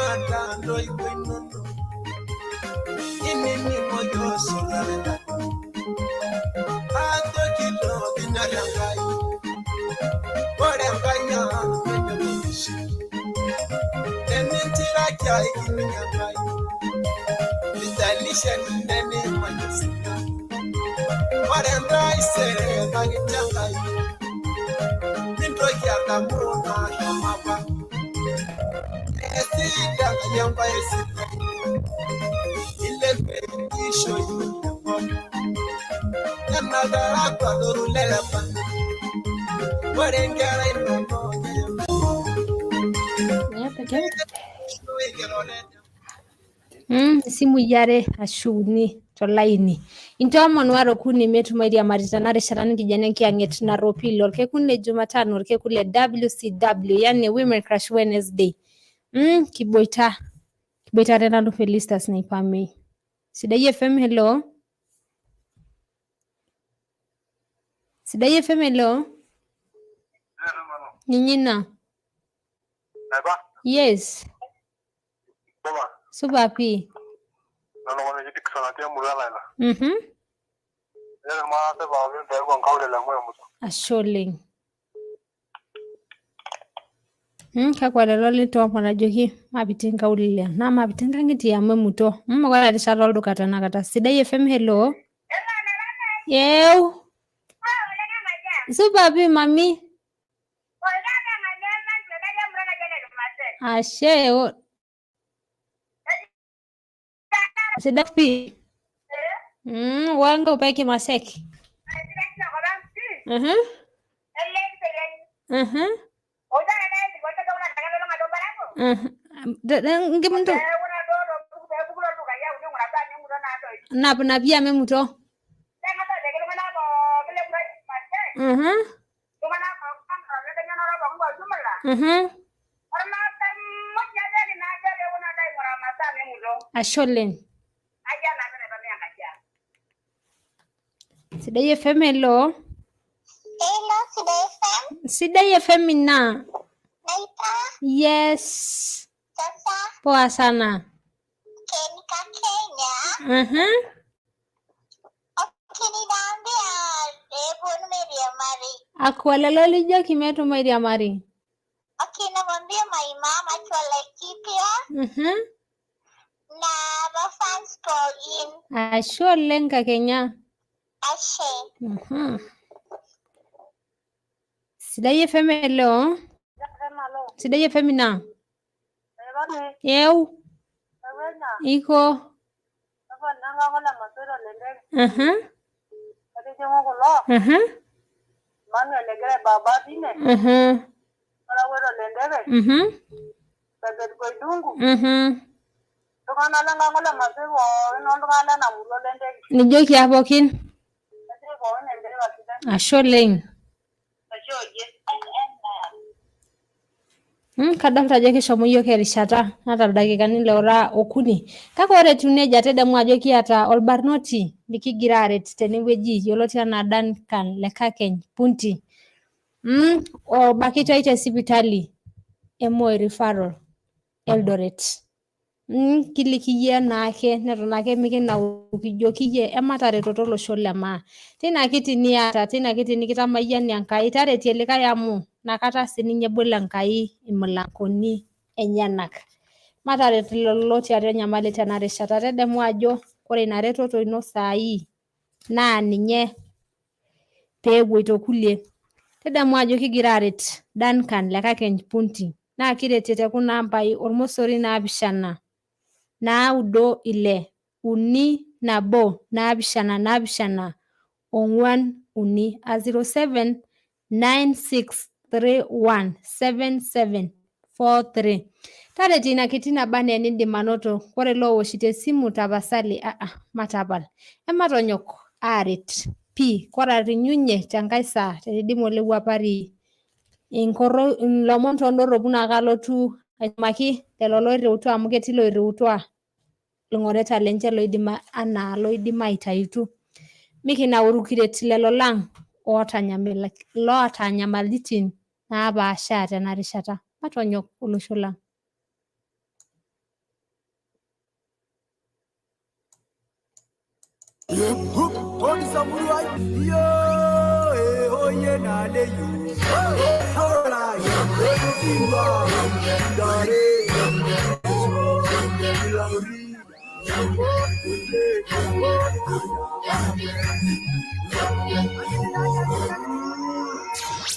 Tonyorra ntoiwuo inonok, inining'oki osotua ajoki ilo kinyor Enkai. Ore Enkai ang nenyor enkishui, tenintiraki aikining Enkai, nijalishe nenimany osina. Ore entaisere kakincho Enkai, mintoki adamu naashomo apa. Eesita Enkai embae sidai, ilepie enkishui enkop. Enaltarakwa adoru lepa, ore inkera inonok Isimui are ashu uni tolaini. Intoomon waare okuni metum airiamari tena rishata nikijo enenkiyang'et narropil olkekun le Jumatano olkekun le WCW yani Women Crush Wednesday. Kiboita kiboitare nanu Felistus Naipamei. Sidai FM hello. Sidai FM hello. Ninye ina. Yes. Supa pii. Ashe oleng. Kakwa lelo litoomon ajoki mapiti nkaulele naa mapiti nkang'itie amu emuto. Ore erishata olduka tenakata. Sidai FM hello. Yeu. Supa pii mami. Ashe. Sidai pii. Wangu peke maseki. Nkimuntu. Nap napia memuto. Ashe oleng. Sidai FM hello. Hello, Sidai FM. Sidai FM ina. Naipa. Yes. Sasa. Poa sana. Kenika Kenya. Okay, ninaambia eponu mairiamari. Akwa lelo lijoki metum airiamari. Okay, namwambia my mom akiwa Laikipia. Na mafans pookin. Ashe oleng kakenya. Ashe. Sidai FM hello. Sidai FM ina. Yeu. Iko. Nijoki aa pookin. Ashe oleng. Kadolta ajo kishomo iyiook erishata naata ildakikani loora okuni. Kake ore etiu nejia tadamu ajo kiata olbarnoti likigira aaret tenewueji yioloti anaa Duncan Lekakeny Punti. Obakitae te sipitali e Moi Referral Eldoret. Kiliki iyie naake neton ake mikinauru kijoki iyie emataretoto olosho le maa. Teina kiti niata, teina kiti nikitamayiana Enkai, taretie likae amu inakata sininye ebol Enkai imulangoni enyenak. Mataret lelo lotii atua enyamali tena rishata. Tadamu ajo ore ina retoto ino saai naa ninye peepuoito kulie. Tadamu ajo kigira aaret Duncan Lekakeny Punti naa kiretie te kuna ampai ormosori naapishana naudo ile uni nabo naapishana naapishana ong'uan uni aa 0796317743. Taretie ina kiti naba anaa enindim anoto. Ore loowoshito esimu tapasali aa matapal. Ematonyok aaret pii. Ore arinyunye tenkae saa tenidimu olewuapari ilomon toondorropu naa kalotu aisumaki lelo loirriutua amu ketii loirriutua ilng'oreta lenche loidim anaa loidim aitaitu. Mikinauru kiret lelo lang loota nyamalitin napaashaa tena rishata. Matonyok olosho lang.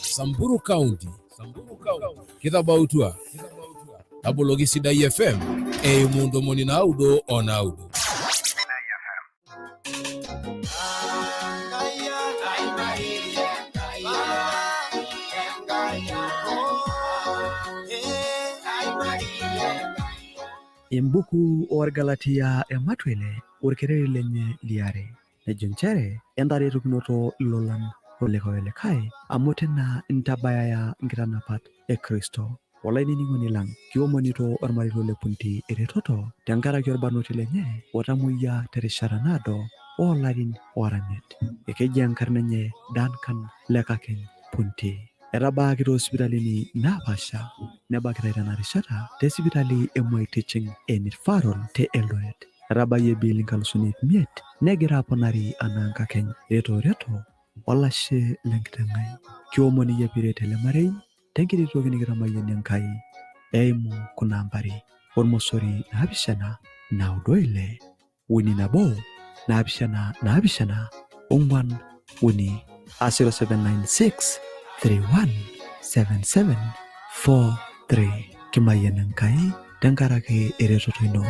Samburu County. Kitabautua. Taboloki Sidai FM eimu ntomoni naudo o naudo. Embuku orgalatia ematwele orkereri lenye liare nejo nchere entaretokinoto ilolan olikae olikae amu tena intabayaya nkitanapat e Kristo. Olainining'oni lang kiomonito ormarei le Punti eretoto tenkaraki orbarnoti lenye otamoyia terishata naado oolarin oora imiet. Ekeji enkarna enye Duncan Lekakeny Punti. Etabaaki toosipitalini naapaasha nebakitai tena rishata te sipitali e Moi Teaching and Referral te Eldoret. Etabayie bill 5,500 negira aponari anaa nkakeny. Reto olashe lenkiteng' ai. Kiomon iyie piiret ele marei tenkiti toki nikitamayiana Enkai eimu kuna ambari ormosori 7 9 6 3 1 7 7 4 3 0796 31 77 43. Kimayian Enkai tenkaraki eretoto ino.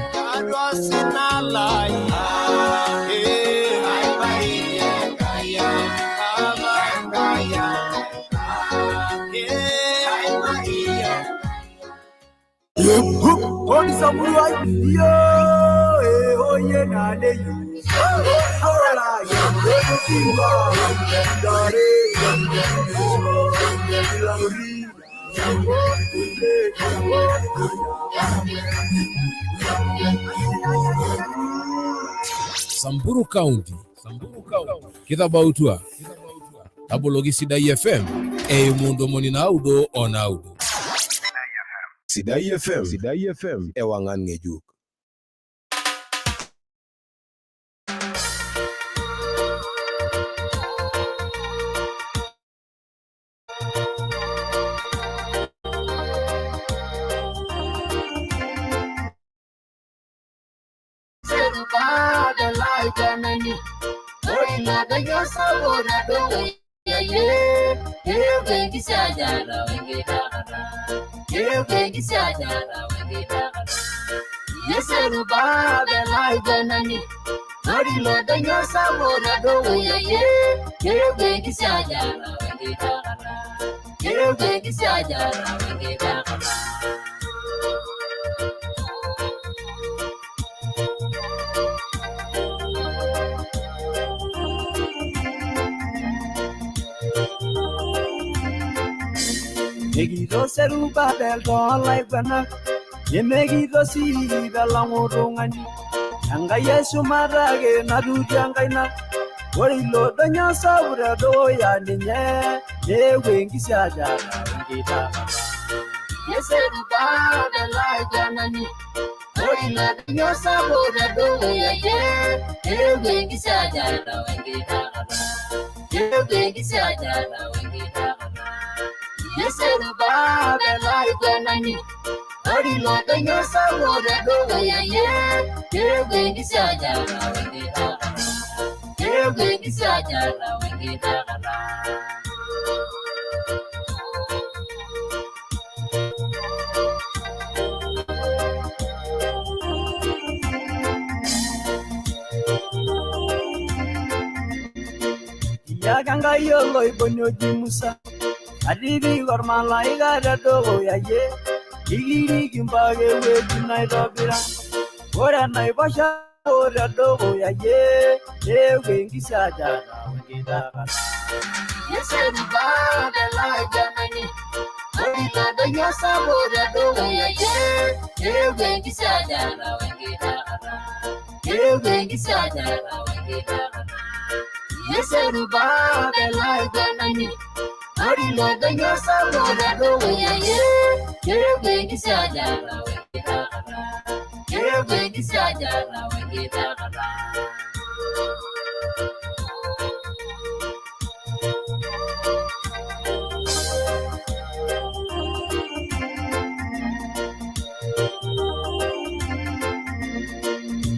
Samburu County. Kitabautua. Taboloki Sidai FM eimu ntomoni naudo o naudo. Sidai FM. Sidai FM. Ewangan ngejuk. Nekito Zerubabel toolaiguanak nemekito sii pelang oltung'ani. Enkai eshumata ake natutii enkaina. Ore ilo doinyo sapuk tedukuya ninye neeku enkisiayiata wenkitapata. Iyaki Enkai oloiboni oji Musa. Atipika ormalaika tedukuya yie, ikiriki mpaka ewueji naitobira. Ore enaiposha tedukuya yie, neeku enkisiayiata wenkitapata.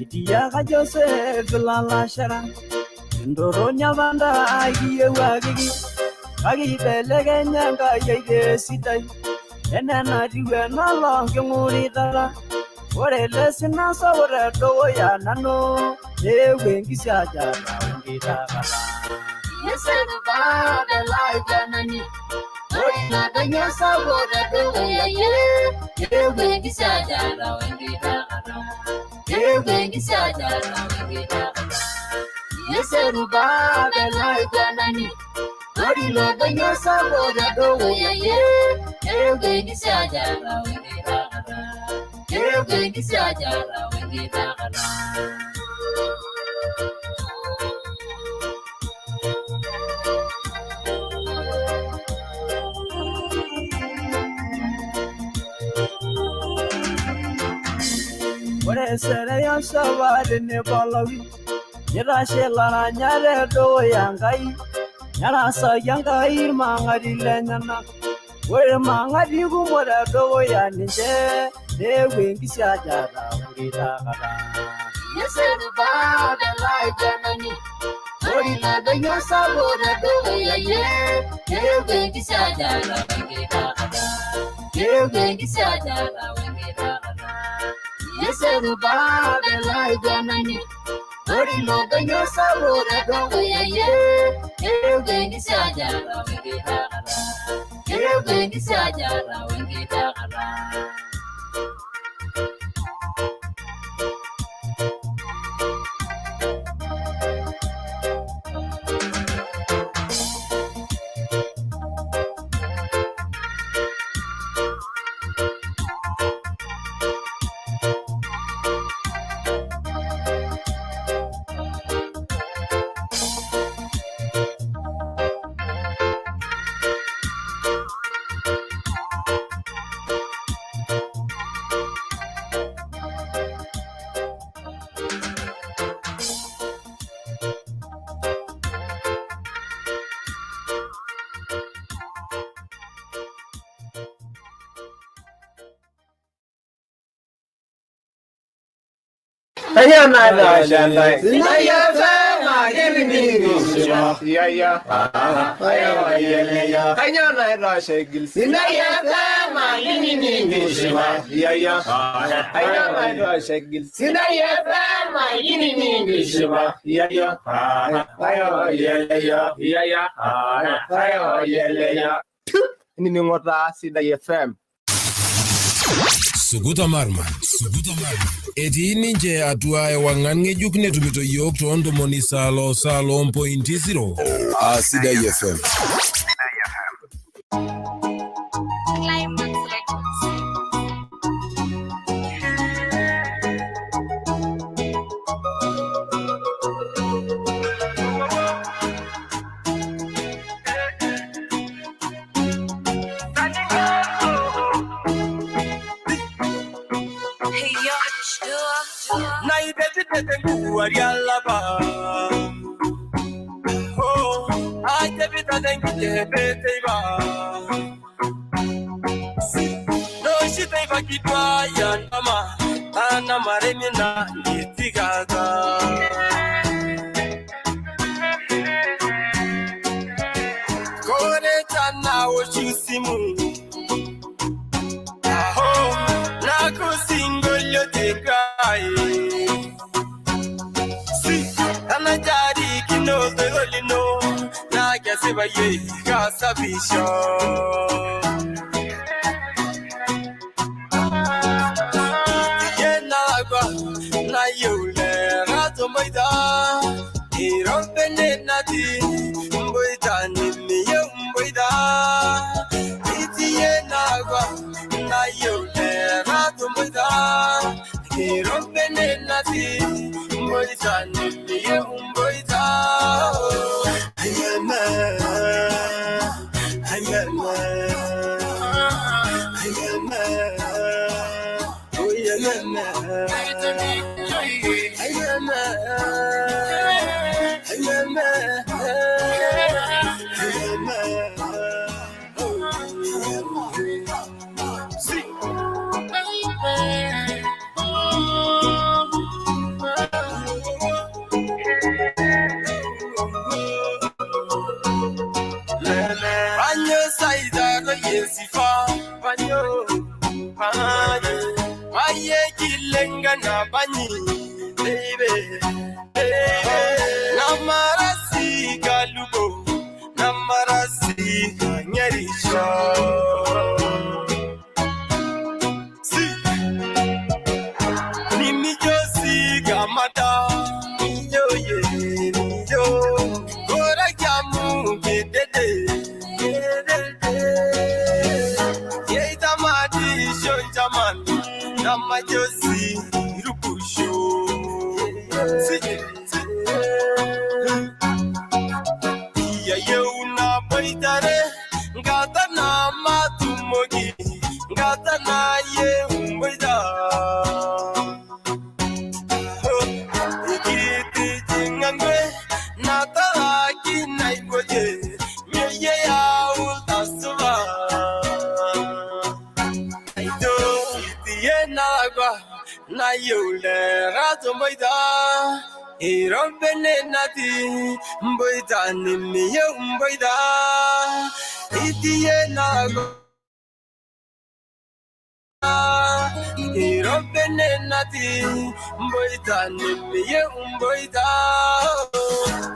Etiaka Joseph ilalashera entoroni apa ntae kiyiewuakiki kake ibelekenya Enkai ai tesidai enaa enatiu enolong king'uritata ore ele sina sapuk tedukuya nanu eewuo enkisiayiata wenkitakata. Ore esere osapa tenebo olawi nitashe ilaranyak tedukuya Enkai nerasaki Enkai irmang'ati lenyenak ore irmang'ati kumok tedukuya ninche neewuo enkisiayiata wenkitakata. Inining'o taa Sidai FM. Sukuta Marmar, Sukuta Marmar. Etii ninche atua ewang'an ng'ejuk netumito yiok too ntomoni salo salo mpointi zero. Sidai FM. Climax Records. Banyo saida ko yesifa banyo banyo maye kilenga na banyi baby namarasi kalubo namarasi kanyarisha si nimijosi gamata niyo ye niyo gora kyamu gedede Namajosi rukusho Iya yeuna baitare ngata na matumogi ngata na ye umbaida Ikiti jingangwe natalaki naingoje miye ya ultasuba Na yule rato mboida Irobene nati mboida nimiye mboida Itiye nago Irobene nati mboida nimiye mboida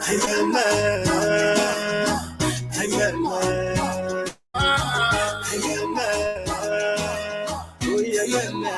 Ayama Ayama Ayama Ayama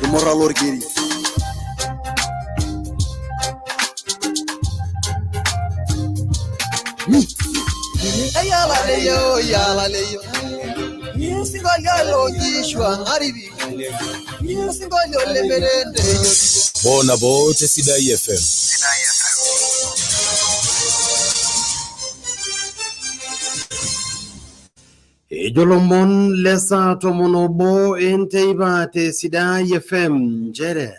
Irmorra lorkeri. Yalaleyo, yalaleyo. Singolyalo jishwa ngaribi. Singolyo lemerende. Bona bote Sidai FM. Ejo lomon le saa tomon obo enteipa te Sidai FM nchere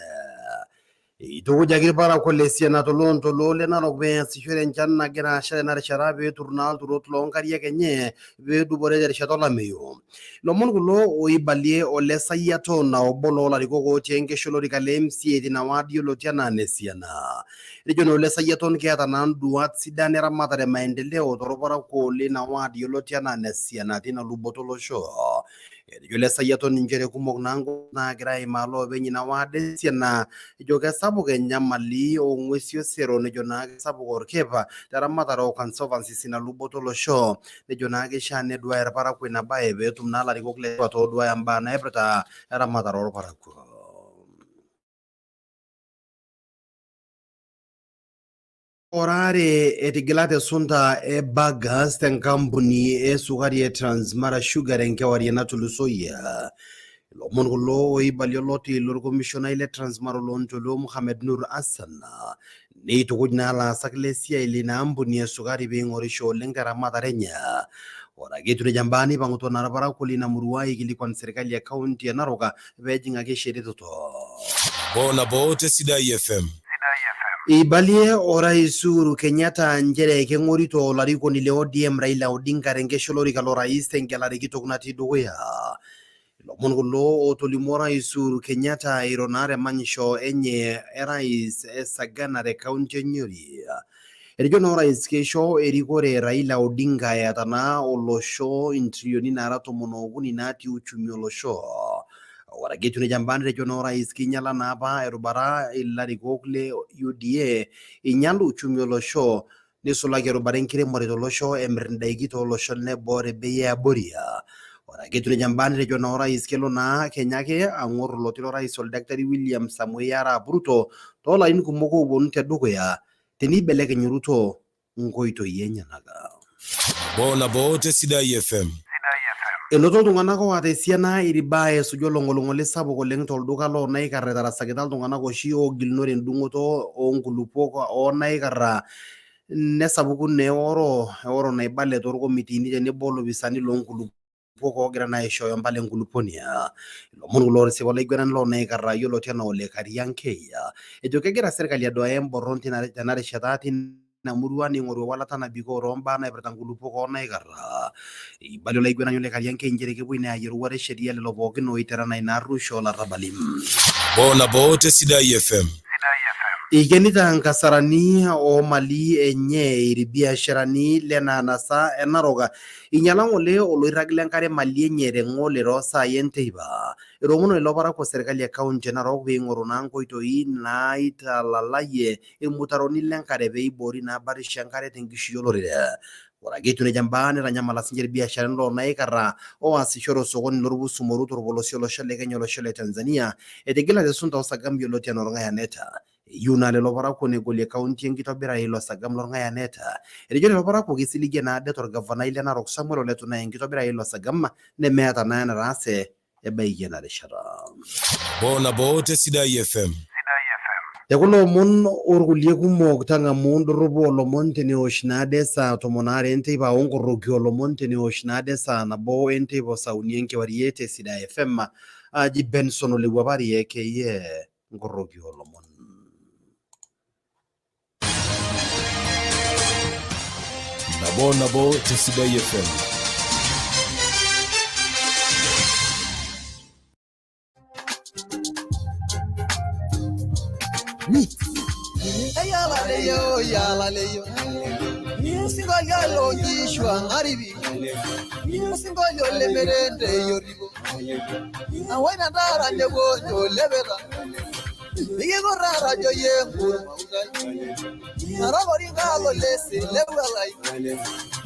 eitukujaki irparakuo le Siana toloontoluo le Narok pee easishore enchan nagira asha tena rishata pee etur naa ilturot loonkariak enye pee edupore terishata olameyu. Lomon kulo oibalie ole Sayiaton aa obo loolarikok otii enkesho olorika le MCA tina ward yioloti anaa ene Siana. Etejo naa ole Sayiaton keeta naa nduat sidan eramatare e maendeleo torparakuo lina ward yioloti anaa ene Siana tina luboto olosho. Etejo ole Sayiaton nchere kumok naa naagira aimaa loopeny ina ward e Siana, ejo kesapuk enyamali oong'uesi osero nejo naa kesapuk orkipa teramatare o conservancies ina luboto olosho. Nejo naa keishaa neduaya irparakuo ina baye peetum naa ilarikok le tipat ooduaya imbaa naipirta eramatare orparakuo. Orare etigilate sunta e Bagas tenkampuni e sukari e Transmara Sugar enkewarie natulusoyie. Ilomon kulo oibalie oloti lorkomishonai le Transmara oloontoluo Mohamed Nur Hassan neitukuj naa laasak lesiai lina ampuni e sukari peing'orisho oleng teramatare enye. Ore ake etiu nejia mbaa neipang'utua naa irparakuo lina murua aikilikuan serkali e kaunti e Narok peejing'aki aisho eretoto. Bona bote Sidai FM. Eibalie orais Uhuru Kenyatta nchere keng'orito olarikoni le ODM Raila Odinga tenkesha olorika lorais tengelare kitok natii dukuya. Ilomon kulo ootolimuo orais Uhuru Kenyatta eiro naa temanyisho enye erais e Sagana te kaunti e Nyeri. Etejo naa orais keisho erikore Raila Odinga eeta naa olosho intrilioni naara 13 natii uchumi olosho. Ore ake etiu nejia mbaa netejo naa orais keinyala naa apa erubata ilarikok le UDA einyal uchumi olosho neisulaki erubata enkiremore tolosho emir indaiki tooloshon leboo te bei e abori. Ore ake etiu nejia mbaa netejo naa orais kelo naa kenya ake ang'or oloti lorais oldakitari William Samoei Arap Ruto toolarin kumok ooponu tedukuya. Teneibelekeny Ruto nkoitoi enyenak. Nabo nabo te Sidai FM. Enoto iltung'anak oota esiana iribaa esuju olong'oling'oli sapuk oleng tolduka loonaikarra etarasakita iltung'anak oshi oogilunore endung'oto oonkulupuok oonaikarra nesapuku naa eoro naibale toorkomitiini tenebo olopisaani loonkulupuok oogira naa aishooyo mpala enkulupuoni. Ilomon kulo ootisipa olaiguanani loonaikarra yioloti anaa Ole Kariankei. Ejo kegira serkali aduaya emborron tena rishata tina murua neing'oru ewalata nabikoo toombaa naipirta nkulupuok oonaikarra. Eibalie olaiguanani Ole Kariankei nchere kepuoi naa ayie eroruata e sheria lelo pookin oiterana ina arruisho olarrabali. Nabo nabo te Sidai FM. Eikenita nkasarani oo mali enye irbiasharani lena anasa e Narok einyala ng'ole oloirrag lenkare mali enye te ng'ole too saai enteipa. Etoomono lelo parakuo serkali e kaunti e Narok pee eing'oru naa nkoitoi naaitalalayie irmutaroni lenkare pee eiboori naa batisho enkare tenkishui olorere. Ore ake etiu nejia mbaa netanyamala sinche irbiasharani loonaikarra oasisho tosokoni lorpusumoru torpolosie olosho le Kenya olosho le Tanzania etigilate esunta osagam yioloti anaa orng'ayanet. Eyieu naa lelo parakuo negolie kaunti enkitobirare ilo sagam lorng'ayanet. Etejo lelo parakuo keisiligie naa det orgavanai le Narok Samuel Ole Tunai enkitobirare ilo sagam nemeeta naa enetaase ebaiki ena rishata. Nabo nabo te Sidai FM. Te kulo omon orkulie kumok tang'amu ndorropu oolomon teneosh naade saa tomon aare enteipa onkoroki oolomon teneosh naade saa nabo enteipa o saa uni enkewarie te Sidai FM. Aji Benson Olewuapari aka nkoroki oolomon. Nabo nabo te Sidai FM. Eyalaleyo, yalaleyo. Osinkolio lonkishu ang'aribi. Osinkolio lemerente yoribo. Awaita ntara nebo lepeta. Nikikurrara ajo yie nkurmautai. Narokori nkalo lesi lewualai.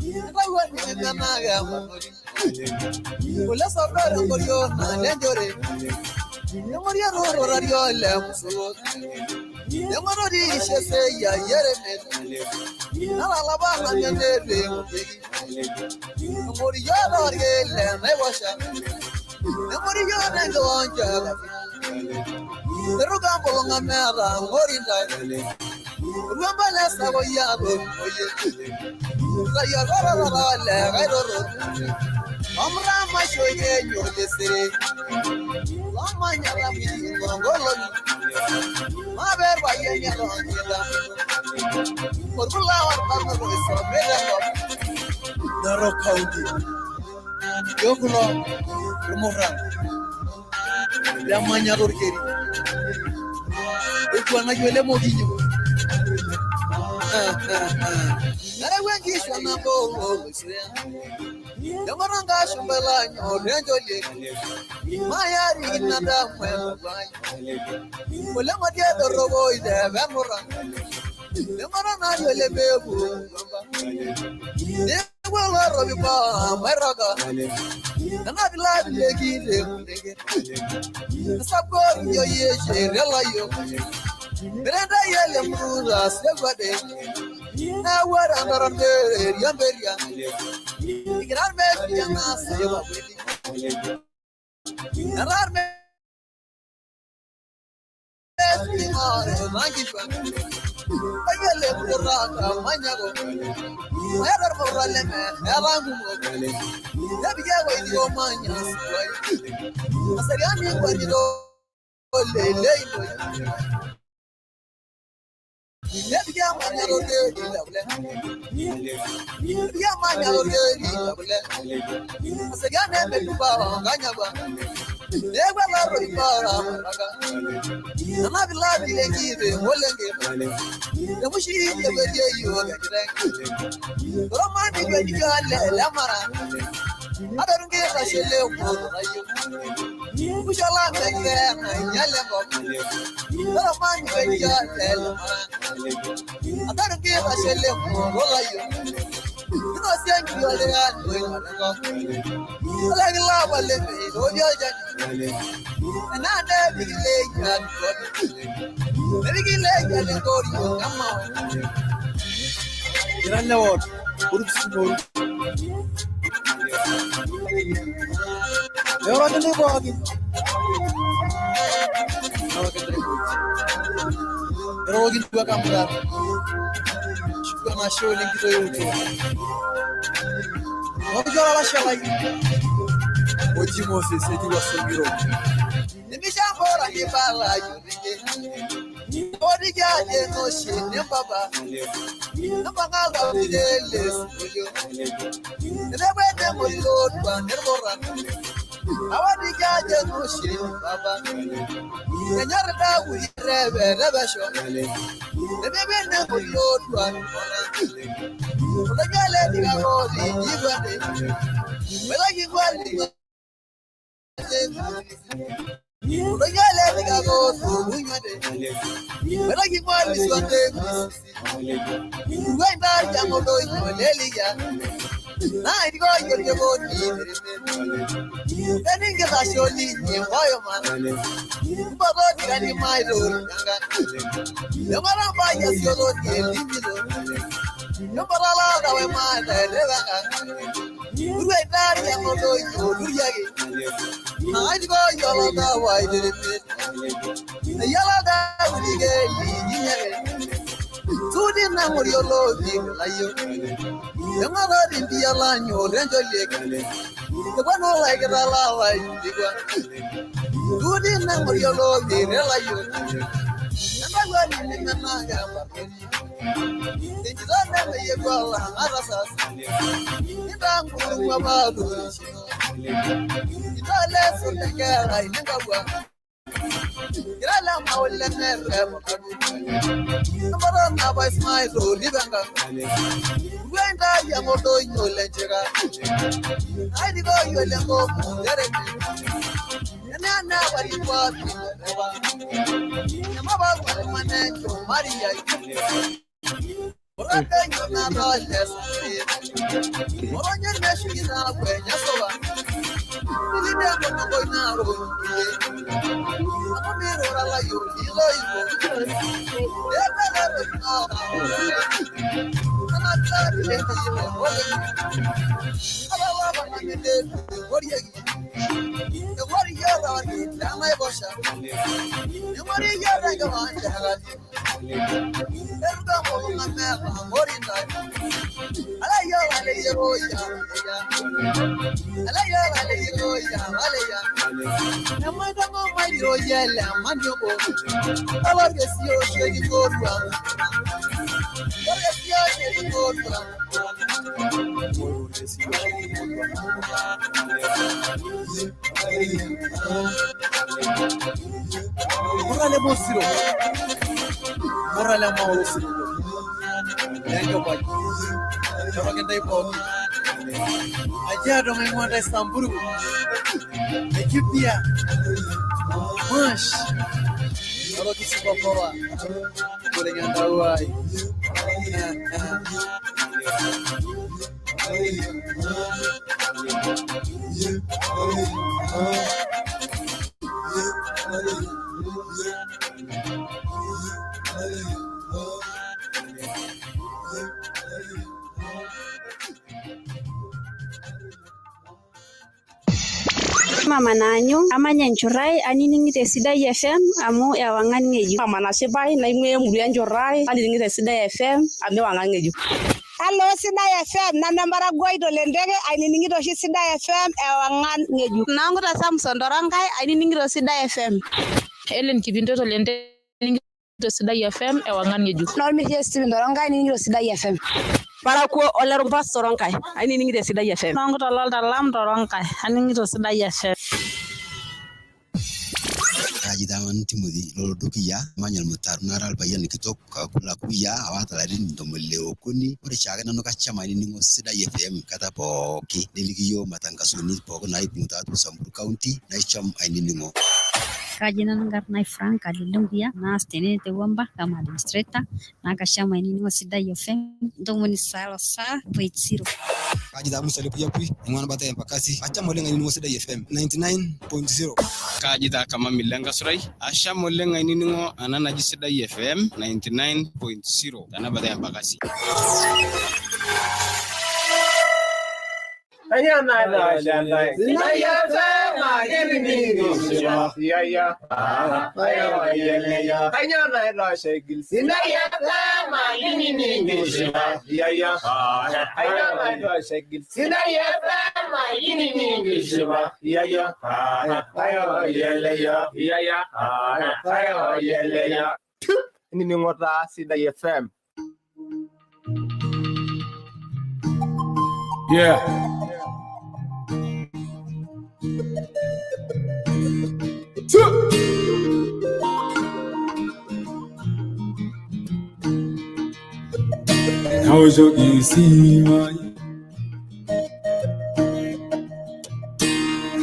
Entawuo nimenak embanori. Kule sordor enkorio nalenjore. Eng'orie rururario le musurut. Eng'orori iseseyia yeremet. Nalalapa nanu eneteng'orieki. Eng'orio torkeek le naiposha. Eng'orio tenkiwanja e Kafina. Eruka mpulung'a meeta ng'orintai. Orwamba le Sakoyia torumoyie. Itayiolo le kaitoro. Omramasho yenyo lesere. Lomanyara miji nkolong'i. Mape irpayiani eton kitambo. Orpula orbarnot oisomita enkop. Narok County. Yiok kulo irmurran lemanyata orkeri. Oikuanaki ole Mokinyo. Nereu enkishwa nabo oloisuya. Eng'oro nkashumba lanyor encholiek. Mayari ina damu enkuai. Ole ng'otie dorropoi tepe murran. Eng'oro nari ole mepu kwamba. Neeku oloropi paa mairaga. Enapilapileki temulenge. Esapukori yeshere layiok. Mirenda yele mura seguade. Nawara ndarambe yamberia. Ikirar me yana sewa kweli. Narar me mare nangishwa. Ayele mura manyago. Mayar mura leme erangu mo. Yabiga wa idio manya siwai. Aseriani kwa dido lele ino. Yabiga manya rote ilable. Yabiga manya rote ilable. Aseriane metuba nganyagwa. Yegwa laro ibara maraga. Nanabilabi lengibe molenge. Yemushi yegwe yo gajire. Romani gwe lamara. Adarunge kashele mo rayo. Kushala menge na nyalengo. Romani gwe lamara. Adarunge kashele mo rayo. Ino siangi yole anu ngo. Alagila wale me ojo jani. Enande bigile ya ko. Bigile ya le gori kama. Iralewot urupsimol. Yorokini pookin. Iroroki duo kamurat. Shuku enashe oleng kitoiutuo. Oriki olalashe lai. Oji Moses etii Wasongiro. Nimishambora kibala yorike. Oriki aje noshe nembaba. Nambangala ulele sinkolio. Nebwete ngolilodwa nerboran. Awadiki aje noshe baba. Enyorita urebe rebesho. Nebwete ngolilodwa nerboran. Olonyale dikakori jigwade. Welaki gwali. Olonyale dikakori unywade. Welaki gwali swande. Wenda jangodo leliya. Na idiko yorgeboni. Teninge tasholi nyewayo man. Baba digani mairo yanga. Yamara ba yasiolo elimilo. Yamara la dawe ma lelanga. Wenda jangodo yoruyage. Na idiko yolo da wa idirime. Yala da udige yinyage. Tudi na muriolo layo. Yamara di lanyo renjolek. Kwano like la la la digwa. Tudi na muriolo layo. Nabagwa ni na ya barkeni. Tijana na yegwala arasas. Ndangu mabadu shino. Itale sunekera inengabwa. Irala mawle nerre mokadu. Namara na ba Ismail libanga. Wenda ya moto yolenjera. Ai digo yolengo mudere. Nana bari kwa reba. Namaba kwa manecho Maria. Orata yona dales. Oronye neshina kwenya soba. Nilida kono na ro. Akomero la yo ilo ibo. Ebele ro na. Ana tari le ibo. Abawa banende oriegi. Ewori yora ni dama ibosha. Ewori yora gawanja gati. Eruga mo ngame morinda. Ala yora le yero ya. Ala yora le yero ya ale ya. Namanda mo mairo yele manyobo. Ala gesio shegi korwa. Ala gesio shegi korwa. Morale bosiro. Morale maosiro. Lengo bai. Chorokendai poki. Ajiado ngwanda Istanbul. Ethiopia. Mash. Choroki sipopora. Kule nyanda uai. Mama nanyu amanya nchorai anining'ito Esidai FM amu ewang'an ng'ejuk. Mama nashipai naing'ua emurua enchorai anining'ito Esidai FM amu ewang'an ng'ejuk. Hello Sidai FM, nanu emparakuoi tolenteke ainining'ito oshi Sidai FM ewang'an ng'ejuk. Nanguta Samson Toronkai ainining'ito Sidai FM. Ellen Kipinto tolenteke ainining'ito Sidai FM ewang'an ng'ejuk. Normisie Steven Toronkai ainining'ito Sidai FM. Parakuo Olerumpas Toronkai ainining'ito Sidai FM. Nanguta Loltalam Toronkai ainining'ito Sidai FM. Kaji taman Timothy Lolodukia manya mutaru nara alpayian kitok lakuya awata larin 33. Ore shaake nanu kasham ainining'o Sidai FM kata pooki neliki yiok matangasoni pooki naipung'u tiatua Samburu County naisham ainining'o. Kaji nanu nkarna ai Frank Alilunguya naas tene te Wamba kama administrator naa kasham ainining'o Sidai FM ntomoni sal osaa point zero. Kaji taa Musa Lepuyapui aing'ua bata e Embakasi acham oleng ainining'o Sidai FM 99.0. Kaji taa Kamami Lenkasurai asham oleng ainining'o ena naji Sidai FM 99.0 tena bata e Embakasi. Inining'o taa Sidai FM. Yeah. Two. Naoshoki esimu ai.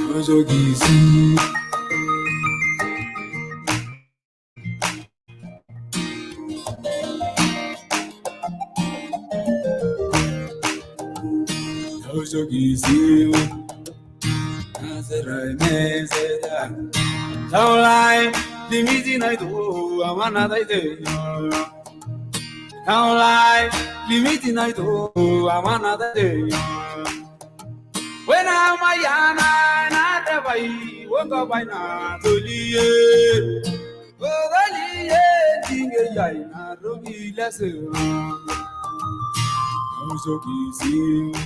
Naoshoki esimu. Naoshoki esimu. Nasira message. Taulai, limiti naito, amana taite. Taulai, limiti naito, amana taite. Wena mayana na tabai, wonga baina toliye. Odaliye tinge yai na robi lese. Naoshoki esimu.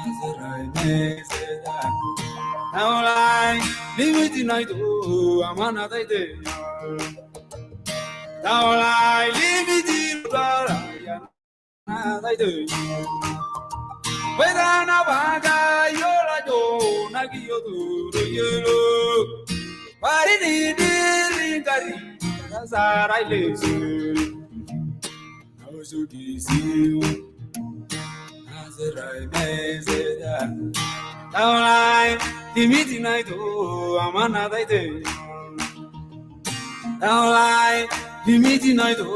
Nasira message. Taulai, limiti naito, amana taite. Taulai, limiti dara yana taite. Wena na baga yola yo nagiyo duro yelo. Pari ni diri kari nasarai lesu. Naoshoki esimu. Nasarai message. Taulai, limiti naito, amana taite. Taulai, limiti naito,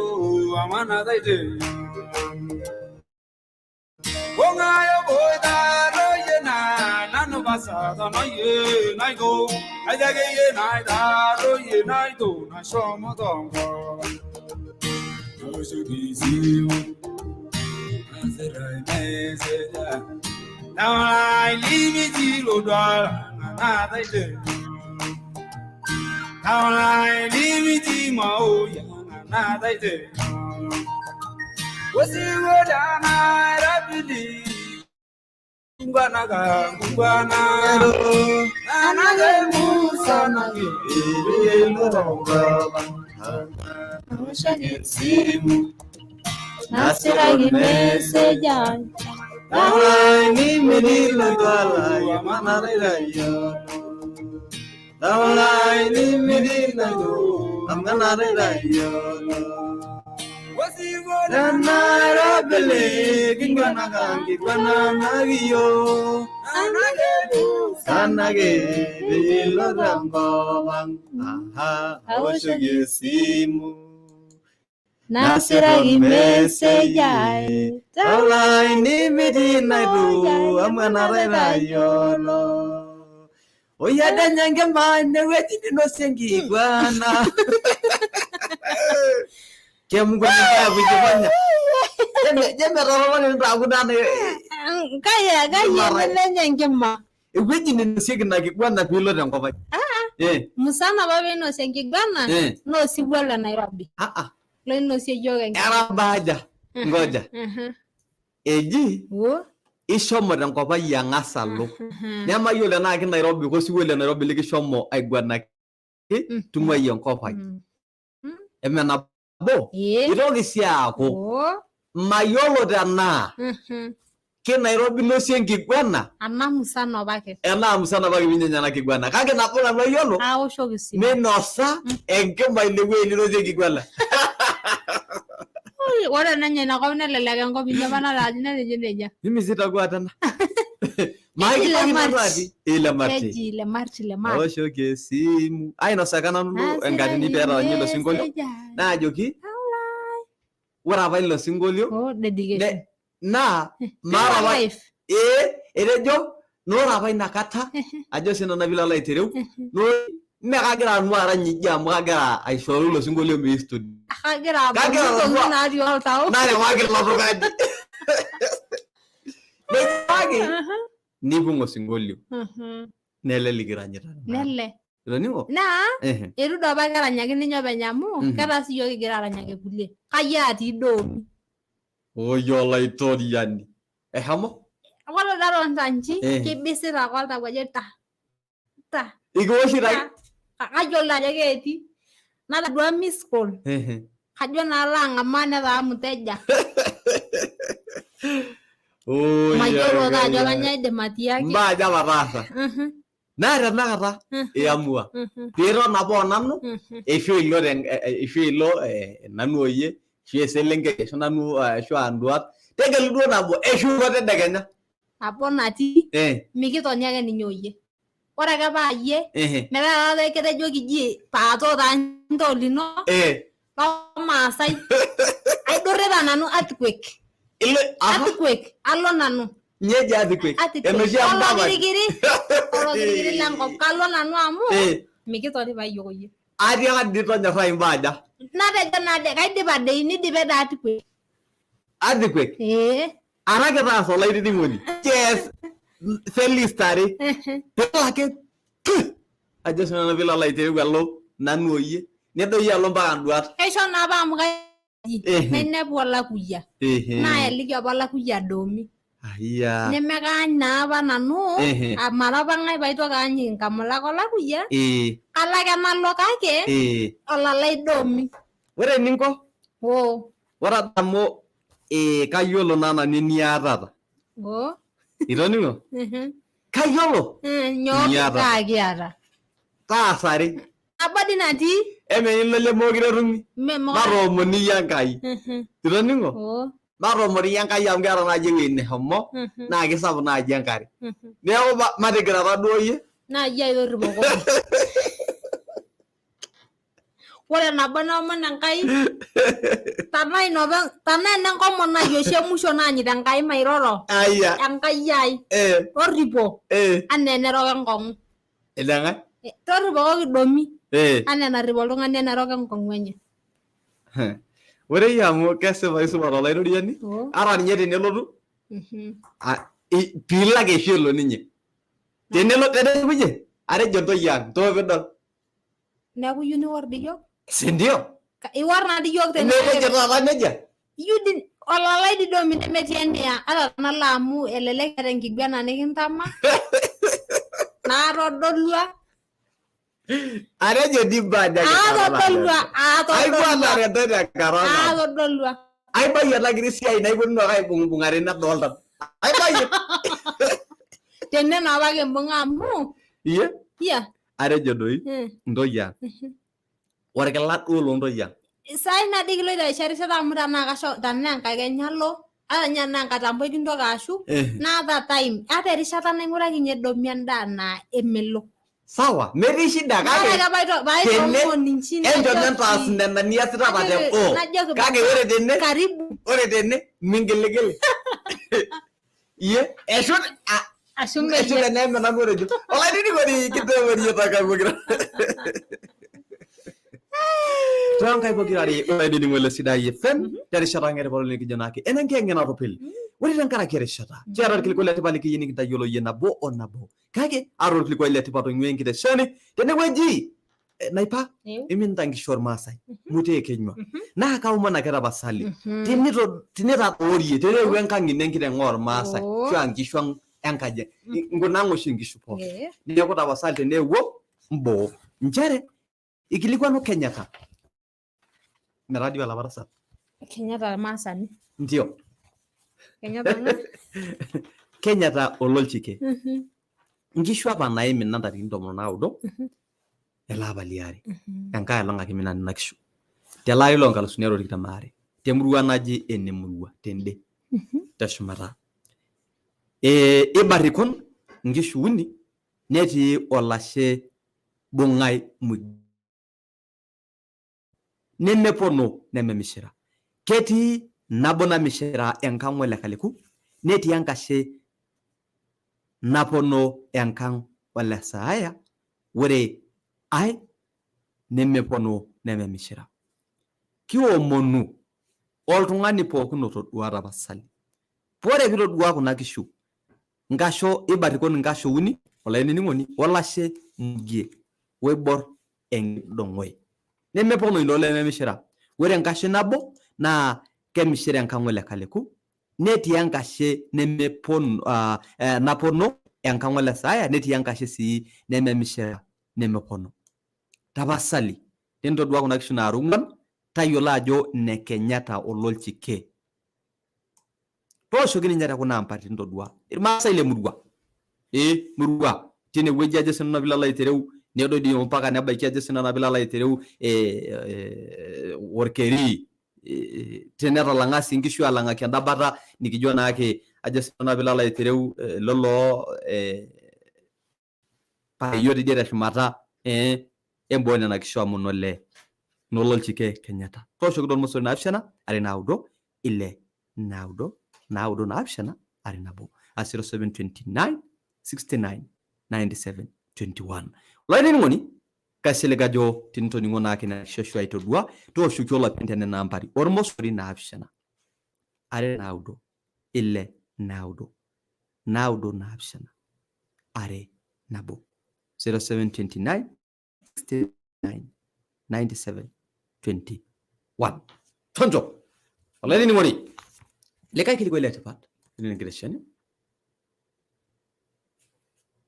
amana taite. Wongayo boita roye na, nanu basa da na ye naito. Aidage ye naida roye naito, na shomo dongo. Naoshoki esimu. Nasarai message. Taulai, limiti lodwala, na taite. Taulai, limiti mao ya, na taite. Wasiwo dana rabili, ngwana ga ngwana. Nanage Musa nange Ebe Naoshoki esimu. Nasiraki message ai. Taulai nimini loitwala amana rairayo. Taulai nimini naito amana rairayo. Nanairobili kingwana kangigwana nagiyo. Sanage bilorangobang. Aha, aoshoki esimu. Nasiraki message ai. Taulai nimiti naitu amana rairayolo. Oyadanya nkema inewueji ninosie enkiguana. Kaya kaya enkima. Ewueji ninosieki ina kiguana piilo tenkop ai. Musana apa peinosie enkiguana naa osiwuo le Nairobi. Loinosie iyiok enkiguana. Era baaja. Ngoja. Eji ishomo tenkop ai ang'as alo. Nemayiolo tenaa ki Nairobi kosiwuo le Nairobi likishomo aiguanaki tung'uai enkop ai. Eme nabo. Itoki sii aaku mayiolo tenaa ki Nairobi inosie enkiguana Ana musana apake. enaa musana apake piinyanya ena kiguana. Kake nabo nanu ayiolo Aoshoki esimu. minosa enkima inewueji ninosie enkiguana. Ore enenya ina kop nelelek enkop inyi apa nalaaji netejo nejia. Mimi sitakuwa tena. Eji Maikitaki nanu Lemarti. atii Ilemarti. Keji Lemarti Lemarti. Naoshoki esimu. Ainosaka nanu duo enkatini peetaranyi ilo sinkolio. Naajoki ore apa ilo sinkolio Oh, dedication. naa maata apa Life. ee etejo naa ore apa ina kata ajo sinanu piilo alo aitereu naa mme kagira nanu arany iji amu kagira aishooyo ilo sinkolio meeu studio. Kagira Kagira abolu nanu ntokitin natii oltau. narewaki ilo tung'ani. Nerewaki nibung osinkolio nele likiranyita. Nele. Itoning'o? Naa Ehe. eitu doi apa keranyaki ninye openy amu ketaa sii yiok kigira aranyaki kulie. Kai atii doomi. Oi olaitoriani. Eshomo? Ore tatonta nji Eh. kibisita ake oltau ajo ta ta Ikiwoshito ake? ta. Kayiolo ajo ketii. Natadua miss call. Ehe. Kajo naa alo ang'amaa netaa mteja. Oi Mayiolo taa ajo Enkai. kanyoo aidim atiaki. Mbaa aja apa taasa. Naa tenakata iamua piiton nabo o nanu eishu ilo eishu ilo nanu oyie ashu eselenkei ashu nanu ashu aa nduat tegelu duo nabo eshuko tedekenya. Nabo natii Eh. mikitoni ake ninye oyie. Ore ake paa yie Ehe. metaa taata ketejoki ji paatoo taa ntoo lino Eh. lomaasai. Aidurrita nanu earthquake. Earthquake alo nanu. Nyeji earthquake. Earthquake. Enoshi amdapani. Olokirikiri. Olokirikiri lenkop. Kalo nanu amu Eh. mikitoni paa yiok oyie. Atiaka dii tonyorrai imbaa aja. Natejo naa ade kaidipa dei nidipe daa earthquake. Earthquake. Ee. Arake taasa olainining'oni. Yes. Felista are. Pelo ake ajo sinanu piilo alo aitereu alo nanu oyie nedoyio alo mpaka nduat. Kaisho naa apa amu kaji Ehe. nainepu olakuyia. Ehe. Naeliki apa olakuyia doomi. Ayia. Nemekaany naa apa nanu Ehe. mara apa ng'ae paitoki aany inkamulak olakuyia. Ee. Kalo ake nalo kake Ee. olalai doomi. Ore eninko Oo. ore adamu kayiolo naa nanu eniatata. Oo. Itoning'o? Mhm. Kayiolo Nyoo Niata. kaa kiata. Taasare. Nabo dii natii. Eme ilo lemeokure etumi. Matoomoni iyie Enkai. Itoning'o? Oo. Matoomoni iyie Enkai amu keeta naaji ewueji neshomo naa kisapuk naaji enkare. Neeku matigirata duo iyie. Naa iyie ake orripokoki. Ore nabo naomon Enkai tanaa ina openy tanaa ene nkomon ai oshi emusho naanyita Enkai mairoro. Aya. Enkai ai. Eh. Torripo Eh. anaa enerok enkong'u. Enengae? Torripokoki domi Eh. anaa enarrip oltung'ani enerok enkong'u enye. Ore iyie amu kesipa isupat olaitoriani Oo. ata ninye tenelotu piilak eishu elo ninye. Tenelo teneshukunye atejo ntoyie ang ntoo piidol. Neeku iyieu niwor dii yiok? Si ndio? Iwor naa dii yiok Netejo taata nejia. Iyieu dii olalai dii domi nemetii eniya ata tenalo amu elelek eeta enkiguana nikintama naatodolua Atejo dii mbaa aja aatodolua Aiguanare ntae tenkata nabo. aatodolua Aibayie ena kiti siai naiponunu ake aibung'ubung'a tene adolta. Aibayie. Tene naa apa kimbung'a amu Iyie? iya. Atejo doi ntoyie ang. Orkila duo loontoyie ang. Sai naa dii kiloito aisho erishata amu tenaa kasho tenaa enkakenya alo ata ninye tenaa nkatampo kintoki ashu naata time ata erishata naing'urakinye domi endaa naa emelok. Sawa, metii shida Naa ore kake ake tene paitoomon inchi enchom najoki entaas nena niasitata te najoki boo. najoki Kake baba ore tene karibu ore tene mingiligil. Iyie eshu ashu eshu teneem nanu otejo olainining'oni kitomorie toonkaik pokira. Toonkaik pokirare olainining'oni le Sidai FM terishata ang eripata nikijo naake enenkiyang'en narropil. Ore tenkaraki erishata kiata orkilikuai letipat likiyieu nikintayiolo iyie nabo o nabo. Kake ata orkilikuai letipat oing'ua enkitesheni tenewueji naipa iminta nkishu ormaasai mutee kenyua. Naa kaomon ake tapasali tinitadoorie tereu enkang ino enkiteng ormaasai Oo. ashu aa nkishu ang enkaji nkunang oshi nkishu pookin. Ee. Neeku tapasali teneewuo mboo nchere ikilikuanu Kenyatta metadio olapa tasat. Kenyatta ormaasani. Ndio. Kenyatta ng'ae? Kenyatta ololchike. Nkishu apa naimina ntarikini 19 ele apa liare. Enkae olong ake imina nena kishu. Tele ari loo nkalusuni are o tikitam aare. Temurua naji Enemurua tende. Teshumata. Ibarikon nkishu uni netii olashe bung'ai mugie nemepono nememishira. Ketii nabo namishira enkang' ole Kaliku netii enkashe napono enkang' ole Saaya ore ai nemepono nememishira. Kiomonu oltung'ani pookin otodua tapasali. Ore pitodua kuna kishu nkasho ibarikon nkasho uni olainining'oni olashe mugie oibor enkidong'oi nemepono ilo lememishira. Ore enkashe nabo naa kemishira enkang' ole Kaliku netii enkashe nemepono napono enkang' ole Saaya netii enkashe sii nememishira nemepono. Tapasali tintodua kuna kishu naara ong'uan tayiolo ajo ne Kenyatta ololchike. Tooshoki ninye te kuna amba tintodua irmaasai le murua. Murua tinewueji ajo sinanu piilo alo aitereu nedoi dii mpaka nebaiki ajo sinanu piilo alo aitereu orkeri tenetalang'a sii nkishu alang'aki enda bata nikijo naake ajo sinanu piilo alo aitereu lelo pareyo tidie teshumata emboo nena kishu amu nolee nololchike Kenyatta. Tooshoki tormosori 7 2 9 6 9 9 7 2 1 0729 69 97 21. Olainining'oni kaisilig ajo tinitoning'o naake ina kisho aitodua tooshoki olopeny tenena ambari ormosori 7 2 9 6 9 9 7 2 1 0729 69 97 21. Tonjo olainining'oni likae kilikuai le tipat enkitesheni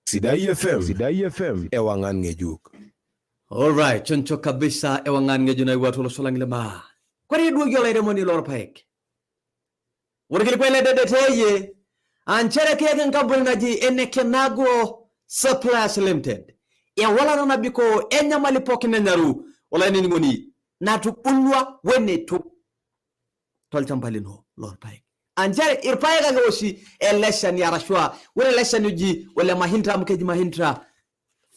Sidai FM, Sidai FM, ewang'an ng'ejuk. Alright, choncho kabisa ewang'an ng'ejuk naiwua tolosho lang le maa. Kore duo iyie olairemoni lorpaek. Orkilikuai le dedeteyie aa nchere kiyaki enkampuni naji ene Kenagro Suppliers Limited. Ewalata nabikoo enyamali pookin enyaru olainining'oni natubulua weneitu tolchamba lino lorpaek. Aa nchere irpaek ake eoshi ele shani arashu aa ore ele shani oji ole Mahindra amu keji Mahindra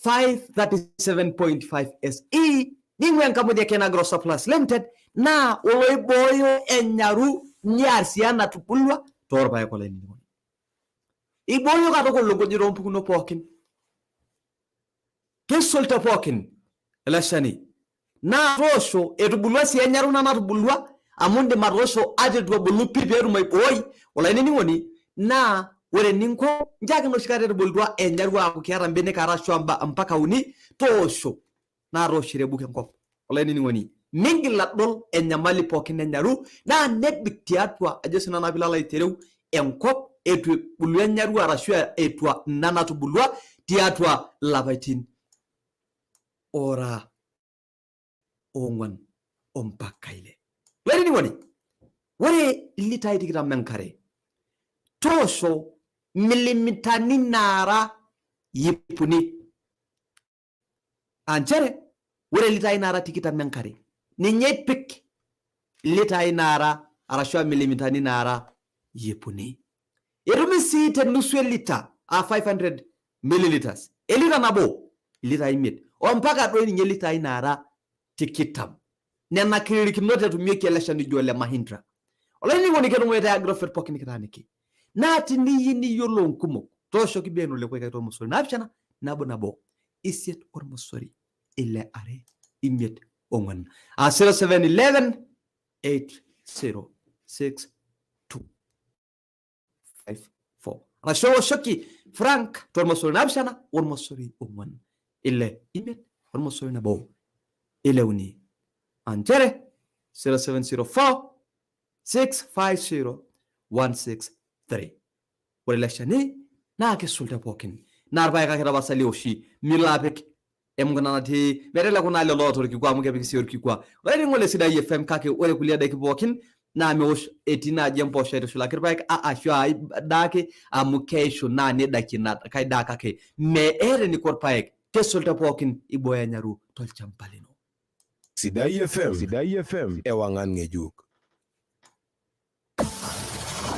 537.5 SE ning'ua enkampuni e Kenagro Suppliers Limited naa oloibooyo enyaru niar sii enatubulua toorpaek olainining'oni. Ibooyo katukul inkujit oompukunot pookin. Keisul te pookin ele shani. Naa toosho etubulua sii enyaru ina natubulua amu indim atoosho ata eitu ebulu pii peetum aibooi olainining'oni naa ore eninko nchoo ake enoshi kata etubulutua enyaru aaku keeta mbenek are ashu mpaka uni toosho naa toosho irebuk enkop olainining'oni mingil adol enyamali pookin enyaru naa nebik tiatua ajo sinanu naa piilo alo aitereu enkop eitu ebulu enyaru arashu etua ina natubulua tiatua ilapaitin ora 4 ompaka 6. Olainining'oni ore ilitai 20 enkare toosho milimitani naara 300 aa nchere ore ilitai naara 20 enkare ninye ipik ilitai naara arashu aa milimitani naara 300. Etumi sii te nusu elita aa 500 milliliters elita nabo ilitai 5 ompaka doi ninye ilitai naara 20. Nena kiririkinot etumieki ele shani oji ole Mahindra. Olainining'oni ketumoyu te Agrovet pookin nikitaaniki. Naa tiniyieu niyiolou nkumok tooshoki Ben ole Koikai tormosori 7 1 1 8 ormosori 6 2 5 4 aa 0711 8 0 6 2 5 4 arashu ewoshoki Frank tormosori 7 ormosori 4 6 5 ormosori 1 6 3 aa nchere 0704 650 163. Ore ele shani naa kisul te pookin naa irpaek ake tapasali eoshi milo apik emukunda natii meteleku naa lelo oota orkikua amu kepiki sii orkikua. Olainining'oni le Sidai FM kake ore kulie daiki pookin naa meosh etii naaji empoosho aitushulaki irpaek ashu ai daa ake amu keishu naa neidakie ina kai daa kake meeta eniko irpaek keisul te pookin ibooyo enyaru tolchamba lino. Sidai FM, Sidai FM, ewang'an ng'ejuk.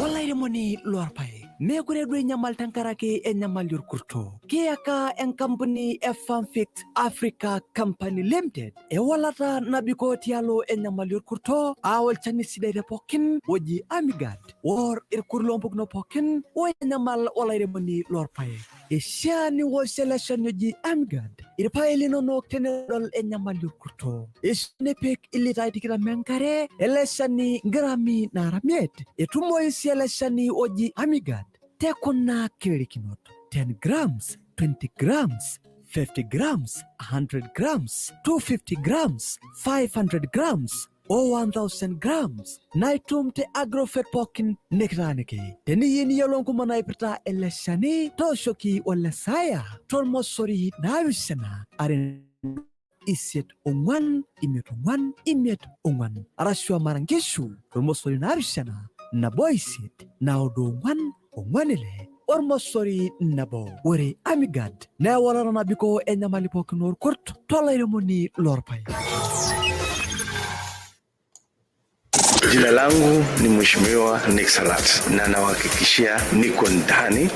Olairemoni loorpaek. Meekure duo inyamal tenkaraki enyamali orkurto. Kiyaka enkampuni e Farmfix Africa Company Limited ewalata nabikoo tialo enyamali orkurto aa olchani sidai te pookin oji Amigard oor irkurt loompukunot pookin oitanyamal olairemoni lorpaek. Eishaa niwosh ele shani oji Amgard irpaek linonok tenidol enyamali orkurto. Eishaa nipik ilitai 20 enkare ele shani ngrami naara 5. Etumoyu sii ele shani oji Amigard te kuna kiririkinot 10 grams, 20 grams, 50 grams, 100 grams, 250 grams, 500 grams o 1000 grams naitum te Agrofert pookin nikitaaniki. Teniyieu niyiolou nkumok naipirta ele shani tooshoki ole Saaya tormosori 7 2 8 4 5 5 4 arashu amara nkishu tormosori 7 1 8 9 4 4 6 ormosori 1. Ore Amigard naa ewalata nabikoo enyamali pookin orkurt tolairemoni lorpaek. Jina langu ni Mheshimiwa Nick Salat na nawahakikishia niko ndani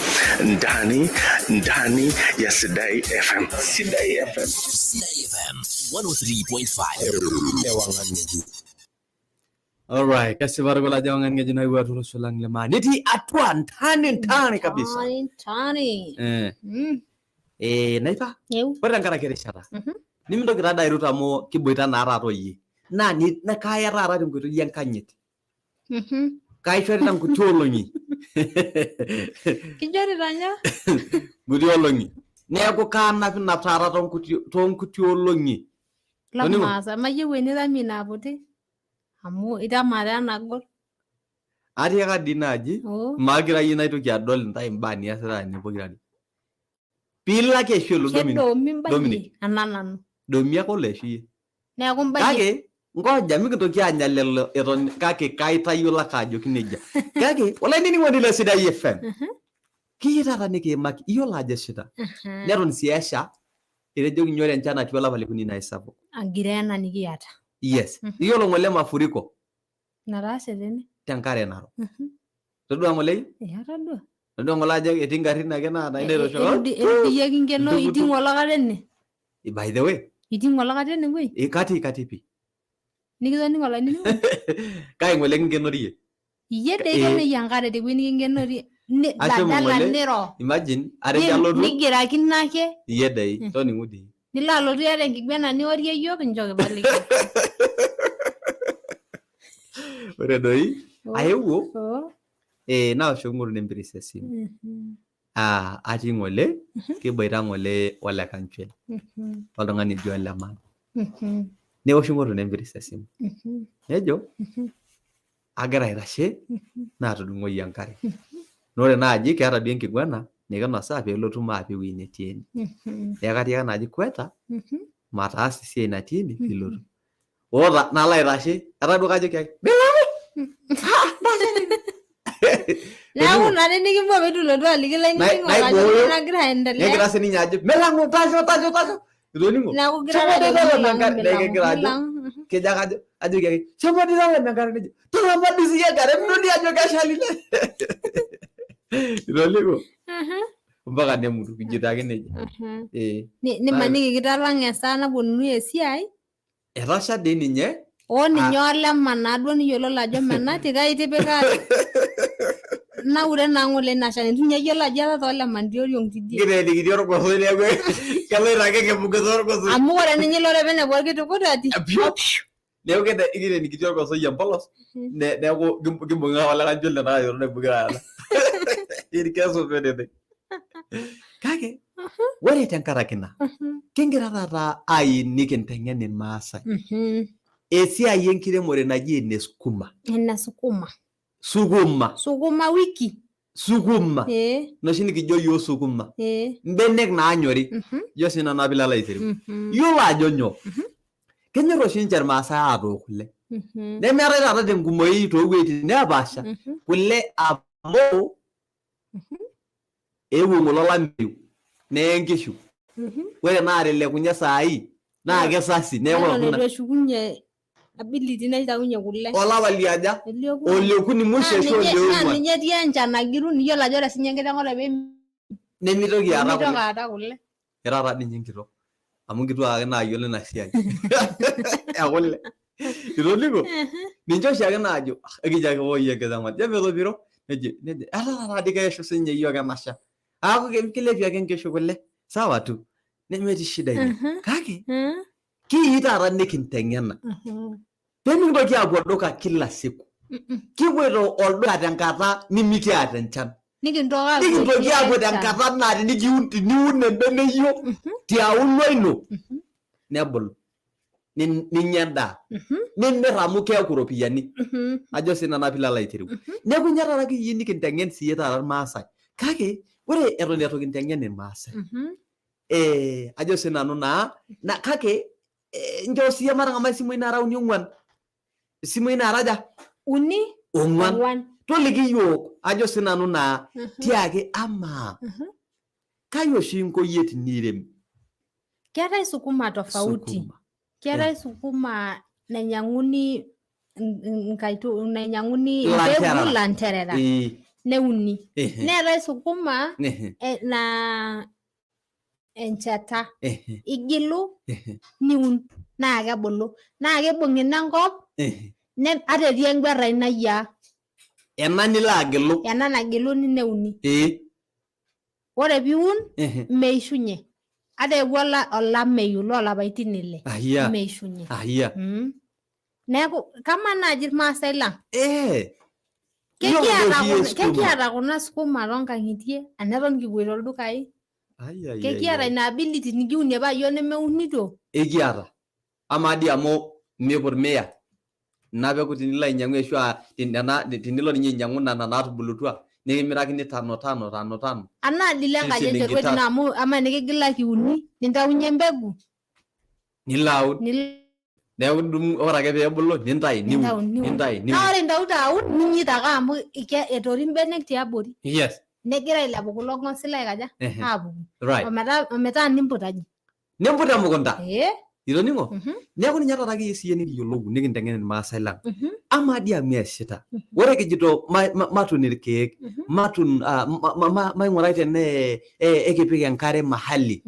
ndani ndani ya Sidai FM. Sidai FM. Sidai FM 103.5. Ewang'an ng'ejuk. Alright, kesipa tukul ajo ewang'an ng'ejuk nayewuo atua olosho lang le maa. Netii atua ntani ntani kabisa. Tani, tani. Eh. Eh, naipa. Eu. Ore tenkaraki erishata. Nimintoki taa airut amu kiboita naa taata oyie. Naa ni- na kaya taata tenkoitoi enkanyit. Kaishorita nkuti olong'i. Kinchorita nyoo? Nkuti olong'i. Neeku kaanapinap taata toonkuti olong'i. Toning'o? Lamaasa, mayieu enitamie inaaputi amu itama taa enagol. Atiaka dii naaji Oh. maagira ayie naitoki adol intae imbaa niasita tene pokirare. Piilo ake aishu elo Dominic. Kedoomi mbayie Dominic. ena nanu. Domi ake olo aishu iyie. Neeku mbayie. Kake ngoja mikintoki aanya lelo eton kake kaitayiolo ake ajoki nejia. Kake olainining'oni le Sidai FM. Kiyieu taata nikiimaki iyiolo ajo eshaita. Neton sii esha etejoki ninye ore enchan natii olapa lekuni naa isapuk. Agira ena nikiata. Yes. Iyiolo ng'ole mafuriko Nataase tene. tenkare narok. Todua ng'ole? Ee atodua. Todua ng'ole ajo etii ngarrin ake naata nairosho. Erudiyie kinkeno itii ng'ole kata ene. By the way, Itii ng'ole kata ene wueji. katii katii pii. Nikitoning'o olainining'oni. Kai ng'ole kinkenorie? Iyie dei Eh. keneyia enkare tewueji nikinkenorie. Ashomo Dadala ng'ole. niro. Imagine atejo alotu Nigirakino ake. iyie dei toning'u dii. Nilo alotu iyata enkiguena niorie iyiook inchoo kipaliki. Ore doi aewuo Oh. naoshoki ng'otonye empiris esimu. Atii ng'ole kiboita ng'ole ole Kanchwel oltung'ani oji ole Maan. Neoshu ng'otonye empiris esimu. Nejo agira aitashe naatudung'oyie enkare. Naa ore naaji keeta duo enkiguana nikinosaa peelotu maape ewueji netii ene. Neeku atiaka naaji kweta mataasa esiai natii ene piilotu. Oota nalo aitashe etaa duo kajoki ake milamu. Neeku ina nikimbo pee ilotu aliki olainining'oni ajo Naibooyo. kainyoo nagira aendelea. Negira sininye ajo milangu tasho tasho tasho. Itoning'o? Neeku igira Shomo ajoki doi talama milangu, enkare. Neeku milangu, kegira ajo milangu. kejo ake ajo ajoki ake shomo doi talama enkare nejo talama doi siyie enkare midol dii ajo keshal ine. Itoning'o? Mpaka nemutu kijito ake nejia. Eh. Nimaniki kitalang'a esaa naponunui esiai. Etasha dii ninye. Oo ninye olema naaduo niyiololo ajo menati kake itipika naure naa ng'ole ina shani. Itu ninye iyiolo ajo iyatata olema tioriong tidie. Kiteenikitia orgosoi neeku keloito ake kibung'ita orgosoi. Amu ore ninye ilo ore penepu orkiti kutati. Neeku kiteenikitia orgosoi empolos neeku kimbung'ita olikae njole naa naibung'ita ena. Kesupa eneneng. Kake ore tenkaraki ina kingira taata ayieu nikinteng'en irmaasai esiai enkiremore naji ene sukuma. Ene sukuma. Sukuma. Sukuma wiki. Sukuma. Ee. Inoshi nikijo iyiook sukuma. Ee. Mbenek naanyori. Ijo sii nanu piilo aitereu. Iyiolo ajo nyoo? Kenyor oshi ninche irmaasai atook kule. Nemeetae taata tenkumoi toowueitin neepaasha kule amu eewuo ng'ole olameyu neye nkishu. Ore naatelekunye saai naa kesasi neeku Eton eitu eshukunye ability naitaunye kule. Olapa liaja? Oliokuni. Oliokuni musho Naa ashu naa oliong'uan? ninye etii enchan nagiru niyiolo ajo ore sinye enkiteng ore pee Nemitoki aata nemitoki kule. aata kule. Ira taa ninye enkitok. Amu nkituak ake naayiolo ina siai. Ekule. Itoliko? Ninche oshiake naajo, "Ah, ekijo ake woi enkiteng ajo metopiro." Nejo nejo etaa taadii keishu sinye iyiook enasha. Aaku kilepie ake nkishu kule. Sawa tu. Nemetii shida ine. Kake kiyieu taata nikinteng'ena. Pemikintoki aapuo olduka kila siku. Kipuoito olduka tenkata nimikiata enchan. Nikintoki aapuo Nikintoki etii aapuo enchan. tenkata naa tinikiun tiniun embeneyio tiaulo ino nebulu. Ninya endaa. Nimir amu keeku iropiyiani. Ajo sii nanu piilo alo aitereu. Neeku ninye taata kiyieu nikinteng'en siyie taata irmaasai. Kake ore eton eitu kinteng'en irmaasai ajo sii nanu naa na kake nchoo siyie matang'amai isimui naara uni ong'uan. Isimui naara aja? Uni Ong'uan. ong'uan. Toliki iyiook ajo sii nanu naa tiaki amaa kai oshi inko iyie tinirem? Keetae sukuma tofauti. Sukuma. Keetae sukuma nainyang'uni nainyang'uni Ilanterera. mbegu lanterera neuni. Neetae sukuma naa enchata. Igilu niun naa kebulu. Naa keibung' ina enkop ata etii eng'uarrai nayiaa. Ena nilo agilu. Ena nagiluni neuni. Ore piun meishunye. Ata eewuo olameyu loolapaitin ile meishunye. Neeku kamaa naaji irmaasai lang. Iyiolo ajo etii sukuma. Kekiata kuna sukuma toonkang'itie anaa eton kipuoito ildukai? Kekiata ina ability nikiunie paa iyiok nemeunito? Ekiata. Amaa dii amu miiput mia ina peku tinilo ainyang'u ashu aa tinilo ninye ainyang'u nena naatubulutua nikimirakini tano tano tano tano. Anaa dilo enkaji Shilingi encherwet ino tatu. amu amaa enikigilaki uni nintaunye embegu Nilo aun. Neeku idumu ore ake peebulu nintayu niun Nintayu niun. nintayu niun. Naa ore intauto aun ninyita ake amu etori imbenek tiabori. Negira ailepu kulo ng'osil aikaja aapuku. Ometaa nimput aji. Nimput emukunta. Itoning'o? Neeku ninye taata akeyie siyie nikiyiolou nikinteng'en irmaasai lang. Amaa dii amu eshita. Ore kijito matun irkeek, matun maing'urai tenee ekipik enkare mahali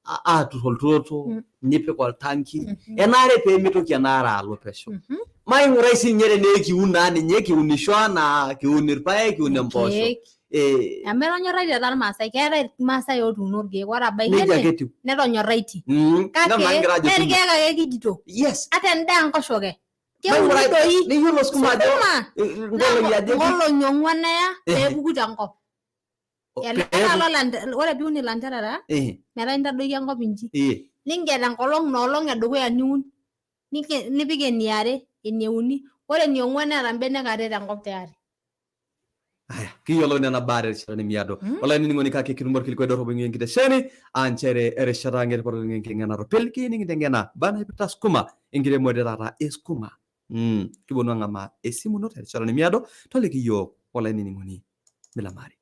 aatur olturoto, nipik oltanki, enaare pee mitoki enaare alo pesho. Maing'urai sii ninye tenaa ekiun naa ninye kiunisho anaa kiun irpaek, kiun empoosho. Irkeek. Amu etonyorraitie taa irmaasai, keetae irmaasai ootuuno irkeek ore abaiki Nejia ene ake etiu. netonyorraitie. Kake Kake naa kigira aajo mee kumok. irkeek ake kijito. Ata endaa enkoshoke. Keuni Maing'urai doi. niyiolo sukuma ajo Sukuma. nkolong'i aja etiu. Nkolong'i ong'uan eya pee epuku tenkop. Ele ore piun ilanterera metaa intadoiki enkop inji. Ninket enkolong inoolong edukuya niun. Nipik eniare, enieuni. Ore eniong'uan neeta mbenek are tenkop tayari. Aya, kiyiolou nena baa terishata nemiado. Olainining'oni kake kitum orkilikuai dorrop oing'ua enkitesheni aa nchere erishata ang etipat oleng enkiteng'ena ropil kiyieu nikinteng'ena baa naipirta sukuma enkiremore taata e sukuma. Kiponu ang'amaa esimu ino terishata nemiado toliki iyiook olainining'oni milamari.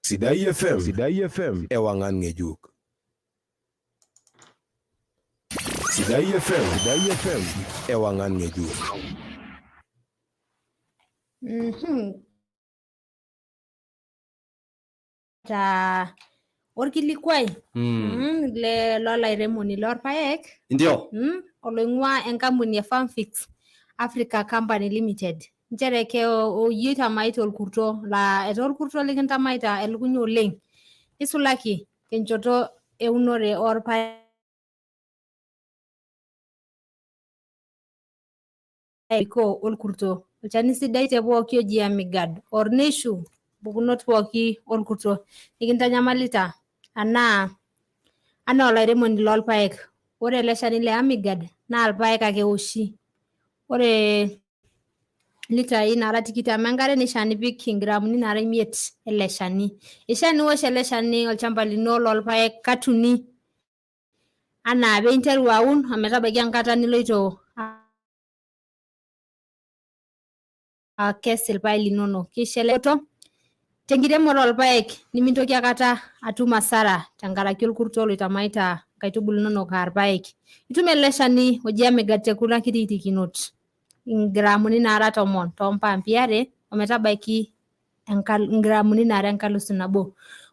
Sidai FM, Sidai FM, ewang'an ng'ejuk. Sidai FM, Sidai FM, ewang'an ng'ejuk. Ta orkilikuai le lolairemoni lorpaek Ndio. Oloing'ua enkampuni e Farmfix Africa Company Limited. Nchere ke oyie oitamaita olkurto laa etaa olkurto likintamaita elukunya oleng. Nisulaki tenchoto eunore orpaek erikoo olkurto. Olchani sidai te pooki oji Amigad or neishu mpukunot pooki olkurto nikintanyamalita anaa anaa olairemoni lolpaek. Ore ele shani le Amigad naa ilpaek ake eoshi. Ore litai nara tikitam enkare neishaa nipik ingramuni nara imiet ele shani. Eishaa niwosh ele shani olchamba lino lolpaek kat uni anaa pee interu aun ometabaiki enkata niloito akes ilpaek linono. Keisho ele Tenkiremore olpaek nimintoki akata atum asara tenkaraki olkurto loitamaita nkaitubulu inonok aa irpaek. Itum ele shani oji Amigad te kuna kiririkinot ingramuni naara 10 too mpaampi are ometabaiki ingramuni naara 1000.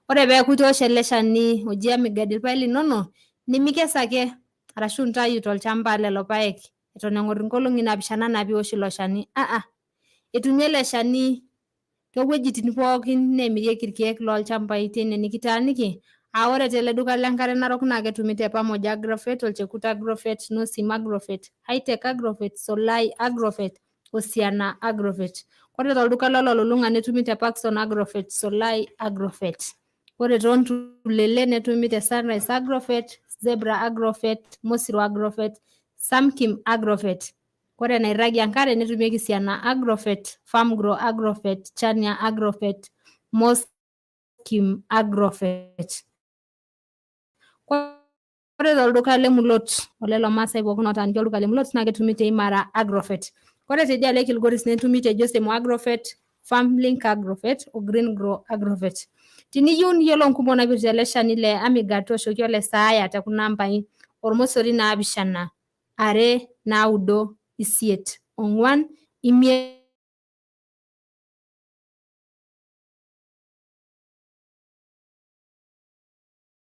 Ore peeku itoosho ele shani oji Amigad irpaek linono nimikes ake arashu intayu tolchamba lelo paek eton eng'or inkolong'i naapishana naa piwosh ilo shani. Etumi ele shani too wuejitin pookin neemirieki irkeek loo lchambai teine nikitaaniki aa ore tele duka le Nkare Narok naa ketumi te Pamoja Agrovet, Olchekut Agrovet, Nosim Agrovet, Hitech Agrovet, Solai Agrovet o Siana Agrovet. Ore tolduka lololulung'a netumi te Parkson Agrovet, Solai Agrovet. Ore too Ntulele netumi te Sunrise Agrovet, Zebra Agrovet, Mosiro Agrovet, Samkim Agrovet. Ore enairragie enkare netumieki Siana Agrovet, Farmgrow Agrovet, Chania Agrovet, Moskim Agrovet. Ore tolduka le Mulot olelo Maasai pookin otaaniki olduka le Mulot naa ketumi te Imara Agrovet. Ore teidialo e Kilgoris netumi te Josemo Agrovet, Farmlink Agrovet o Green Grow Agrovet. Tiniyieu niyiolou nkumok naipirta ele shani le Amigad tooshoki ole Saaya te kuna ambai ormosori 7 2 9 8 4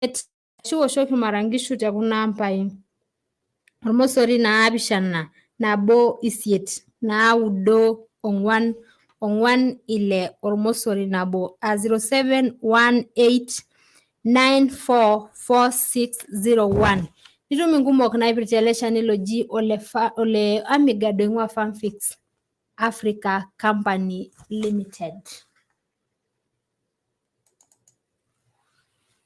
5 ashu iwoshoki Mara Nkishu te kuna ampai ormosori 7 1 8 9 4 4 6 ormosori 1 aa 0718 944601. Nitum inkumok naipirta ele shani loji ole, ole Amigad oing'ua Farmfix Africa Company Limited.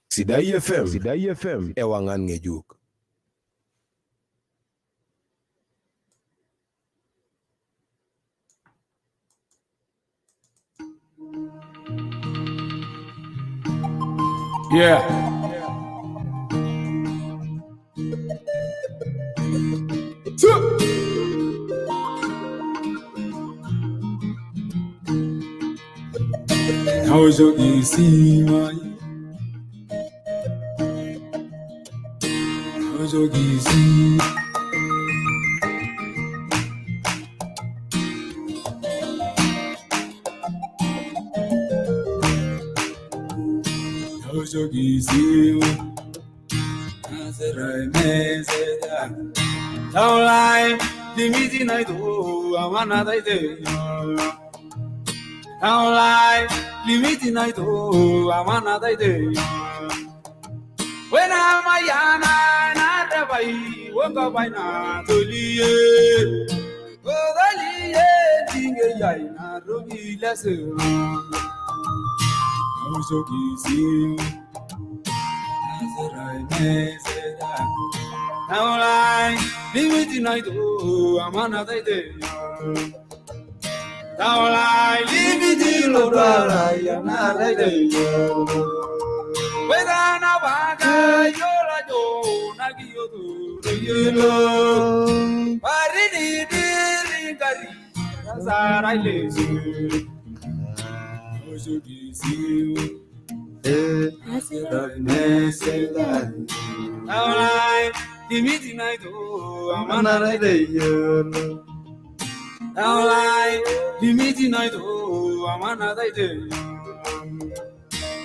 Sidai FM, Sidai FM, ewang'an ng'ejuk. Yeah. Two. Naoshoki isimai, naoshoki isim. Naoshoki isimu, nasira imeseda. Taulai, limiti naito, amana taite. Taulai, limiti naito, amana taite. Wena mayana na rabai, wonga baina toliye. Odaliye, tinge yai na robi lese. Naoshoki isimu, nasira imeseda. Taulai, limiti naito, amana taite. Taulai, limiti lodala, yana taite. Wena na waga yola yo nagiyo tu yelo. Parini diri kari sarai lesu. Naoshoki isimu, nasira imeseda. Taulai, limiti naito, amana taite. Taulai, limiti naito, amana taite.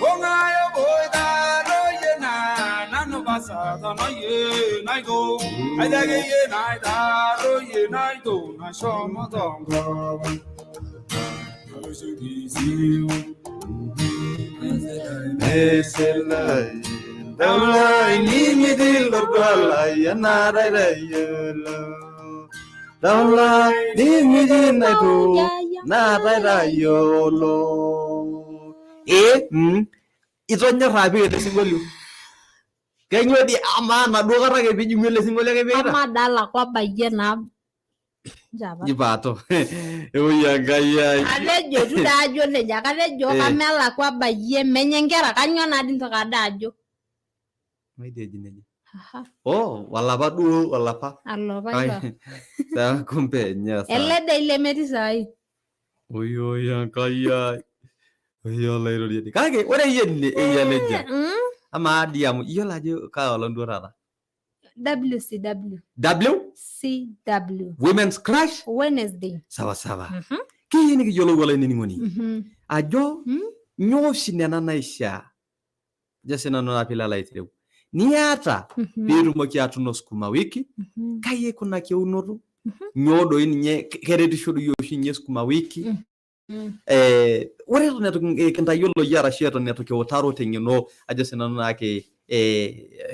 Ongayo boita roye na nanu basa tanoye naito. Aidage ye naita roye naito na shomo tongo. Naoshoki isimu, nasira imeseda. Taulai, limiti lodala, yana taite. Taulai, limiti naito, na taitayiolo. Itonyorra apik ele sinkolio. Kainyoo dii amaa enaduo kata ake piijing'u ele sinkolio ake ipikita? Amaa dii alakwa abayie naa. Nchapa. Jipaato. Ewoi Enkai ai. Atejo itu dii ajo nejia, katejo kamelakwa abayie menye nkera kanyoo naa dii intoki ade ajo. Maidi eji nejia. Aha. Oh, olapa duo olapa. Alapa Ai, ilo. Sawa kumbe enye sawa. Ele dei lemetii saai. Oi oi Enkai ai. Oyo olaitoriani. Kake ore iyie ene eyia nejia. Amaa dii amu iyiolo ajo kaa olong duo taata? WCW. W CW. Women's Crush Wednesday. sawa sawa. Kiyieu nikiyiolou olainining'oni ajo nyoo oshi nena naishaa ajo sinanu naa piilo alo aitereu niata piitumoki atuuno sukuma wiki kai ikunaki eunoto nyoo doi ninye keretisho doi oshi ninye sukuma wiki ore eton eitu kintayiolo iyie arashu eton eitu kiutaro teng'eno ajo sinanu naake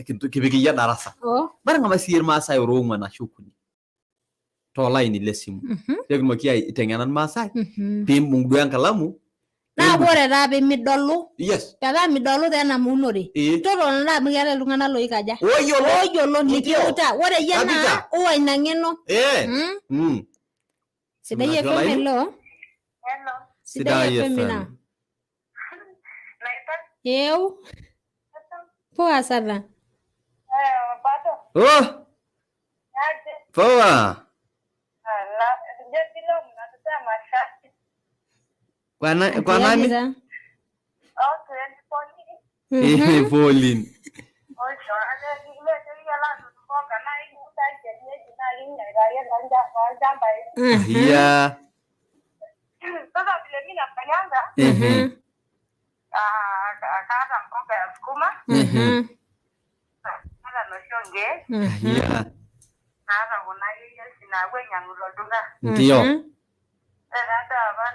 kipik iyie darasa Oh. matang'amai siyie irmaasai ora ong'uan ashu okuni toolaini le simu pee kitumoki aiteng'ena irmaasai piimbung duo enkalamu Naa ore taa pemidolu yes metaa midolu taa ena muunore Ee. totona taa amu keetae iltung'anak loikaja Ooyiolo. ooyiolo nikiutaa ore iyie naa Kabisa. uwa ina ng'eno Eh. Sidai Natii FM olaini? elo sidai Sidai FM FM. ina eu poa sana Oh, poa. Kwa na, kwa nani? Atiaki taa. Eh, Pauline. Yeah. Sasa vile mi nafanyanga kaata mboga ya sukuma naata noshi onkeek Yeah. naata kuna akeyie oshi naapuo ainyiang'u tolduka. Ndio. Ore taadoi apa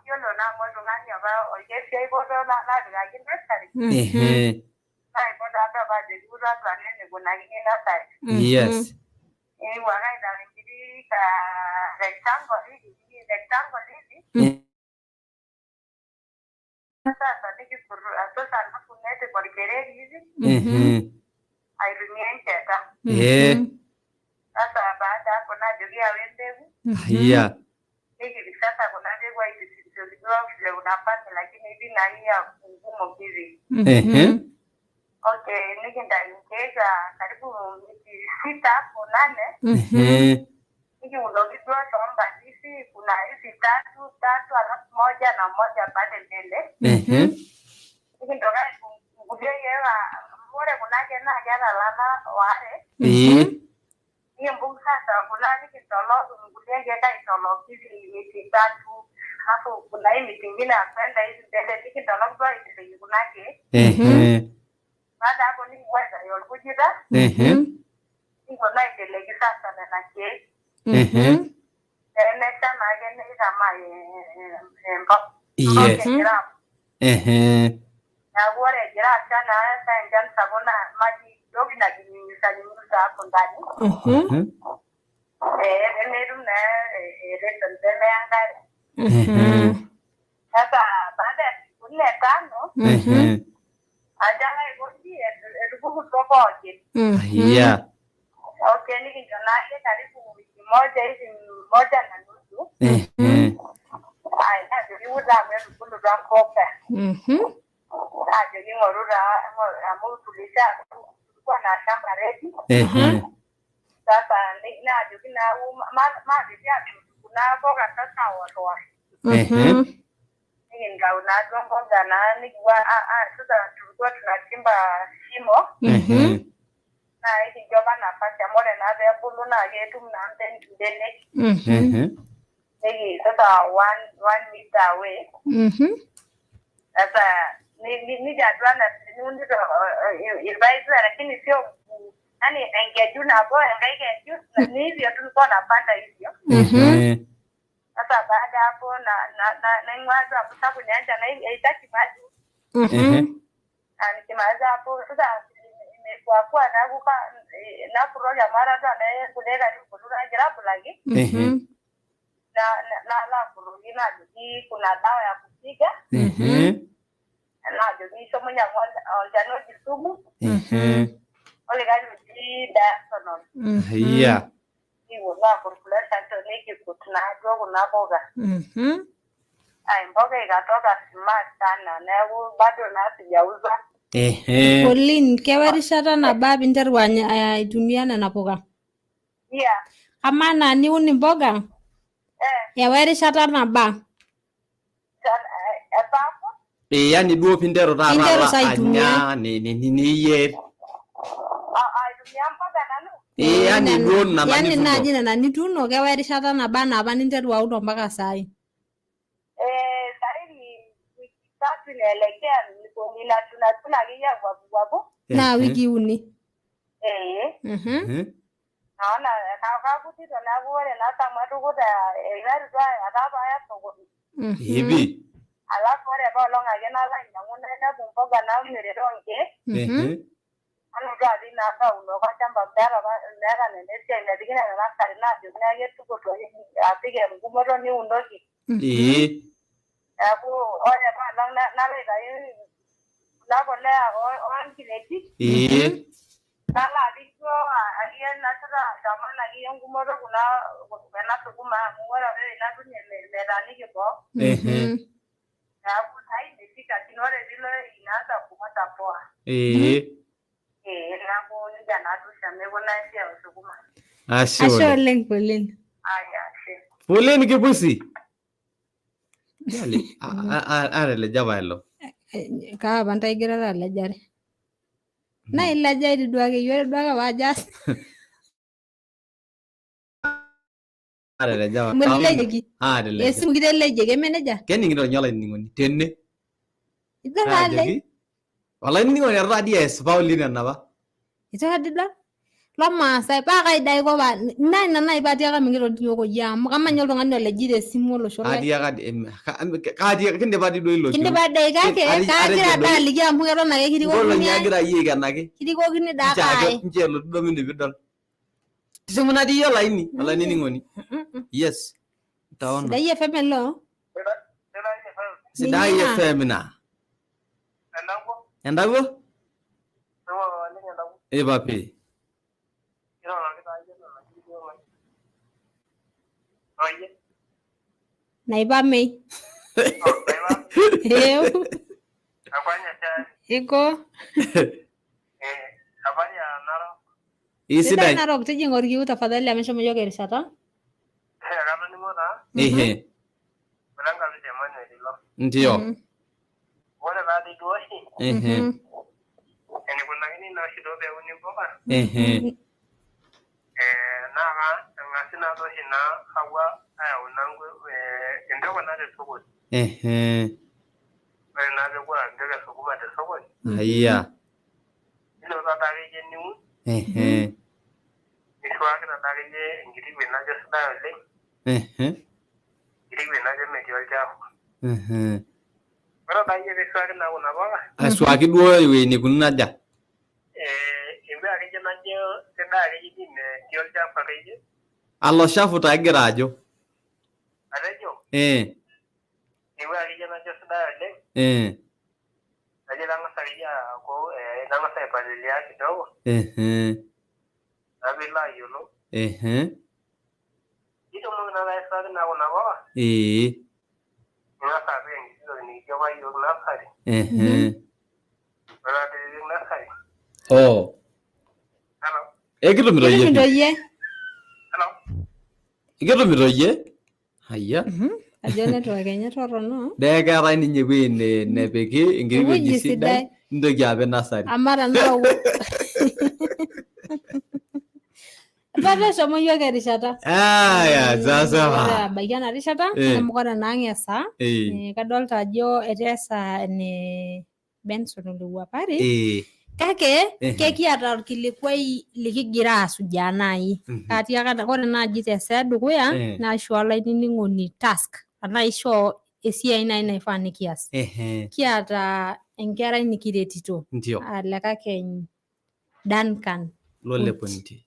yiolo naa amu oltung'ani apa orkesi aipoto napikaki nursery naipo taadoi apa ajoki utatua naa enikunakini nursery. Yes. Eewuo ake aitayu enkiti rectangle hivi rectangle hivi sasa nikikur sasa alafu nepik orkereri hivi aitumia encheta. Sasa baada hapo najoki yau empeku Yeah. nikipik sasa kuna peku aitisipisipiwa vile unapanda lakini hivi na hii ya ngumu hivi. Okay, nikintayu nkeek karibu miti sita hapo nane nikiunoki duo toombat hivi kuna hizi tatu tatu alafu moja na moja pale mbele nikintoka aibung nkulie keek amu ore kuna keek naa keeta ilala waare nikimbung sasa kuna nikintolok nkulie keek aitolok hivi miti tatu alafu kuna hii miti ingine ya kwenda hivi mbele nikintolok duo aitiliki kuna keek baada hapo nikipuo aitayu orkujita nikiponu aiteleki sasa nena keek peemesha naake neitamaa enkop egira neeku ore egira asha naa saa enchan sapuk naa maji kidogo inakinyunyusa hapo ndani pemetum naa erosion pemeya enkare. Sasa baada ya siku nne tano ajo ake aikoji etupukutuo pookin. Yeah. Okay, nikincho naake karibu wiki moja hivi moja na nusu. Ai najoki taa amu etubulutua mpoka. Najoki ng'oru taa amu tulisha tulikuwa na shamba ready. Sasa najoki naa maatiti atur kuna poka sasa aworwor. Nikintau naa duo mboga naa nikipuo sasa tulikuwa tunachimba shimo naa ekincho apa nafasi amu ore naa peebulu naa ketum naa mbenek. Niki sasa one meter away. Sasa nija duo ana teniunito irpaek duo lakini sio yani enkeju nabo enkae keju ni hivyo tulikuwa napanda hivyo. Sasa baada hapo na naing'ua duo amu sapuk naa enchan haitaki maji. Na nikimaliza hapo sasa imekuwa neeku napuroki amu atadua naa kulie karibu kutu naagira abulaki nalo apuroki najoki kuna dawa ya kupiga najoki shomo inyiang'u olchani oji sumu olikae oji diaxonol. Yeah. Nikiponu akur kulo shanito nikikut naaduo kuna puka. Ai mboga ikatoka smart sana neeku bado naa sijauza. Pauline, kewa erishata nabaa pinteru aitumia nena puka? Yeah. Amaa naa niun imboga? Ewa erishata nabaa? Epaaku? Eh, yani duo pinteru taata Pinteru alo sa aitumia. anya niyier. Aitumia mboga nanu. Eh, yani duo nena Yani nituuno. naaji nena nituuno kewa erishata naba anaa apa ninteru aun mpaka saai. Sahi ni wiki tatu inaelekea niko ninachunachuna akeyie gwapu. Naa wiki uni. Naona kakutito neeku ore naa saa matukuta eiterutua etaa paaya sokoni. Hivi. Alafu ore apaelong ake nalo ainyiang'u nainepu mboga naamiri toonkeek. Nalotu apik naa paunoko olchamba meeta apa meeta nena esiai mepiki nena nasari naajokini ake tukutu apik engumoto niunoki. Neeku ore apaelong nalo aitayu kuna polea oonkineji. Nalo apik duo akeyie nashuta aitaman akeyie engumoto kuna ena sukuma amu ore apa ewueji natuunie metaaniki boo. Neeku sai imefika lakini ore piilo inaanza kuota poa. Neeku nejia naa duo oshi nanu aikunaa esiai osukuma. Ashe Ashe oleng. oleng Pauline. Aya ashe. Pauline Kipusi. Yali, ateleja pae ilo. Kaa apa ntae igirara alejare. Naa ilejai duo akeyie ore duo ake paajo aas Ateleja pae. Mitelejieki. Ateleja. Esimu kitelejieki eme nejia? Kening'ito ninye olainining'oni tene. Ijo taa alej. Naajoki olainining'oni etu taadii ees Pauline enapa. Itu taa idol? Lomaasai paa kai dai aiko paa naa ina naaji paatiaka mikitoningo iyie amu kamaa ninye oltung'ani oleji tesimu olosho lai. Atiaka kaatiaka kindipa dii duo ilo kiu. Kindipa dai kake Atejo kaagira doi ade aliki amu keton ake kirikokini nkolong'i ai agira iyie aikenaki. kirikokini daa Nchoo ake ake ae. nchoo elotu duo mindipa idol. Tisimu natii iyie olaini olainining'oni. Yes. Utaona. Sidai FM elo. Sidai Ninye ina. FM ina. Entawuo? Ipapi. Naipamei. Eeu. Iko. Sidai Isidai. Narok tijing'a orkiu tafadhali amu eshomo yiok erishata. Ehe. Ndio. Ehe. Enikunakini naa oshi duo peuni mpuka Ehe. naa eng'asi naa duo oshi naa apuo ayau naa empeku naa tesokoni. Ehe. Ore naa peeku aa empeku e sukuma tesokoni Haya. nilotu ade akeyie niun Ehe. nishuaki ade akeyie enkiti wueji najo sidai oleng Ehe. enkiti wueji najo metii olchafu. Ehe. Ore ade akeyie piisuaki naa kuna puka Aisuaki duo ewueji neikununo aja. ewueji akeyie najo sidai akeyie pii metii olchafu akeyie. Alo shafu taa igira ajo. Atejo ewueji akeyie najo sidai oleng najo itang'asa akeyie aaku itang'asa aipalilia kidogo naa piilo ayiolou. Nitumoki naa aisuaki naa kuna puka ning'as apik enkiti toki nikijo apa yiok nursery. Ore ake piipik nursery. Oh. Hello. Ekitumito iyie. Kitumito iyie. Hello. Kitumito iyie. Haya. Ajo network enye torrono. Dee keetae ninye ewueji nepiki enkiti Ewueji wueji sidai sidai. nintoki apik nursery. Amaa tenaa Bado eshomo yiok erishata. Aya, Ore sasa. abaiki ena rishata amu ore naa ang esaa kadolta ajo etaa esaa ene Benson Olewuapari kake kekiata orkilikuai likigira asujaa naaji. Katiaka ore naaji tesaa edukuya naishoo olainining'oni task anaa aishoo esiai naaji naifaa nikias. Kiata enkerai nikiretito Ndio. aa lekakeny Duncan Lole Oti. pointi.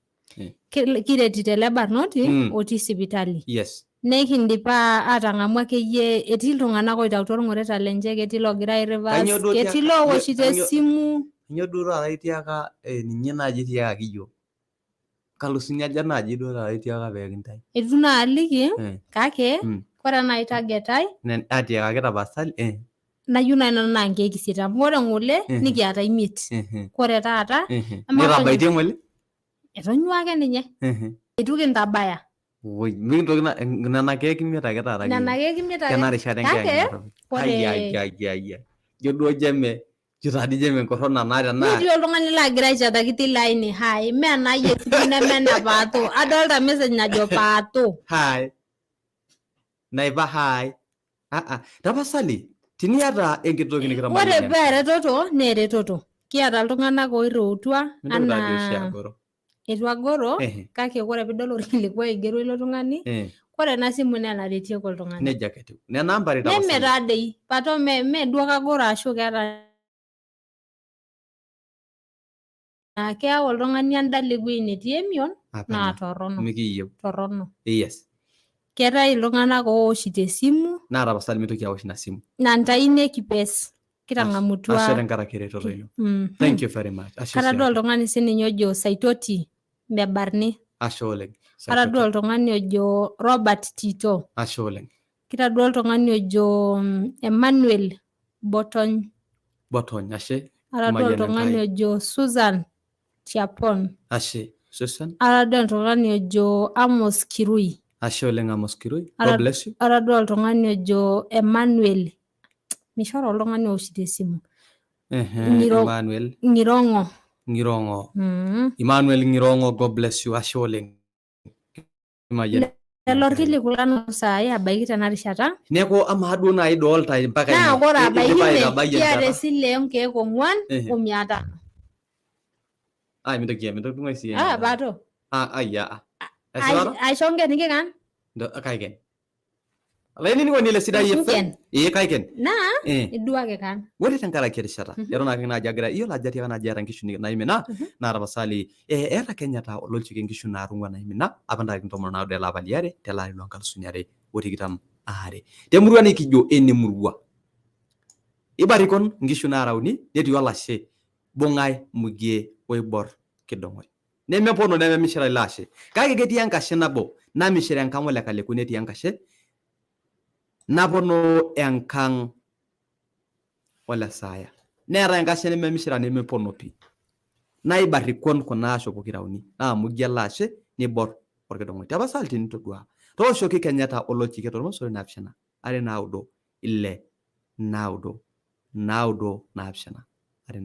Kiretito ele barnoti otii sipitali. Yes. Nekindipa atang'amu akeyie etii iltung'anak oitautuo ilng'oreta lenche, ketii loogira ai Kainyoo reverse, duo ketii tiaka loowoshito kainyoo esimu. kainyoo duo taata itiaka ninye naaji itiakaki iyiok? Nkalusuni aja naaji duo taata itiaka pee kintai? Eitu naa aliki kake ore naaji target ai Atiakaki tapasali nayieu naaji nanu naa nkeek isiet amu ore ng'ole nikiata imiet. Ore taata amaa Nitabaitie ng'ole? Etonyua ake ninye. Eitu kintabaya. Woi, mikintoki na nena keek imiet ake taata Nena kiyieu. keek imiet ake. Tena rishata Kake enkiyang'iyang'ata. ore Ai ai ai ai. Ijo duo jeme ijo taadi jeme enkorona naa tenaa Netii oltung'ani laagira aichataki tilo aini hai mee enai esimu neme ene paato adolta message najo paato Hi. Naiva hi. Ah ah. Tapasali teniata enkiti toki Ore nikitamayiana. paa eretoto naa eretoto kiata iltung'anak oirriutua Mintoki taadi oshi anaa agoro. Eitu agoro Ehe. kake ore piidol orkilikuai oigero ilo tung'ani ore ena simu naa enaretieki oltung'ani. Nejia ake etiu. Nena ambari Neme tapasali. taadei pato me mee duo kagoro ashu keeta naa keyau oltung'ani endala ewueji netii emion naa Hapana. torrono. Mikiyieu. Torrono. Yes. Keetae iltung'anak ooshito esimu Naa tapasali mintoki aosh ina simu. naa ntai nekipes Ashe kitang'amutua. tenkaraki eretoto ino. Thank you very much. Ashe Katadua siake. oltung'ani sininye ojo Saitoti Mebarni. Ashe oleng. Atadua Saitoti. oltung'ani ojo Robert Tito. Ashe oleng. Kitadua oltung'ani ojo Emmanuel Botony. Botony ashe. Atadua Mayian oltung'ani Enkai. ojo Susan Chiapon. Ashe. Susan. Atadua oltung'ani ojo Amos Kirui. Ashe oleng Amos Kirui. God bless you. Atadua oltung'ani ojo Emmanuel. Mishoru oltung'ani owoshito esimu. Ehe, Emmanuel Ng'irongo. Ngirongo. Emmanuel Ngirongo, God bless you. Ashe oleng. Mayian. Lelo orkiliku saai abaiki tena rishata. Neeku amaa duo naaji idolta mpaka Naa ine. ore abaiki Idipa ine aitabai kiata enchata. esile onkeek ong'uan Ehe. o mia tano. Ai mintoki mintoki tung'ai siyie. Ah, pato. Ah, ai ah. Esipata? Aisho nken nikikan? Ndo kaiken. Olainining'oni le Sidai FM. Nken. Ee kaiken. Naa Eh. iduaki kan. Ore tenkaraki erishata, eton ake naaji agira iyiolo ajo atiaka naaji eeta nkishu naimina naa tapasali eeta Kenyatta ololchike nkishu naara ong'uan naimina apa ntarikini 19 ele apa liare tele ari loo nkalusuni are o tikitam aare. Temurua nikijo enemurua. Ibarikon nkishu naara uni netii olashe Bung'ae Mugie oibor kidong'oi. Nemepono nememishira ilo ashe. Kake ketii enkashe nabo namishira enkang ole Kaleku netii enkashe napono enkang ole Saaya. Neetae enkashe nememishira nemepono pi. Naibarikon kuna asho pokira uni. Naa Mugie ele ashe nibor orkidong'oi. Tapasali tinintodua. Tooshoki Kenyatta olochike tormosori 7 2 9 6 9 9 7 2 1.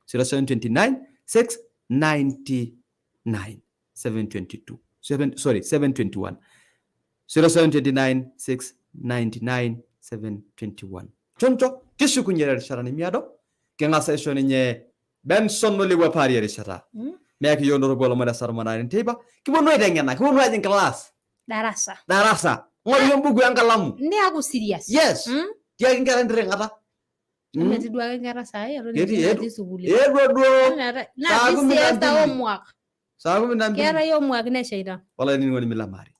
0729 699 722. 7, sorry, 721. 0729 699 721. Choncho, kishukunye erishata nemiado. King'as aisho ninye Benson Olewuapari erishata. Meaki yiok ndoropu olomon le saa 12 enteipa. Kiponu aiteng'ena, kiponu ajing class. Darasa. Darasa. Ng'oru embuku enkalamu. Niaku serious. Yes. Tiaki nkera ntirring'ata. Nemetii duake nkera saai eton Ketii, etii etu. natii sukuul. Eetuo duo. Nemeetae. Saa Naa kumi na siesta mbili. homework. Saa 12. Keetae homework nesheita. Olainining'oni milamari.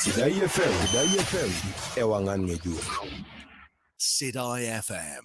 Sidai FM, Sidai FM, ewang'an ng'ejuk. Sidai FM.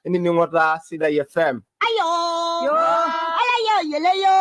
Ininingo Sidai FM. Ayo. Yo. Ayo yo yo.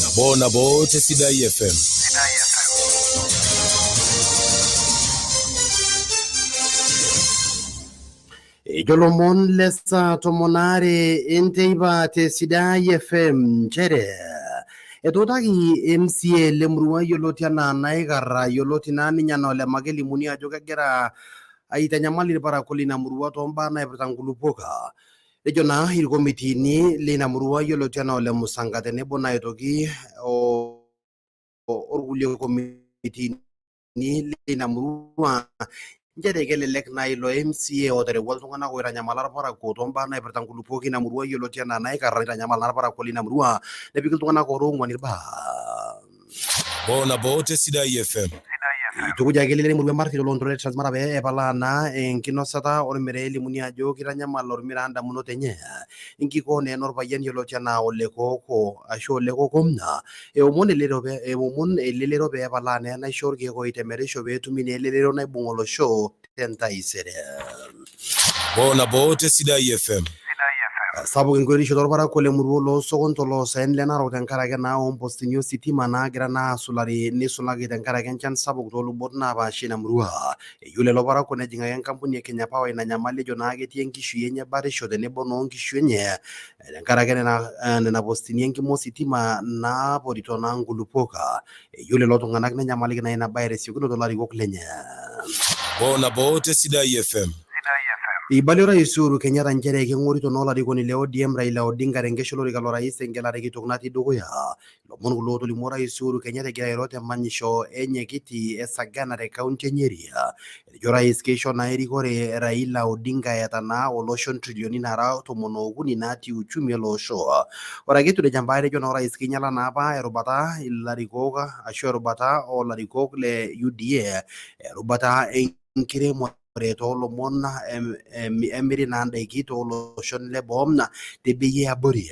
Nabo nabo te Sidai FM. Ejolomon lesa tomonare enteiba te Sidai FM nchere etutaki MCA lemurua yioloti anaa Naikarra yioloti naa ninye anaa Ole Makelimuni ajo kegira aitanyamal irparakuo lina murua tombaa naipirta nkulupuok. Nejo naa irkomitiini leina murua yioloti anaa ole Musanga tenebo naa aitoki orkulie komitiini leina murua nchere kelelek naa ilo MCA oterewua iltung'anak oitanyamala irparakuo toombaa naipirta nkulupuok ina murua yioloti anaa Naikarra neitanyamal naa irparakuo leina murua nepiki iltung'anak oora ong'uan irbaa. Boo nabo te Sidai FM. Eitukujaki elelero emurua e Marti toloontoluo le Transmara pee epalaa naa enkinosata olmiraa elimuni ajo kitanyamal olmiraa ndamunot enye. Enkikoo naa ena olpayian yioloti anaa Ole Kooko ashu Ole Koko eomon elelero pee eomon elelero pee epalaa naa enaisho olkeek oitemerisho pee etumi naa elelero naibung olosho tentaisere. Boo nabo te Sidai FM. Sapuk enkuretisho toorparakuo le murua oloosokonto oloosaen le Narok tenkaraki naa oompostini ositima naagira naa asulari neisulaki tenkaraki enchan sapuk toolubot naapaasha ina murua. Eyieu lelo parakuo nejing'aki enkampuni e Kenya Power ina nyamali ejo naa ketii enkishui enye batisho tenebo noo nkishu enye tenkaraki nena postini enkima ositima naaporito naa nkulupuok. Eyieu lelo tung'anak nenyamaliki naa ina bae tesiokinoto ilarikok lenye. Boo nabo te Sidai FM. Eibalie Orais Uhuru Kenyatta nchere keng'orito naa olarikoni le ODM Raila Odinga tenkesha olorika lorais tengelare kitok natii dukuya. Ilomon kulo ootolimuo Orais Uhuru Kenyatta egira airo te manyisho enye kiti e Sagana te kaunti e Nyeri. Etejo Orais keisho naa erikore Raila Odinga eeta naa olosho ntrilioni naara 13 naatii uchumi ele osho. Ore ake eitu nejia mbaa etejo naa Orais keinyala naa apa erubata ilarikok ashu erubata oo larikok le UDA erubata enkiremore toolomon emiri naa ndaiki tooloshon le boo te bei e abori.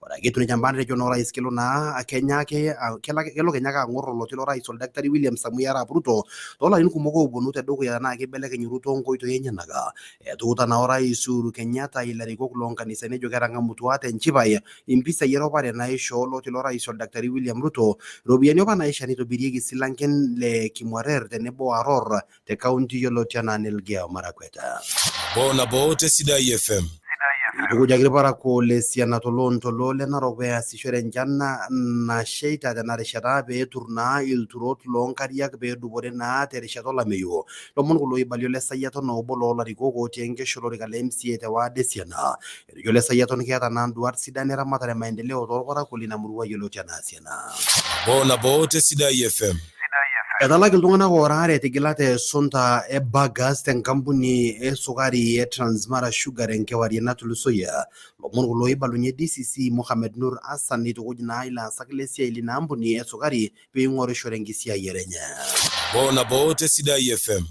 Ore ake eitu nejia mbaa netejo naa orais kelo naa Kenya ake kelo Kenya ake ang'or oloti lorais oldakitari William Samoei Arap Ruto toolarin kumok ooponu tedukuya tenaa keibelekeny Ruto nkoitoi enyenak. Etuuta naa orais Uhuru Kenyatta ilarikok loonkanisani ejo ketang'amutua tenchipai impisai eropare naishoo oloti lorais oldakitari William Ruto iropiyiani apa naishaa neitobirieki isilanken le Kimwarer tenebo Aror te kaunti yioloti anaa Nelgeyo Marakwet. Boo nabo te Sidai FM. Eitukujaki irparakuo le Siana toloontoluo le Narok pee easishore enchan nasheita tena rishata pee etur naa ilturot loo nkariak pee edupore naa terishata olameyu. Lomon kulo oibalie Ole Sayiaton obo loo larikok otii enkesha olorika le MCA te ward e Siana. Etejo Ole Sayiaton keeta naa nduat sidan eramatare e maendeleo toorparakuo lina murua yioloti anaa Siana. Boo nabo te Sidai FM. Etalaki iltung'anak oora are etigilate esunta e Bagas tenkampuni e sukari e Transmara Sugar tenkewarie natulusoyie. Lomon kulo oibalunye DCC Mohamed Nur Hassan neitukuj naa ilaasak lesiai lina ampuni e sukari peing'orisho tenkisiayiare enye. Boo nabo te Sidai FM.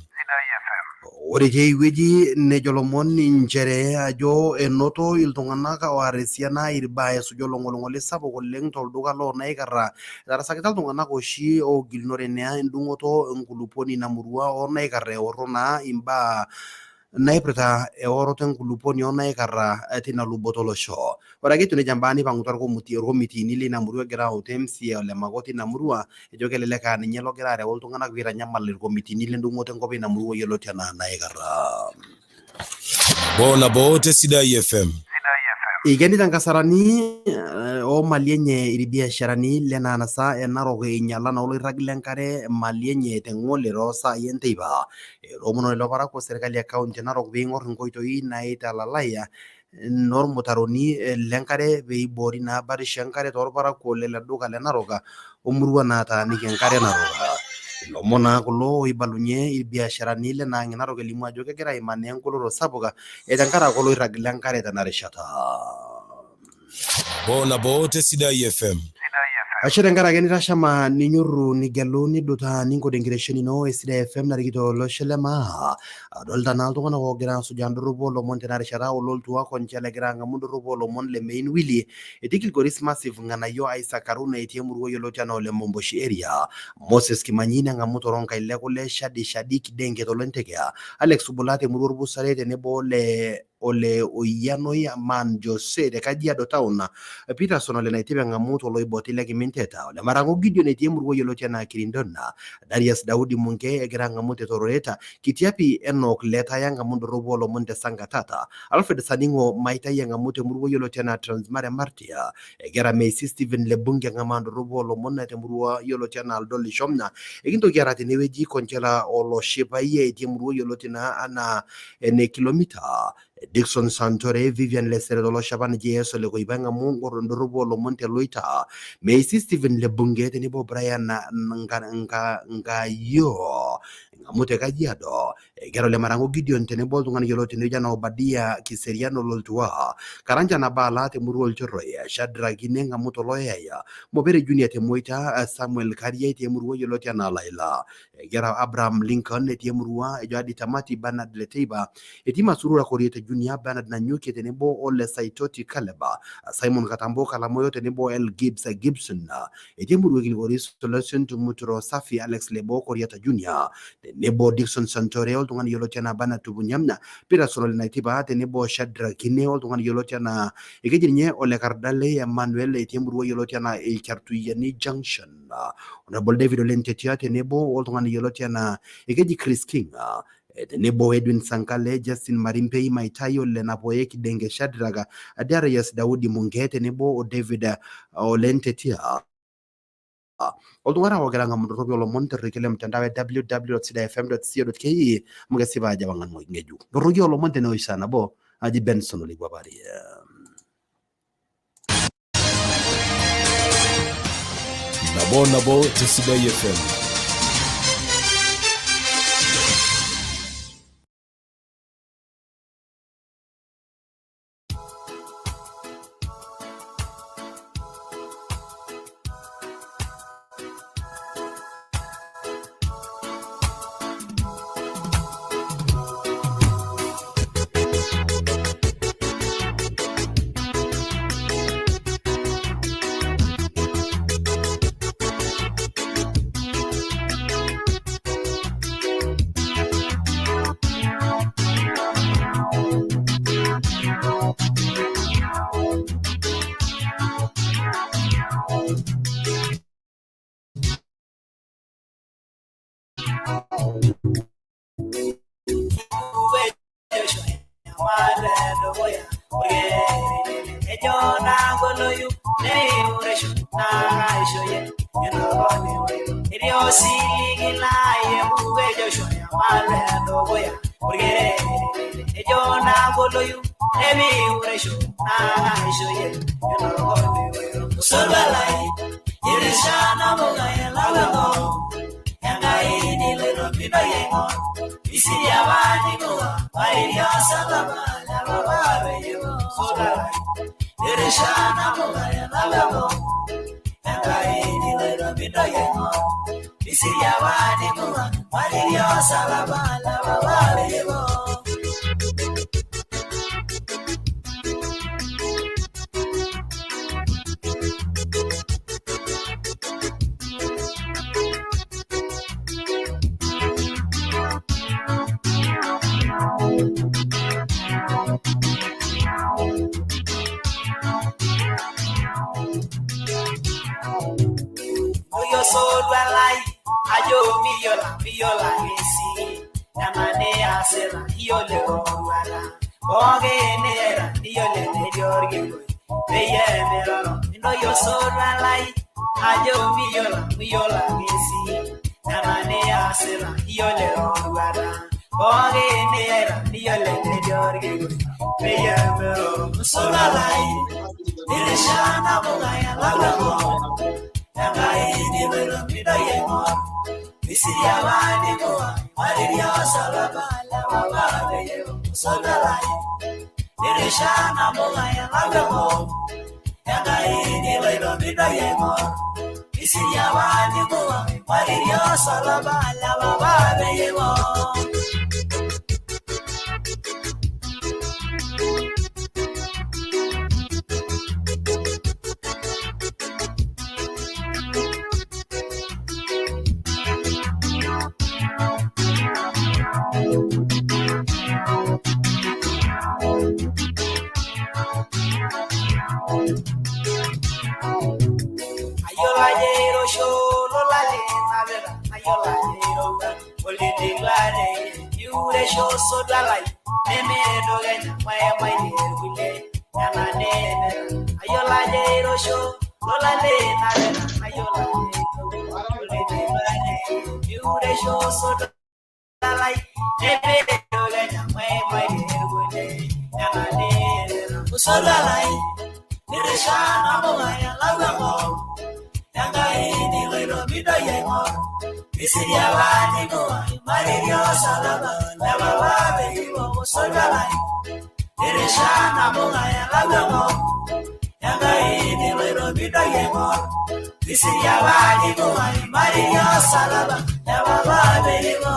Ore tiai wueji nejo lomon nchere ajo enoto iltung'anak oara esiana irbaa esuja olong'oling'oli sapuk oleng tolduka loo Naikarra. Etarasakita iltung'anak oshi oogilunore naa endung'oto enkulupuoni ina murua oo Naikarra eorro naa imbaa naipirta eoroto enkulupuoni oo Naikarra tina luboto olosho. Ore ake etiu nejia mbaa neipang'utua irkomitiini leina murua egira autaa MCA Ole Mako tina murua ejo kelelek aa ninye logira areu iltung'anak peitanyamal irkomitiini lendung'oto enkop eina murua yioloti anaa Naikarra. Nabo nabo te Sidai FM. Eikenita nkasarani oo mali enye irbiasharani lena anasa e Narok einyala naa oloirrag le nkare mali enye te ng'ole too saai enteipa. Etoomono lelo parakuo serkali e kaunti e Narok peing'or inkoitoi naitalalai noormutaroni lenkare peiboori naa batisho enkare toorparakuo lele duka le Narok omurua naataaniki enkare Narok. Ilomon naa kulo oibalunye irbiasharani lena ang e Narok elimu ajo kegira aimaa naa engoloto sapuk tenkaraki oloirrag lenkare tena rishata. Nabo nabo te Sidai FM. Ashe tenkaraki nitashama ninyoru nigelu nidutaa ninkod enkitesheni ino e Sidai FM narikito olosho le maa. Adolita naa iltung'anak oogira asujaa ndorropu oolomon tena rishata ololtua Konchel egira ang'amu ndorropu oolomon le Mein Willy etii Kilgoris Massive Ng'anayio Isaac Karuna etii emurua yioloti anaa Ole Momboshi Area Moses Kimanyi neng'amu Toronkai le kule Shadi Shadi Kidenge Tolontekea Alex Ubula temurua Orpusare tenebo ole ole Oyianoi Man Jose te Kajiado Town, Peterson ole Naitip eng'amu toloiboti le Kiminteta, ole Marango Gideon etii emurua yioloti anaa Kirindon, Darius Daudi Munke egira ang'amu te Tororeta, Kitiapi Enoch Letaya eng'amu ndorropu oolomon te Sangatata, Alfred Saning'o Maitai eng'amu temurua yioloti anaa Transmara Martia, egira Meisi Stephen Lebunge eng'amaa ndorropu oolomon temurua yioloti anaa Aldolisho. Ekintoki aara tenewueji Conchela Oloshipai etii emurua yioloti naa anaa ene kilomita. Dixon Santore Vivian Lesere Toloshapan JS Ole Koipa ng'amu ndorropu oolomon te Loita Meisi Stephen Lebunge tenebo Brian Nkayo ng'amu te Kajiado Ekero le Marango Gideon tenebo oltung'ani yioloti tenewueji anaa Obadia Kiserian Ololtua Karanja Nabala temurua Olchorroi Shadrack Kine ng'amu Toloyaya Mopere Junior te Moita Samuel Kariai temurua yioloti anaa Laila Ekero Abraham Lincoln etii emurua ejo Adi Tamati Bernard Leteiba etii Masurura Koriete Junior Bernard Nanyuki tenebo Ole Saitoti Kaleba Simon Katambo Kalamoyo tenebo El Gibbs Gibson etii emurua Kilgoris Solution Tumuturo Safi Alex Lebo Koriata Junior tenebo Dixon Santore oltung'ani yioloti anaa Bernard Tupunyam Peterson Ole Naitipa tenebo Shadrack Kine oltung'ani yioloti anaa ekeji ninye Ole Kardale Emmanuel etii emurua yioloti anaa Ilchartuyiani Junction Honorable David Ole Ntetia tenebo oltung'ani yioloti anaa ekeji Chris King tenebo Edwin Sankale Justin Marimpei Maitai Ole Napoye Kidenge Shadrack Darius Daudi Munge tenebo o David Ole Ntetia oltung'anak oogira ang'amu ndorropi oolomon terrekie le mtandao e www.sidaifm.co.ke amu kesipa ajo ewang'an ng'ejuk ndorroki oolomon tenewueji saa nabo aji Benson Oleiguapari. Nabo nabo te Sidai FM. Usolalai Nirishana Mugaya Lagamo Yangai Niloiro Midoyengo Isiria Niko Maririo Salama Lava Begibo Usolalai Nirishana Mugaya Lagamo Yangai Niloiro Midoyengo Isiria Niko Maririo Salama Lava Begibo.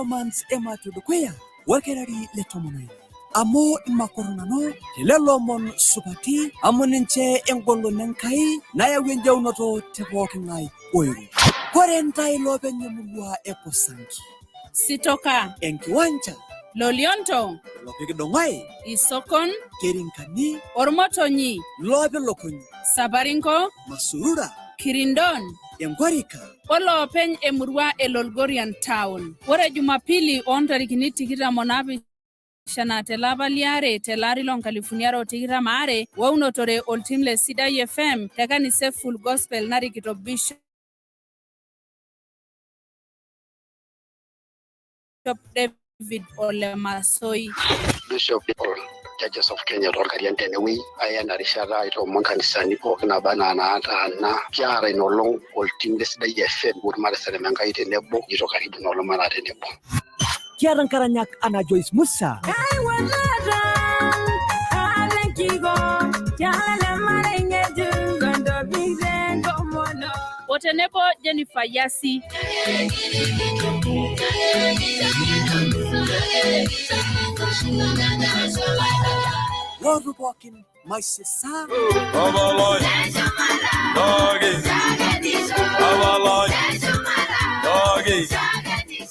Romans ematudukuya workerari le tomonoile amu imakoronano telelo omon supati amu ninche engolon Enkai nayau enjaunoto te pooking'ae oiro. Kore ntae loopeny emurua e Posanki, Sitoka, Enkiwanja, Lolionto, Lopikidong'oe, Isokon, Kerinkani, Ormotonyi, Loopilukuny, Sabarinko, Masurura, Kirindon, Enkorika, oloopeny emurua e Lolgorian Town. Ore Jumapili oontarikini 27 telapa liare telari loonkalifuni are otikitam aare weunotore oltim le Sidai FM te kanisa e Full Gospel narikito Bishop David Ole Masoi. Bishop Paul Churches of Kenya toolkarian tenewueji aya ena rishata aitoomon nkanisani pookin naba anaa naataana kiata ina olong oltim le Sidai FM puutum Enkai tenebo jito karibu ina olong mataa tenebo. Kiata nkaranyak anaa Joyce Musa, O tenebo Jennifer Yasi. Lord walking my sister.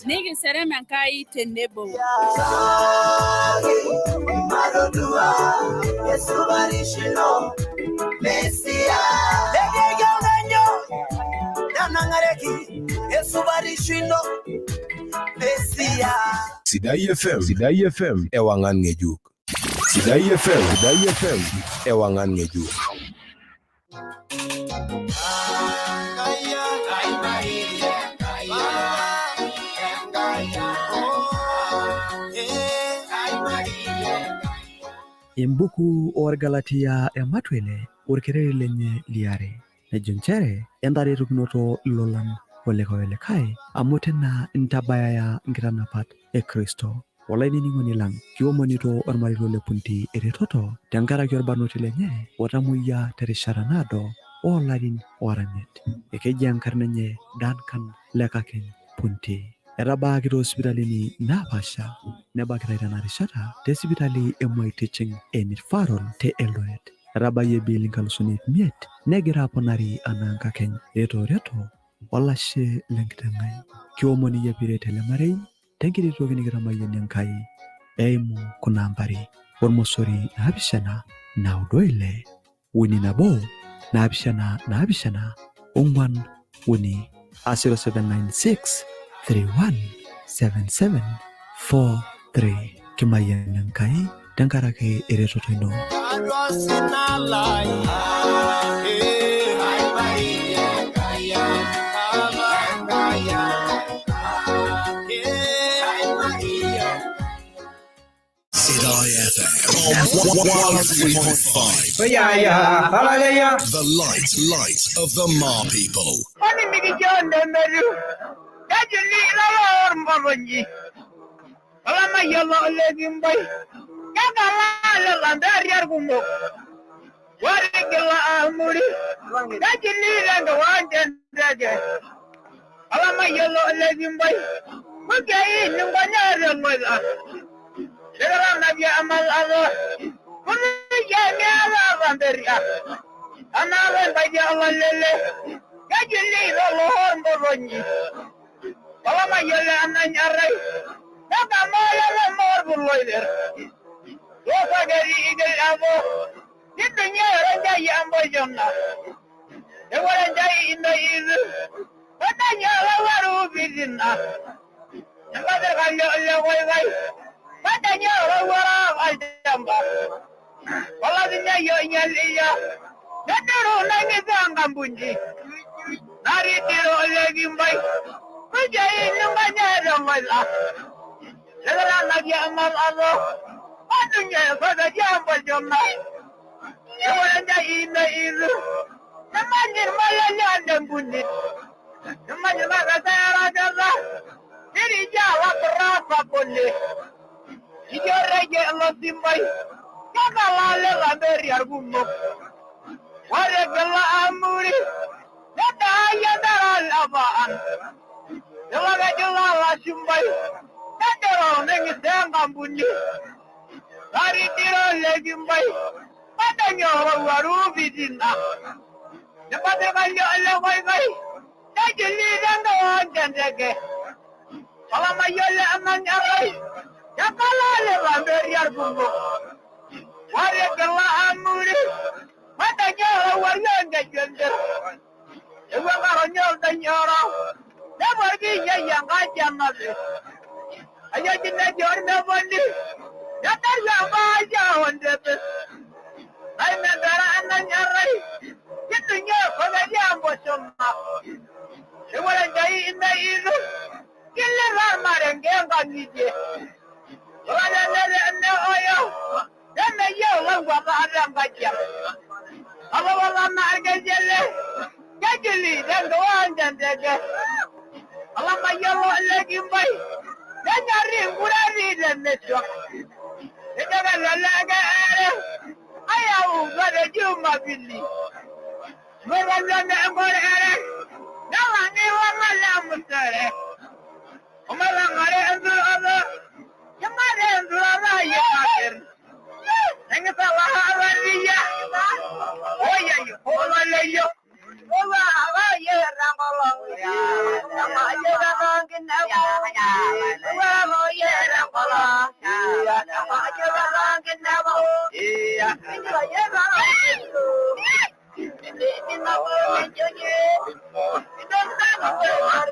Nikiserem Enkai tenebo. Sidai FM, Sidai FM, ewangan ngejuk. Sidai FM, Sidai FM, ewangan ngejuk. Embuku orgalatia ematwele orkereri lenye liare nejo nchere entaretokinoto ilolan olikae amu tena ntabayaya nkitanapat e Kristo. Olainining'oni lang kiomonito ormarito le Punti eretoto tenkaraki orbarnoti lenye otamoyia terishata naado oolarin ooramiet. Ekeji enkarna enye Duncan Lekakeny Punti. Etabaaki toosipitalini naapaasha nebakitai tena rishata te sipitali e Moi Teaching and Referral te Eldoret. Etabayie bill 5,500 negira aponari anaa nkakeny. Reto olashe lenkiteng'ai. Kiomon iyie piiret ele marei tenkiti toki nikitamayiana Enkai eimu kuna ambari ormosori 7 9 6 1 7 7 4 3 0796 31 77 43. Kimayian Enkai tenkaraki eretoto ino. Sidai FM 103.5. The light of the Ma people. Ayau gade Jumapili. Murandana ngore. Nawani wala musare. Umarangare andura. Yamare andura ya kafir. Enga salah awariya. Oya yo, ola yo. Ola ya rangolo. Nama ya rangin awu. Ola ya rangolo. Nama ya rangin awu. Enga ya rangin. Ini mau menjoge. Itu sama billah.